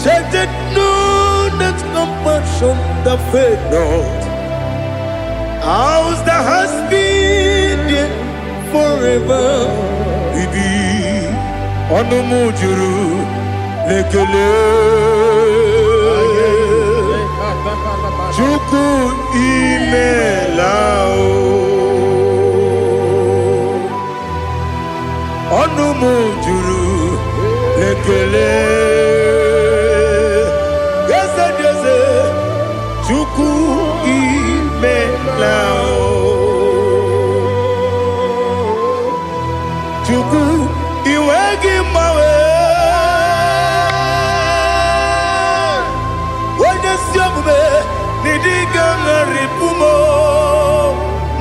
changest not thy compassions, they fail not. As thou hast been there forever with thee. Ọnụ m juru n'ekele. Chukwu, imela o. Ọnụ m juru n'ekele. Eze dị eze, Chukwu, imela o. Chukwu, iwe gị mgbanwe. Onye ezi omume n'ịdị ga-agharịpụ m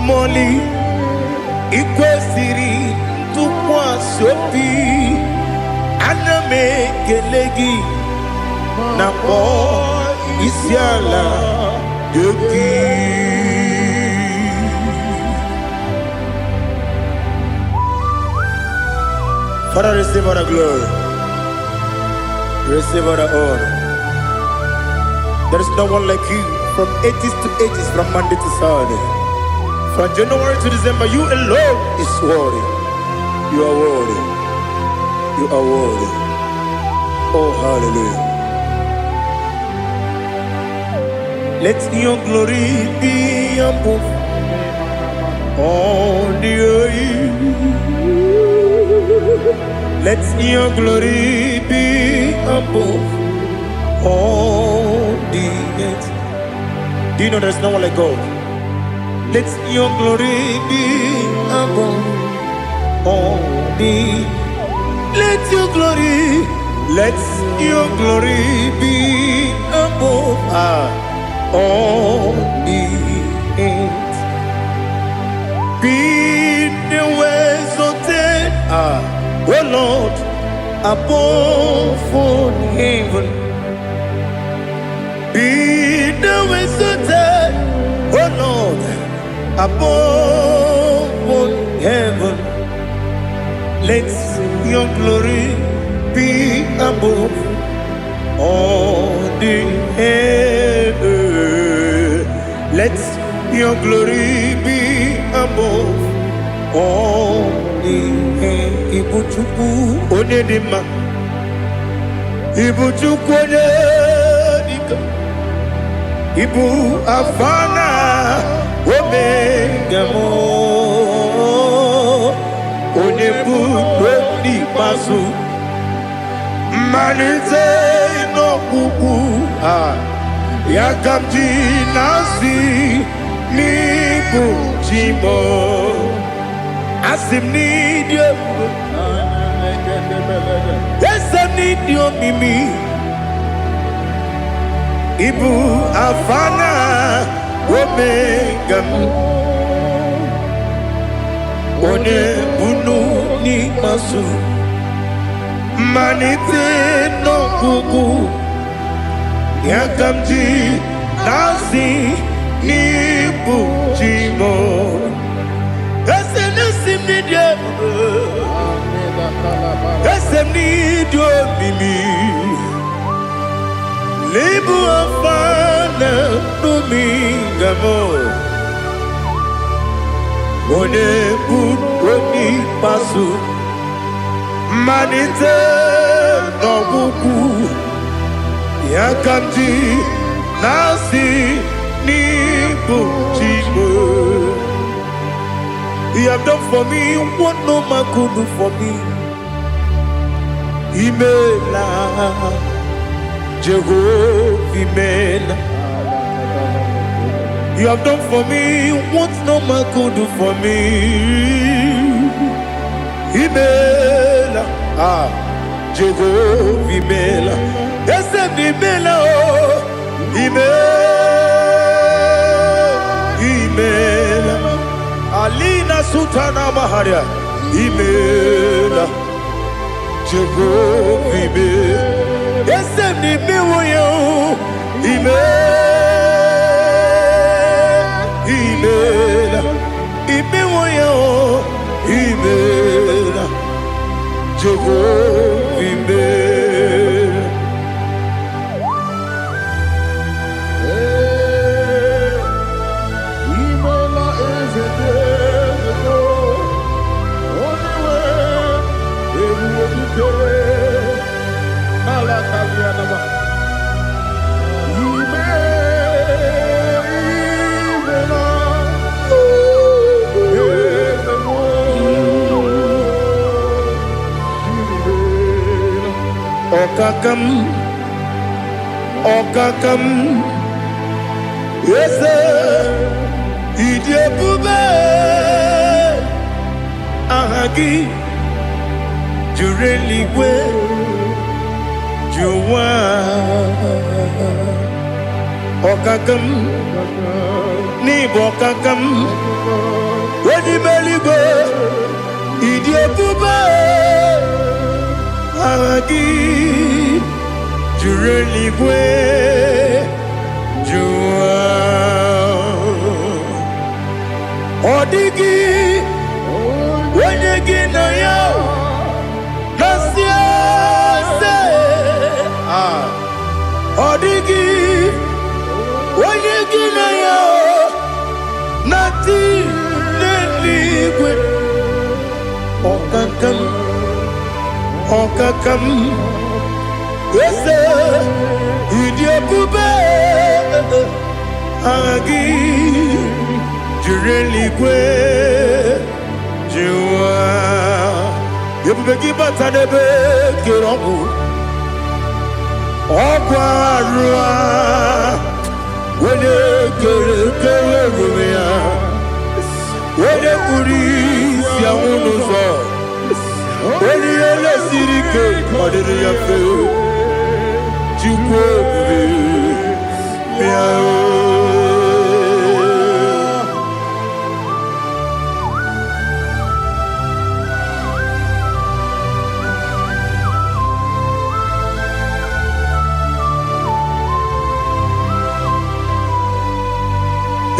mọli. Ikwesịrị ntụkwasị obi, ana m ekele gị na kpọọ isi ala nye gị. Father, receive all the glory. Receive all the honor. There is no one like you from ages to ages, from Monday to Saturday. From January to December, you alone is worthy. You are worthy. You are worthy. Oh, hallelujah. Let your glory be above all the earth. Let your glory be above all the earth. Do you know there's no one like God? Let your glory be above all the. Let your glory, let your glory be above all the earth. Be thou exalted, O Lord, above all heaven. Be thou exalted, O Lord, above all heaven. Let your glory be above all the earth. Let your glory be above all the earth. Ibu Chukwu onye dị mma, Ibu Chukwu onye dịka, Ibu Alfa na Omega m, onye bụ n'ikpeazụ, mmalite n'ọgwụgwụ a, ya ka m ji na-asị n'ịbụ chi m. Asị m n'ịdị ebube, eze m, n'ịdị omimi. Ịbụ Alfa na Omega m, onye bunu n'ikpeazụ, mmalite n'ọgwụgwụ, ya ka m ji na-asị n'ịbụ chi m. Eze na-esi m n'ịdị ebube, eze m, n'ịdị omimi. N'ịbụ Alfa na Omega m, onye bụ onye ikpeazụ, mmalite n'ọgwụgwụ, ya ka m ji na-asị n'ịbụ chi m. You have done for me what no man could do for me. Imela, Jehovah, imela. You have done for me what no man could do for me. Imela, ah, Jehovah Imela. Eze m imela o, Imela, Imela. Alina Sultana Maharia, Imela, Jehovah Imela. Eze m imewo ya o, Imela, Imela, imewo ya o, Imela, Jehovah Imela. Ee, imela eze dị eze, onye nwe ebube dike n'ala kalịanaba. Ime, imela, eze m, imela. Ọkaka m, ọkaka m, eze, ịdị ebube, aha gị juru eluigwe ju ụwa. Ọkaka m, n'ịbụ ọkaka m, onye ime eluigwe, ịdị ebube, aha gị juru eluigwe ju ụwa. Ọ dịghị onye gị na ya na-asị eze. Ah, ọ dịghị onye gị na ya na-atị n'eluigwe. Ọkaka m, ọkaka m, eze, ịdị ebube, aha gị juru eluigwe ju ụwa. Ebube gị bata n'ebe kere ọgwụ, ọgwụ arụ a, onye kere kere ebube ya, onye kpuru isi anwụ n'ụzọ, onye ihe siri ike ọ dịrị ya mfe. Chukwu ebube, bịa o.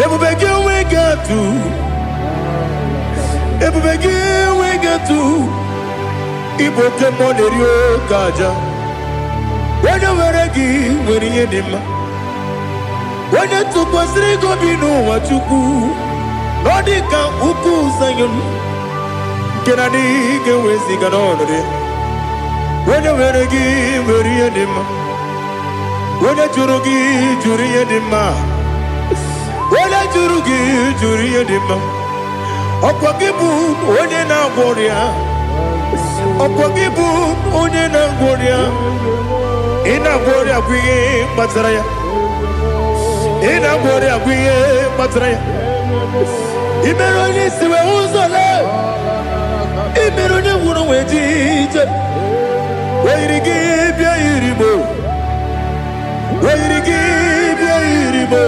Ebube gị enweghị atụ, ebube gị enweghị atụ. Ịbụ oke mmụọ na-eri oke aja. Onye nwere gị nwere ihe dị mma. Onye tụkwasịrị gị obi n'ụwa, Chukwu, na ọ dị ka ukwu Zayọn nke na adịghị ga-eweziga n'ọnọdụ ya. Onye nwere gị nwere ihe dị mma. Onye jụrụ gị jụrụ ihe dị mma. Onye jụrụ gị jụrụ ihe dị mma. Ọkwa gị bụ onye na-agwọ ọrịa. Ọkwa gị bụ onye na-agwọ ọrịa. Ị na-agwọ ọrịa bụ ihe kpatara ya. Ị na-agwọ ọrịa bụ ihe kpatara ya. Ị mere onye isi wee ụzọ lee. Ị mere onye nwụrụ wee ji ije. O yiri gị bịa yiri mo. O yiri gị bịa yiri mo.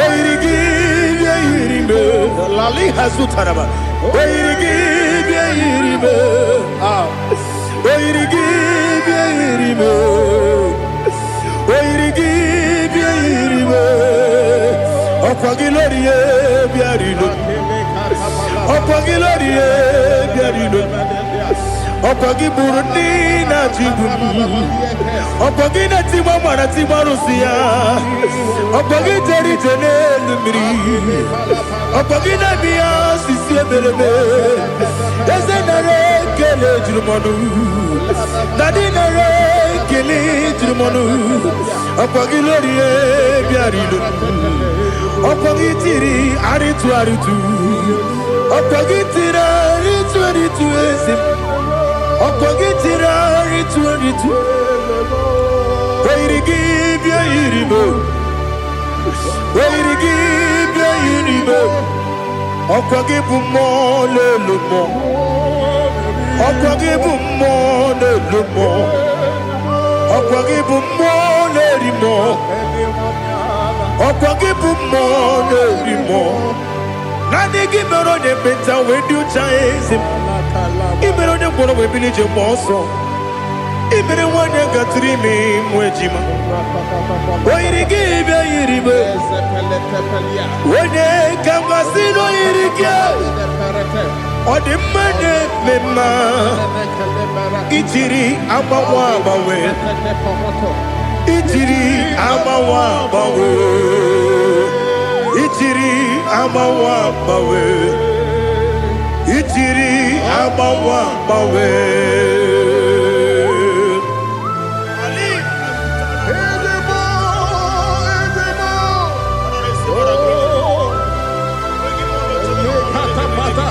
O yiri gị bịa yiri mo. Lali hazutaraba. O yiri gị bịa yiri mo. Ah. O yiri gị bịa yiri mo. O yiri gị bịa yiri mo. Ọkwa gị lórí ye bịa rilo. Ọkwa gị lórí ye bịa rilo. Ọkwa gị gburu ndị na-achịgbu m. Ọkwa gị na-etigba mara tigba arụsị ya. Ọkwa gị jere ije n'elu mmiri. Ọkwa gị na-eme ya osisi emereme. Eze, nara ekele juru m ọnụ. Daddy, nara ekele juru m ọnụ. Ọkwa gị lórí bịara ilo. Ọkwa gị tiri arịtụ arịtụ. Ọkwa gị tiri arịtụ arịtụ, eze m. Ọkwa gị tiri arịtụ arịtụ. O yiri gị bịa yiri m. O yiri gị bịa yiri ibe. Ọkwa gị bụ mmụọ na-elu mmụọ. Ọkwa gị bụ mmụọ na-elu mmụọ. Ọkwa gị bụ mmụọ na-eri mmụọ. Ọkwa gị bụ mmụọ na-eri mmụọ. Naanị gị mere onye ekpenta wee dị ụcha, eze m. Ị mere onye ngwọrọ wee bili ije mgbe ọsọ. Ị mere nwanyị gatụrụ ime ịmụ ejima. O yiri gị bịa yiri ibe. Onye ka m gasị na o yiri gị. Ọ dị mma na-eme mma. Ijiri agbanwe agbanwe. Ijiri agbanwe agbanwe. Ijiri agbanwe agbanwe. Ijiri agbanwe agbanwe. Ezigbo, ezigbo. Oh, lekatapata.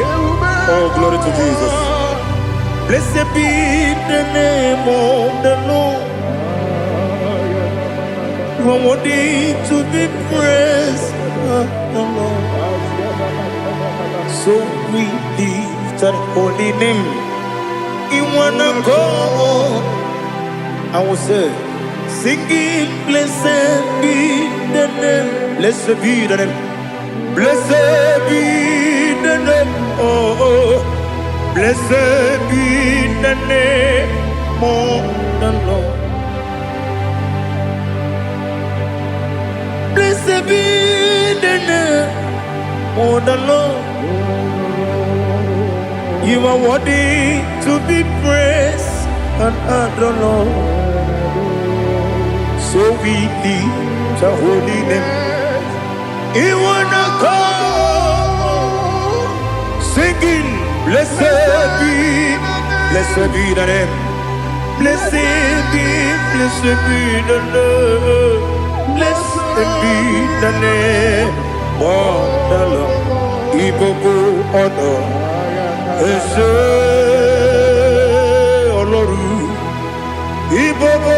Ewume. Oh, glory to Jesus. Blessed be the name of the Lord. You are worthy to be praised, the Lord. So we lift that holy name in one accord. I will say, singing, blessed be the name, blessed be the name, blessed be the name, oh, blessed be the name of the Lord. Blessed be the name of the Lord. You are worthy to be praised and adored, Lord. So we lift the holy name. In one accord, singing, blessed be the name. Blessed be the name. Blessed be the name of the Lord. Ìgbogbo ọ̀nà ẹ ṣé Ọlọ́run. Ìgbogbo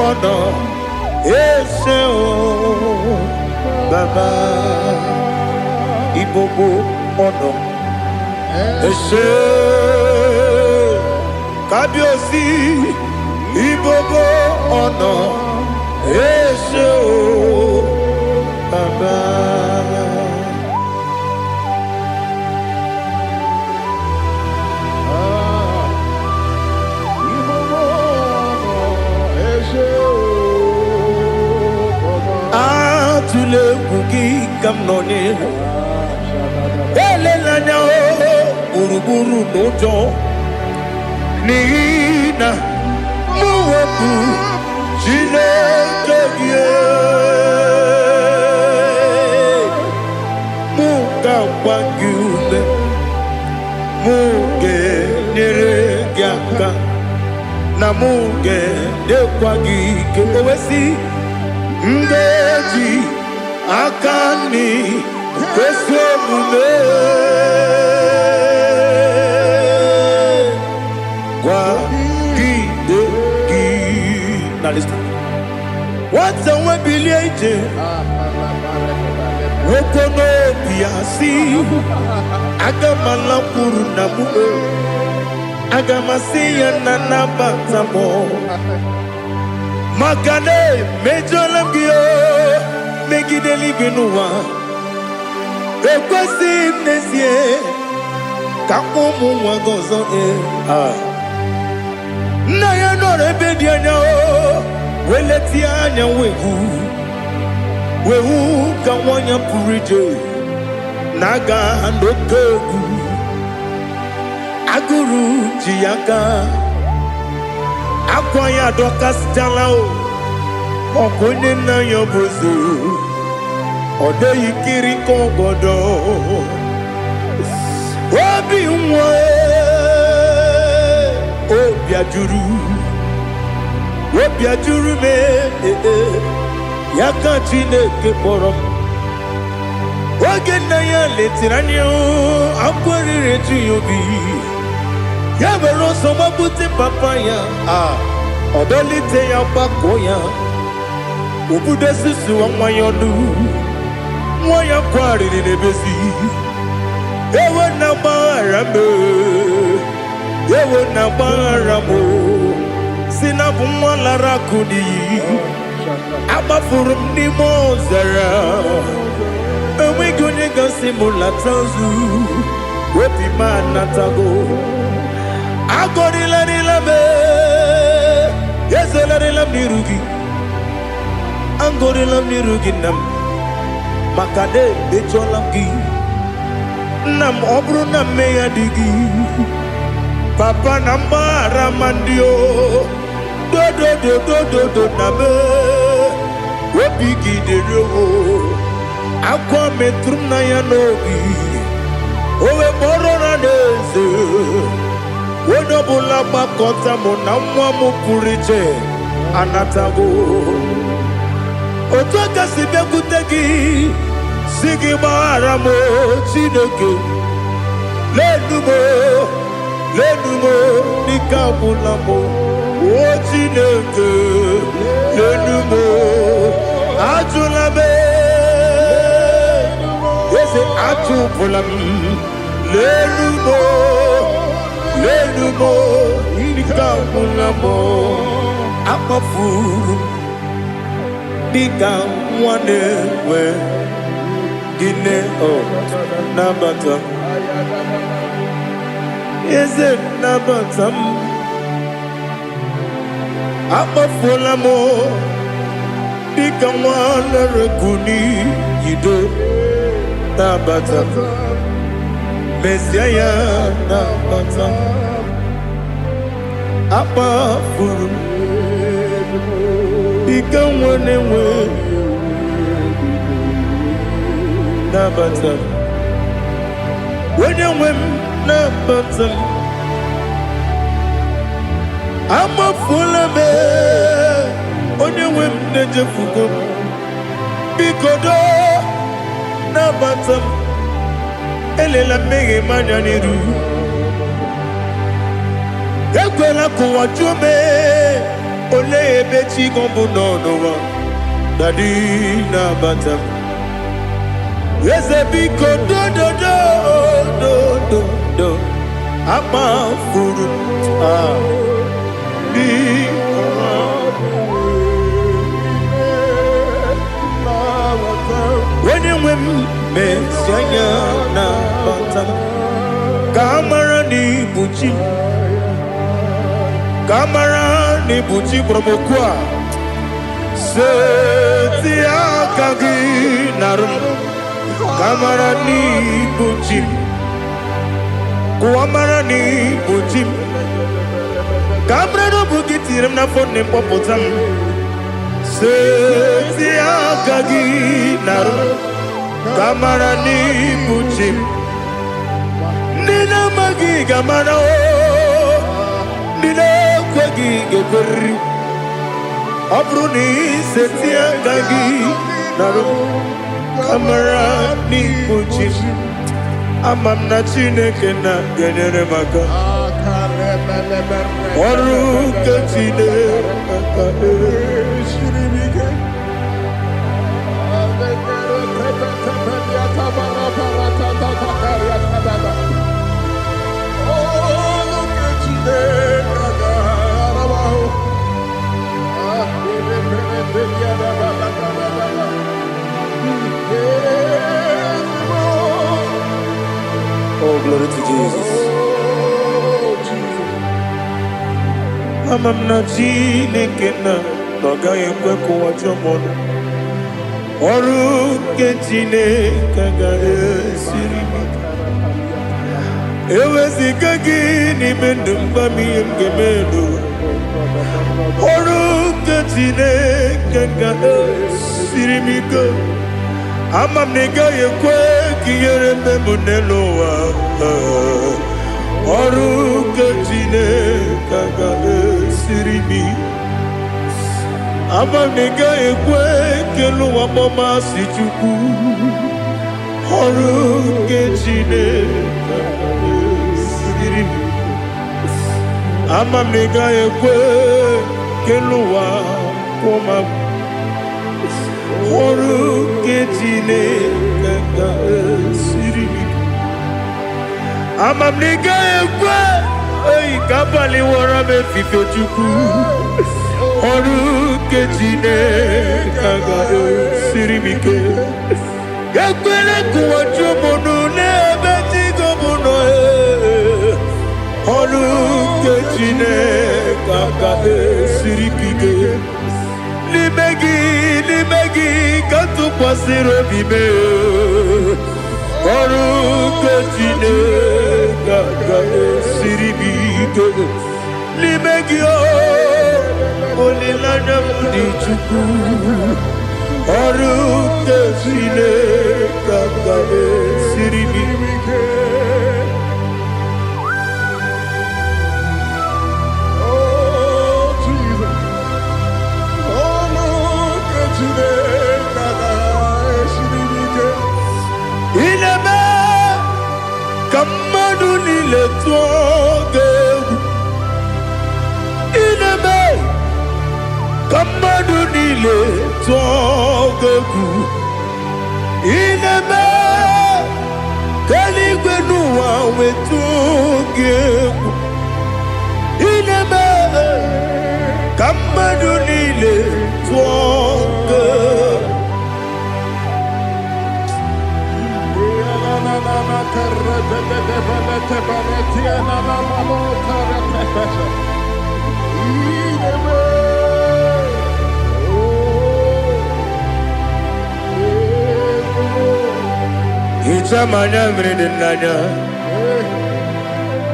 ọ̀nà ẹ ṣé o Bàbá. Ìgbogbo ọ̀nà ẹ ṣé Kábíyèsí. Ìgbogbo ọ̀nà ẹ ṣé o Bàbá. Ah, ìgbogbo ọ̀nà ẹ ṣé o, Bàbá. Atụla egwu gị ka m nọ n'ihu. Elela anya o gburugburu n'ụjọ, n'ihi na mụ bụ Chineke gị. Mụ ga-agba gị ume, mụ ga-enyere gị aka, na mụ ga-enyekwa gị ike. O wee sị, m ga-eji aka nri kwesị omume kwagide gị. Now listen. Nwata nwe bilie ije, nwoke n'obi ya si, aga m alakwuru nna m o, aga m asị ya na nabata m, maka na emejọla m gị o megide eluigwe n'ụwa. Ekwesịghị m n'ezie ka m kpọọ ụmụ nwa gị ọzọ. Ee. Ah. Nna ya nọrọ ebe dị anya o wee letie anya wee hụ wee hụ ka nwa ya pụrụ ije na-aga n'oke egwu. Agụrụ ji ya aka, akwa ya adọkasịchala o. Ọkụ onye nna ya bụ eze, ọ dịghị kiri ka ọgọdọ obi nwa obi ajụrụ, obi ajụrụ m. Ee, ya ka Chineke kpọrọ m. Oge nna ya letiri anya, akwa riri eju ya obi. Ya were ọsọ gbapute papa ya, a ọ dọlite ya, gbakọọ ya. Obodo susuwa nwa ya ọnụ, nwa ya kwarịrị n'ebezi. Ewo na gbaghara m, ewo na gbaghara m, si na bụ nwa lara akụ n'iyi. Agbafuru m n'ime ọzara, enweghị onye gasị m lata ozu. Obi m anatago. Agọrịlarịla m, ezelarịla m n'iru gị. Agọrịla m n'iru gị, nna m, maka na emejọla m gị, nna m. Ọ bụrụ na mmehie dị gị, papa, na mgbaghara ma ndị o dodododododo na m obi gị dịrị o. Akwa metụrụ m na ya n'obi, o wee kpọrọ na n'eze onye ọbụla gbakọta mụ na nwa m pụrụ iche anatago. Otu aka si bịakwute gị, si gị gbaghara m, Chineke. Lenu m, lenu m, n'ike agwụla m. O Chineke, lenu m, ajụla m. Eze, achụpụla m. Lenu m, lenu m, n'ike agwụla m. Akpafuru m dịka nwa na-enwe gịnị o. Nabata m, eze, nabata m. Akpafuola m dịka nwa lere n'iyido. Nabata m, mezie ya, nabata m. Akpafuru m dịka nwa na-enwe, nabata m. Onye nwe m, nabata m. Amafuola m, onye nwe m, na-ejefugo m. Biko doo, nabata m. Elela mmehie m anya n'iru. Ekwela ka ụwa jụọ m, olee ebe chi gị bụ nọ n'ụwa. Daddy, nabata m. Eze, biko, dododo dododo. Akpafuru m, ah, biko. Onye nwe m, mezie anya, nabata m, ka a mara na ibu chi m, ka a mara na ibu chi kpọrọ m okwu a. Seti aka gị narụ m, ka a mara na ibu chi m. Kụwa mara na ibu chi m, ka a mara na ọ bụ gị tinyere m n'afọ nne m, kpọpụta m. Seti aka gị narụ m, ka a mara na ibu chi m. Ndị na-amaghị ga-amara o, ndị na-ekweghị ga-ekweriri. Ọ bụrụ na iseti aka gị narụ m, ka mara n'ibu chi m. Ama m na Chineke na ga-enyere m aka. Ọrụ nke Chineke aka. Oh, glory to Jesus. Ama m na Chineke na ọ gaghị ekwe ka ụwa jụọ m ọnụ. Ọrụ nke Chineke agaghị esiri m ike. Eweziga gị n'ime ndụ m, gwa m ihe m ga-eme n'ụwa. Ọrụ nke Chineke ga-esiri m ike. Ama m na ị gaghị ekwe ka ihere mme m n'elu ụwa. Ọrụ nke Chineke ga-esiri m ike. Ama m na ị gaghị ekwe ka elu ụwa kpọmasị Chukwu. Ọrụ nke Chineke ga-esiri m ike. Ama m na ị gaghị ekwe ka elu ụwa kwụọ m. Ọrụ nke Chineke ga-esiri m ike. Ama m na ị gaghị ekwe eyi ka abalị wọrọ m efife. Chukwu, ọrụ nke Chineke ga-esiri m ike. Ekwele ka ụwa jụọ m ọnụ n'ebe chi gị bụ nọ. Ee. Ọrụ nke Chineke ga-esiri m ike. N'ime gị, n'ime gị ka m tụkwasịrị obi m. Ọrụ nke Chineke ga-esiri m ike. N'ime gị o, olileanya m dị. Chukwu, ọrụ nke Chineke ga-esiri m ike. Oh, Jesus. Ọrụ nke Chineke ga-esiri m ike. Ị na-eme ka mmadụ niile tụọ gị egwu. Ị na-eme ka mmadụ niile tụọ gị egwu. Ị na-eme ka eluigwe n'ụwa wetụọ gị egwu. Ị na-eme ka mmadụ niile tụọ gị egwu. Hichaa m anya mmiri dị n'anya,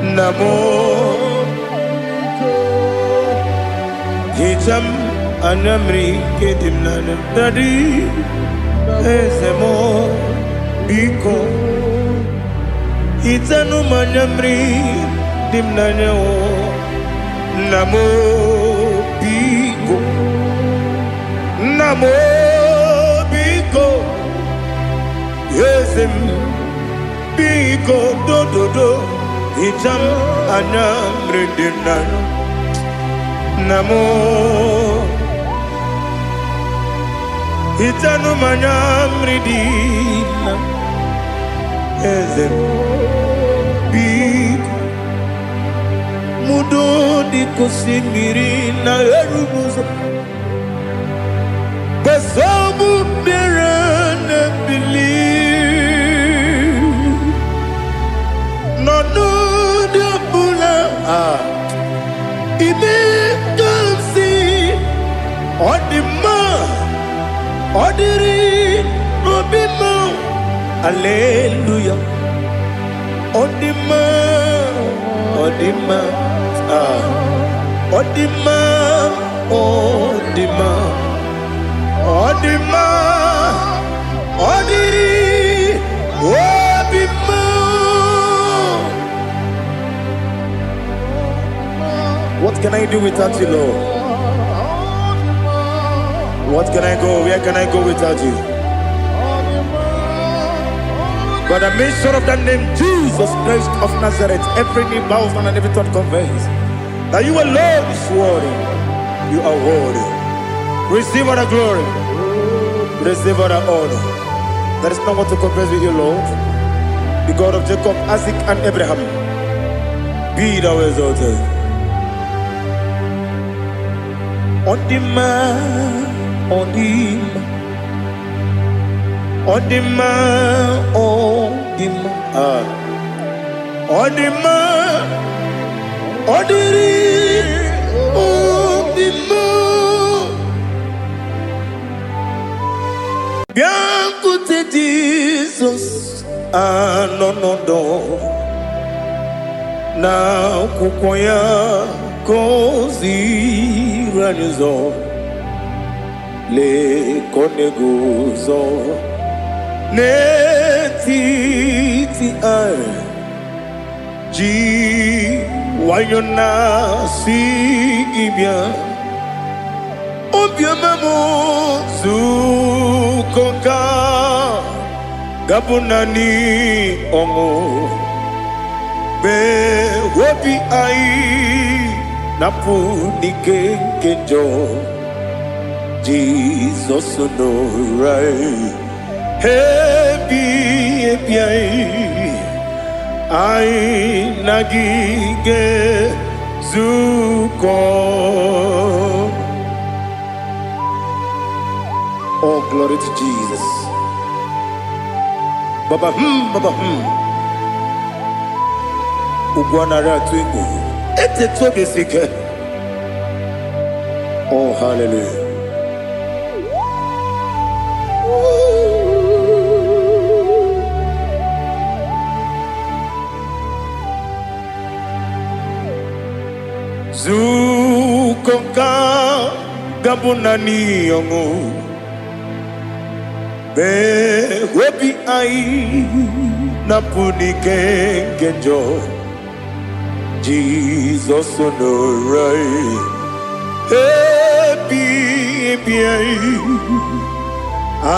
nna m. Hichaa m anya mmiri nke dị m n'anya, Daddy, eze m, biko hichanụ m anya mmiri dị m n'anya o. Nna m, biko. Nna m, biko. Eze m, biko, dododo, hichaa m anya mmiri dị m n'anya. Nna m, hichanụ m anya mmiri dị na eze m, biko. Mudo dịka osimiri na-eru n'ụzọ gbasọbụ mmiri na-ebili n'ọnọdụ ọbụla. Ah, ime ka m si ọ dị mma, ọ dịrị n'obi m. Aleluya, ọ dị mma, ọ dị mma. Ah, ọ dị mma, ọ dị mma, ọ dị mma, ọ dịrị obi m. What can I do without you, Lord? What can I go? Where can I go without you? By the mention of that name, Jesus Christ of Nazareth, every knee bows down and every tongue confess that you alone is worthy. You are worthy. Receive all the glory. Receive all the honor. There is no one to compare with you, Lord. The God of Jacob, Isaac, and Abraham. Be thou exalted. Ọ dị mma, ọ dị mma, ọ dị mma, ọ dị mma. Ah. Ọ dị mma, ọ dịrị obi m. Bịakwute Jizọs anọ n'ọdọ na akwụkwọ ya ka o ziri anyị ụzọ. Lee ka ọ na-eguzo n'etiti anyị ji nwayọ na-asị gị bịa. Obiọma m, zukọ ka gabụ naanị ọṅụ mee obi anyị napụ n'ike nke njọ. Jizọs nọrọ ebi ebi anyị anyị na gị ga-ezukọ. Oh, glory to Jesus. Baba baba. Ugwu anara atụ egwu. Etetu obi esi ike. Oh, hallelujah. Zukọ nka gabụ naanị ọṅụ. Mee obi anyị napụ n'ike nke njọ. Jizọs nọrọ anyị. Ebi ebi anyị.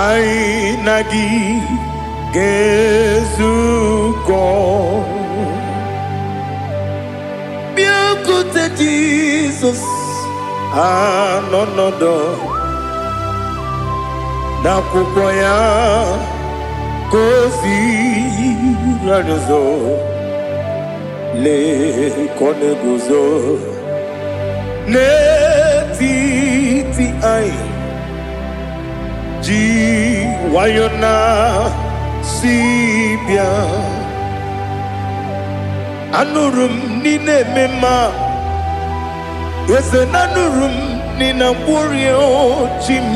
Anyị na gị ga-ezukọ. Bịakwute Jizọs anọ nọdụ n'akwụkwọ ya ka o ziri anyị ụzọ. Lee ka ọ na-eguzo n'etiti anyị ji nwayọ na si bịa. Anụrụ m n'ị na-eme mma, eze na anụrụ m n'ị na-agwọrị chi m,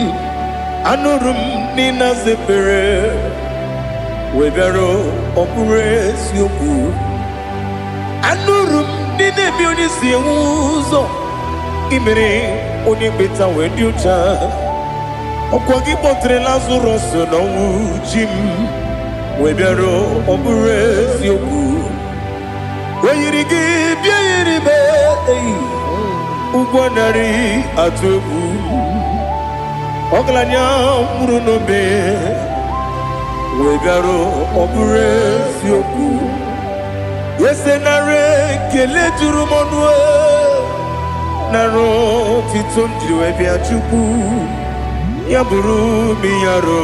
anụrụ m n'ị na-azepere wee bịara ọ bụrụ eziokwu. Anụrụ m ndị na-ebi onye si enwe ụzọ imere onye mkpeta wee dị ụcha. Ọkwa gị kpọtere Lazarọs n'ọnwụ chi m wee bịara ọ bụrụ eziokwu. O yiri gị bịa yiri m eyi ụgwọ narị atụ egwu. Ọgaranya nwụrụ n'obe wee bịara ọ bụrụ eziokwu. Ese nara ekele juru m ọnụ e, nara otito m jiri wee bịa Chukwu ya bụrụ m yaro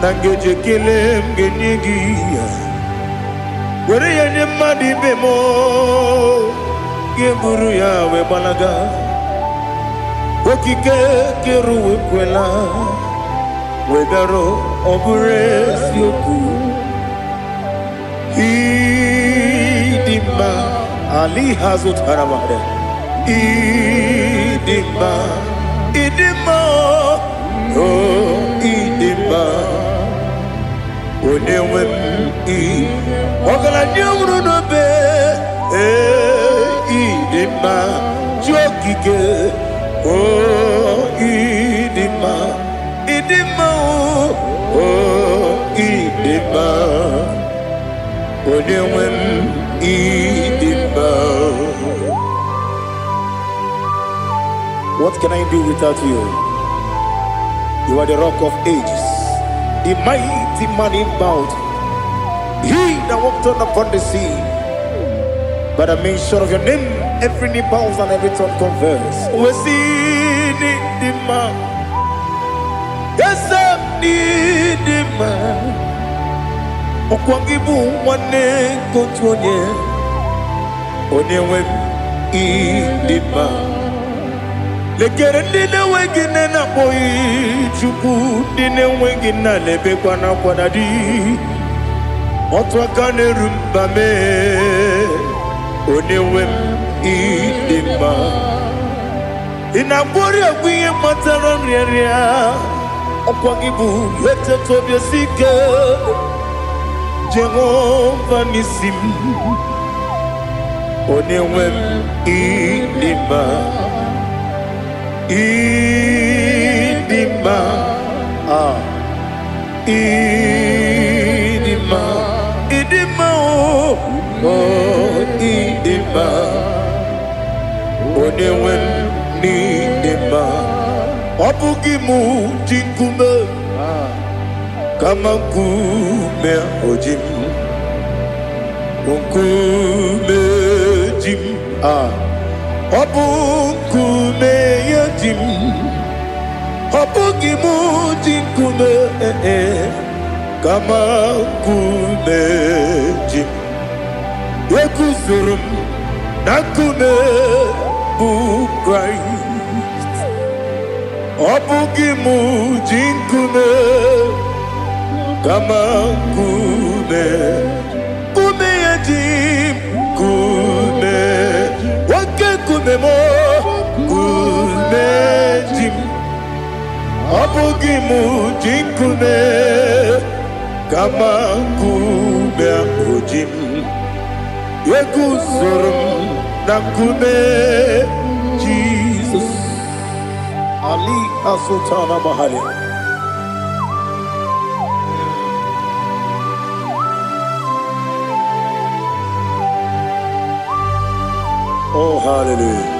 na ngeji ekele m ga-enye gị ya were ya nye mmadụ ibe m gị buru ya wee gbalaga. Okike kere ụwa ekwela wee bịara ọ bụrụ eziokwu. Ịdị mma ali hazụtara mmadụ. Ịdị mma, ịdị mma, o ịdị mma, onye nwe m ị ọgaranya nwụrụ n'obe. Ee, ịdị mma chi okike, o ịdị mma, ịdị mma, o ịdị mma, onye nwe m ịdị mma. What can I do without you? You are the rock of ages, the mighty man in battle, he that walked on upon the sea. By the mention of your name, every knee bows and every tongue confess. We see the man. Yes, I need the man. Ọkwa gị bụ nwanne nke otu onye, onye nwe m ịdị mma. Lekere ndị na-enweghị nne na-akpọghị Chukwu, ndị na-enweghị nna na-ebekwa n'akwa na di. Otu aka na-eru mba mee, onye nwe m ịdị mma. Ị na-agbọrị egwu ihe kpatara nrịanrịa, ọkwa gị bụ eteta obi esi ike. Jehova n'isi m, onye nwe m ịdị mma, ịdị mma, ah, ịdị mma, ịdị mma, o oh, ịdị mma, onye nwe m n'ịdị mma. Ọ bụghị mụ ji nkume, kama nkume oji m, nkume ji m, ah, ọ bụ nkume ya ji m. Ọ bụghị m ji nkume, eh, kama nkume ji m. Eguzoro m na nkume bụ Kraịst. Ọ bụghị m ji nkume, kama nkume, nkume ya ji m. Nkume, oke nkume m, nkume ji m. Ọ bụghị m ji nkume, kama nkume ahụ ji m. Eguzoro m na nkume Jizọs. Ali Azutana Mahali. Oh, hallelujah.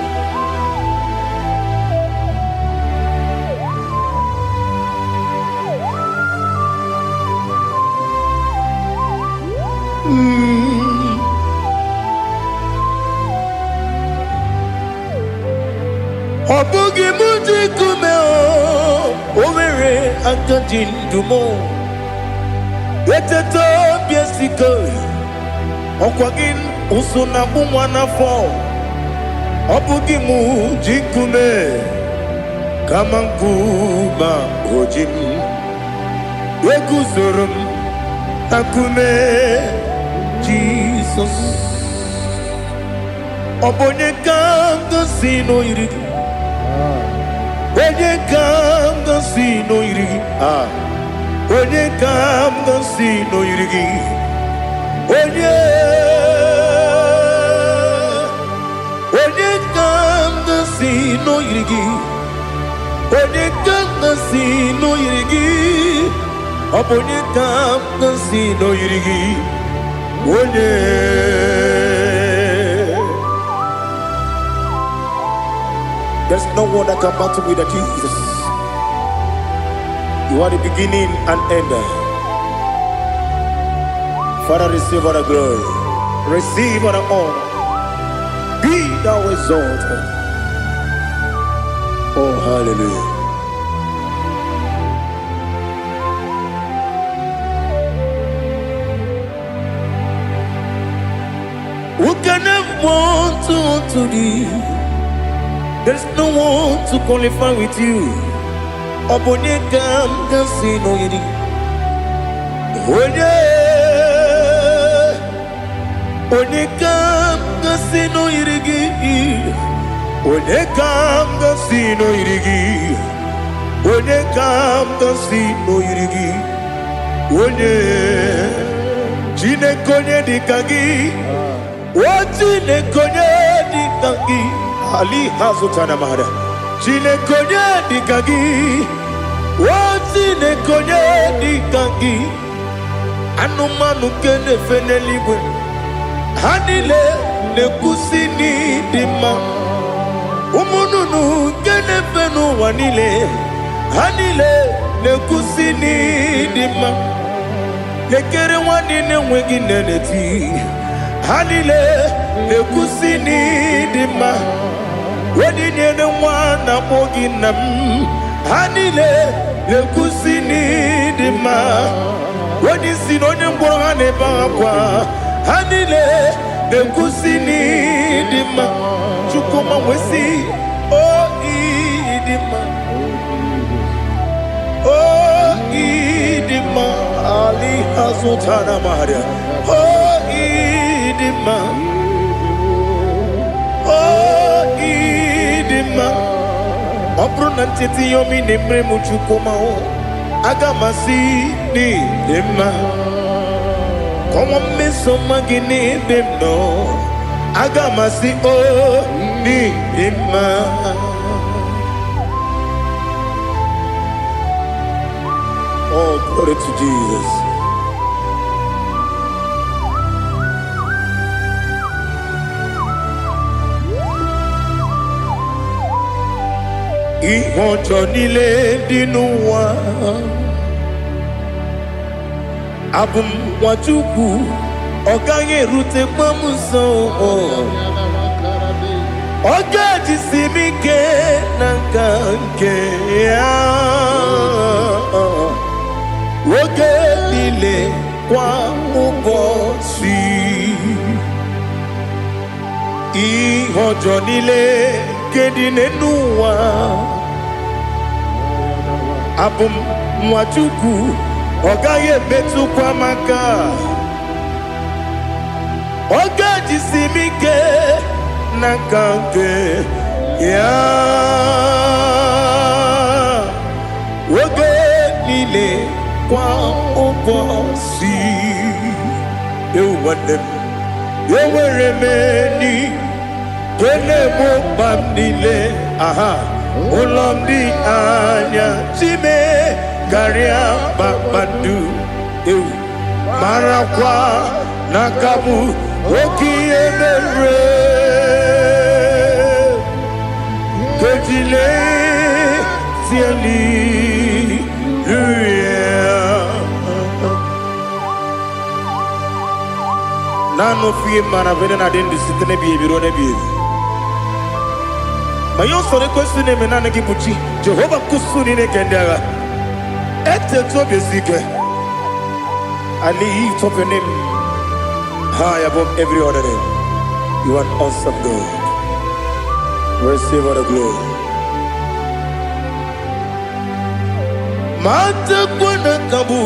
Ọ bụghị m ji nkume, o nwere aka ji ndụ m. Eteta obi esike, ọkwa gị ụsụ na akpụ nwa n'afọ. Ọ bụghị m ji nkume, kama nkume o ji m. Eguzoro m na nkume Jizọs. Ọ bụ onye ka m gosi n'oyiri gị? Onye ka m gosi n'oyiri gị? Ah. Onye ka m gosi n'oyiri gị? Onye, onye ka m gosi n'oyiri gị? Onye ka m gosi n'oyiri gị? Ọ bụ onye ka m gosi n'oyiri gị? Onye. There's no one that can battle with the Jesus. You are the beginning and end. Father, receive all the glory. Receive all the honor. Be thou exalted. Oh, hallelujah. Who can have want to thee? There's no one to qualify with you. Ọ bụ onye ka m ga-asị n'oyiri? Onye, onye ka m ga-asị n'oyiri gị? Onye ka m ga-asị n'oyiri gị? Onye ka m ga-asị n'oyiri gị? Onye, Chineke, onye dị ka gị? O Chineke, onye dị ka gị? Ali hazụtana mara. Chineke, onye dị ka gị? O Chineke, onye dị ka gị? Anụmanụ nke na-efe n'eluigwe, ha niile na-ekwusi n'ịdị mma. Ụmụ nnụnụ nke na-efe n'ụwa niile, ha niile na-ekwusi n'ịdị mma. Lekere nwa niile enweghị nne na-eti, ha niile na-ekwusi n'ịdị mma. Onye nyere nwa na-akpọ gị nna m, ha niile na-ekwusi n'ịdị mma. Onye isi na onye ngwọrọ, ha na-ebe akwa, ha niile na-ekwusi n'ịdị mma. Chukwuma wesi o ịdị mma, o ịdị mma. Ali azụtara maria. O ịdị mma, o ịdị mma. Ọ bụrụ na ncheta ihe omi na-emere m, Chukwuma, o aga m asị n'ịdị mma. Kọnwa mmeso ọma gị n'ebe m nọ, aga m asị o n'ịdị mma. Oh, glory to Jesus. Ihe ọjọọ niile dị n'ụwa, abụ m nwa Chukwu, ọ gaghị erutekwa m nso. Ọ ga-ejisi m ike na nka nke ya oge niile, kwa ụbọchị. Ihe ọjọọ niile nke dị n'elu ụwa, abụ m nwa Chukwu, ọ gaghị emetụkwa m aka. Ọ ga-ejisi m ike na nka nke ya oge niile, kwa ụbọchị. Ewu nwanne m, enwere m enyi nke na-egbo mkpa m niile. Aha ụlọ m dị anya chime karịa kpakpando. Ewu, marakwa na aka bụ oke ihe mere kejile hallelujah. Naanị ofu ihe mara bụ na-adị ndụ site n'ebighị ebi ruo n'ebighị ebi. Ma ihe usoro ekwesị na-eme, naanị gị bụ chi Jehova nkusu niile nke ndị agha. Etetu obi esi ike. I lift up your name high above every other name. You are an awesome God. Receive all the glory. Ma na kabu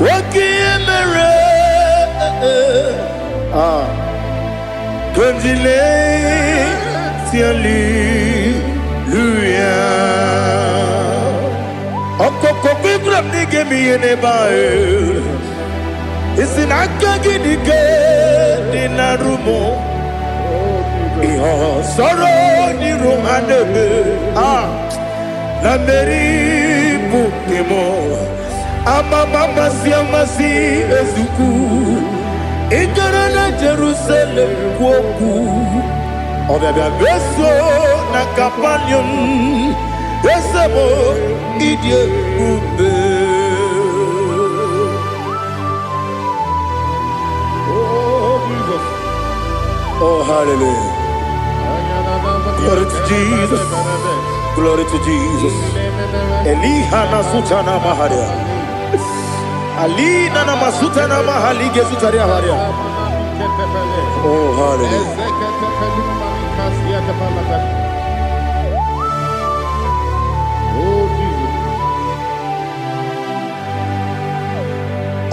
oke ihe mere. Ah, Kondile hallelujah. Ọkọkọ gwara m na ị ga-eme ihe n'ebe ahụ. Isi na aka gị dị ike dị na rumo. Ihe ọsọrọ n'iru ha na-eme. Ah, na mmeri bụ nke m. Amama amasị amasị ezukwu. Ị gara na Jerusalem kwuo okwu. Ọbịabịa meso na Kapanium. Eze m, ịdị ebube. Oh, Jesus. Oh, hallelujah. Glory to Jesus. Glory to Jesus. Eliha na sutana maharia. Alina na masutana mahali gezutaria haria. Oh, hallelujah. Oh, Jesus.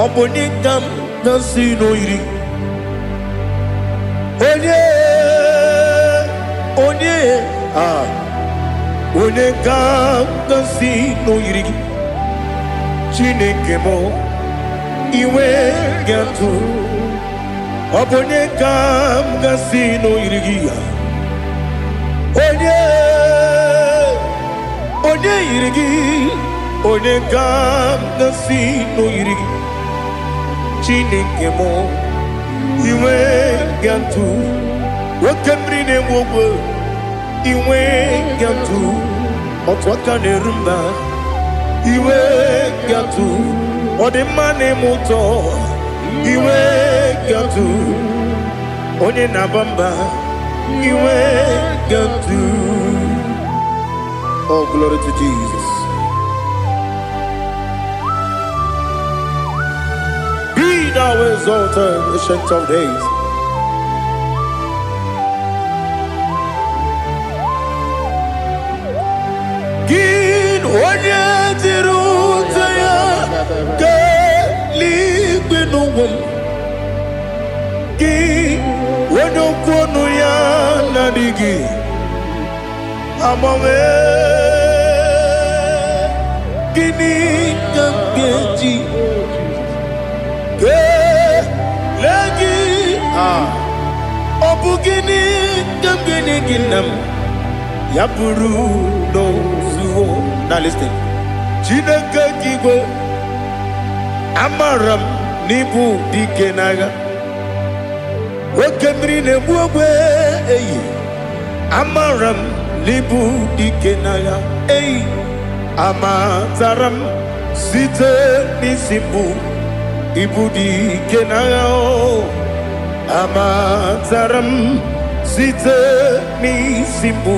Ọ bụ onye ka m na-asị n'oyiri? Onye, onye, ah, onye ka m na-asị n'oyiri gị? Chineke m, iwe ga-atụ. Ọ bụ onye ka m ga-asị n'oyiri gị ya? Onye, onye yiri gị? Onye ka m ga-asị n'oyiri gị? Chineke m, iwe ga-atụ. Oke mmiri na-egbu ogwe, iwe ga-atụ. Otu aka na-eru mba, iwe ga-atụ. Ọ dị mma na-eme ụtọ, iwe ga-atụ. Onye na-aba mba, iwe ga-atụ. Oh, glory to Jesus. Be thou exalted, Ancient of Days. Gị onye jiri ute ya kelee n'ụwa m, gị onye okwu ọnụ ya na-adịghị agbanwe, gịnị ka m ga-eji kelee gị? Ah, ọ bụ gịnị ka m ga-enye gị, nna m, ya bụrụ n'ozuo na listen? Chineke gị igwe, amara m n'ịbụ dike n'agha. Oke mmiri na-egbu ogbe eyi, amara m n'ịbụ dike n'agha eyi. Amatara m site n'isi mbụ, ịbụ dike n'agha o. Amatara m. Site n'isi mbụ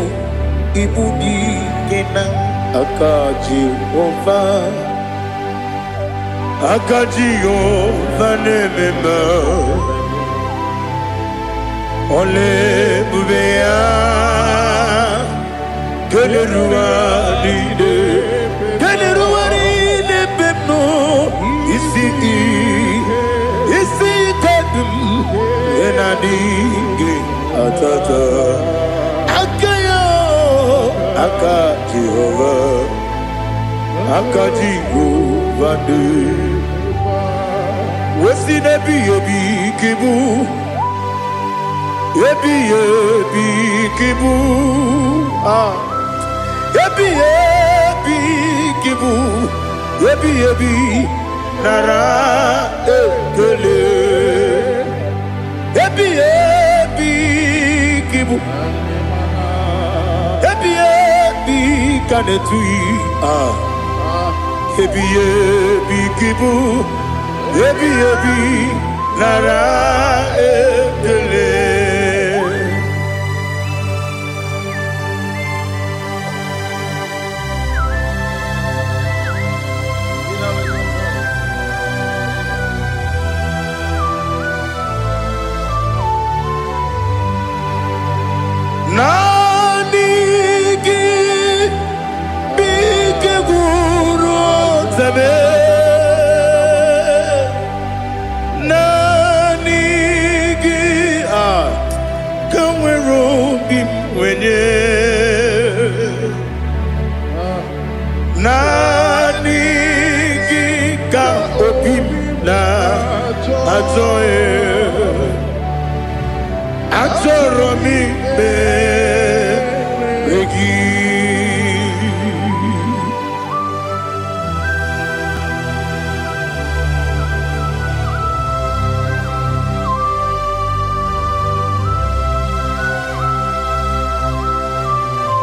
ibu dị ike na aka Jehova. Aka Jehova na-eme mma. Ọla ebube ya keneruwa niile, keneruwa niile ebe m nọ. Isi isi ike dị m ihe na-adịghị atata aka ya. Aka Jehova, aka Jehova dị wesi n'ebighị ebi ka ịbụ, ebighị ebi ka ịbụ. Ah, ebighị ebi ka ịbụ, ebighị ebi, nara ekele. Ebighị ebi ka ịbụ, ebighị ebi ka na-etughị. Ah, ebighị ebi ka ịbụ, ebighị ebi, nara ekele. Naanị gị bụ ike gwụrụ ọtebe. Naanị gị a ka nwere obi m nwenye. Naanị gị ka obi m na-achọ. Achọrọ m ikpere gị.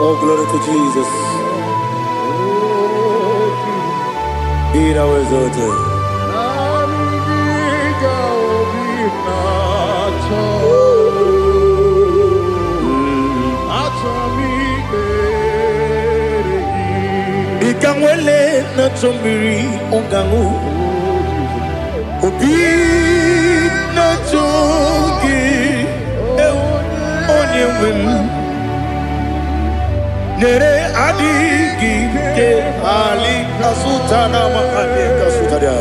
Oh, glory to Jesus. Be thou exalted. Naanị gị ka obi m na-achọ. Achọrọ m ikpere gị. Dịka nwele na-achọ mmiri ọ ga-aṅụ, obi na-achọ gị, ewu, onye nwe m. Nyere adịghị ike ali kasụta na mahadị kasụtara.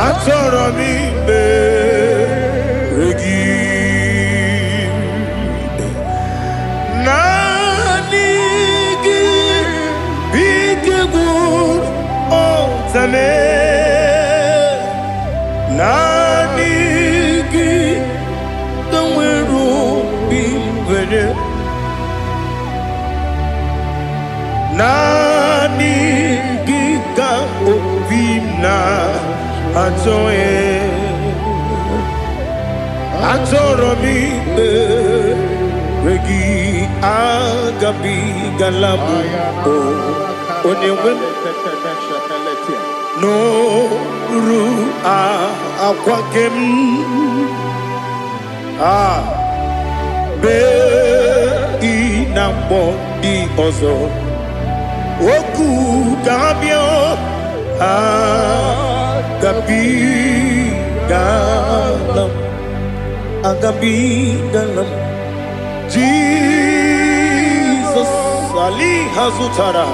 Achọrọ m ikpere gị. Naanị gị bụ ike gwụrụ ọtame. Naanị gị ka nwere obi nwere. Naanị gị ka obi m na-achọ. Achọrọ m ikpere gị. Agabigala m o onye nwe m n'oru akwa nke m a bee ị na mgbọ ndị ọzọ okwu ka ha bịa. Agabigala m, agabigala m. Jizọs ali ha zụtara.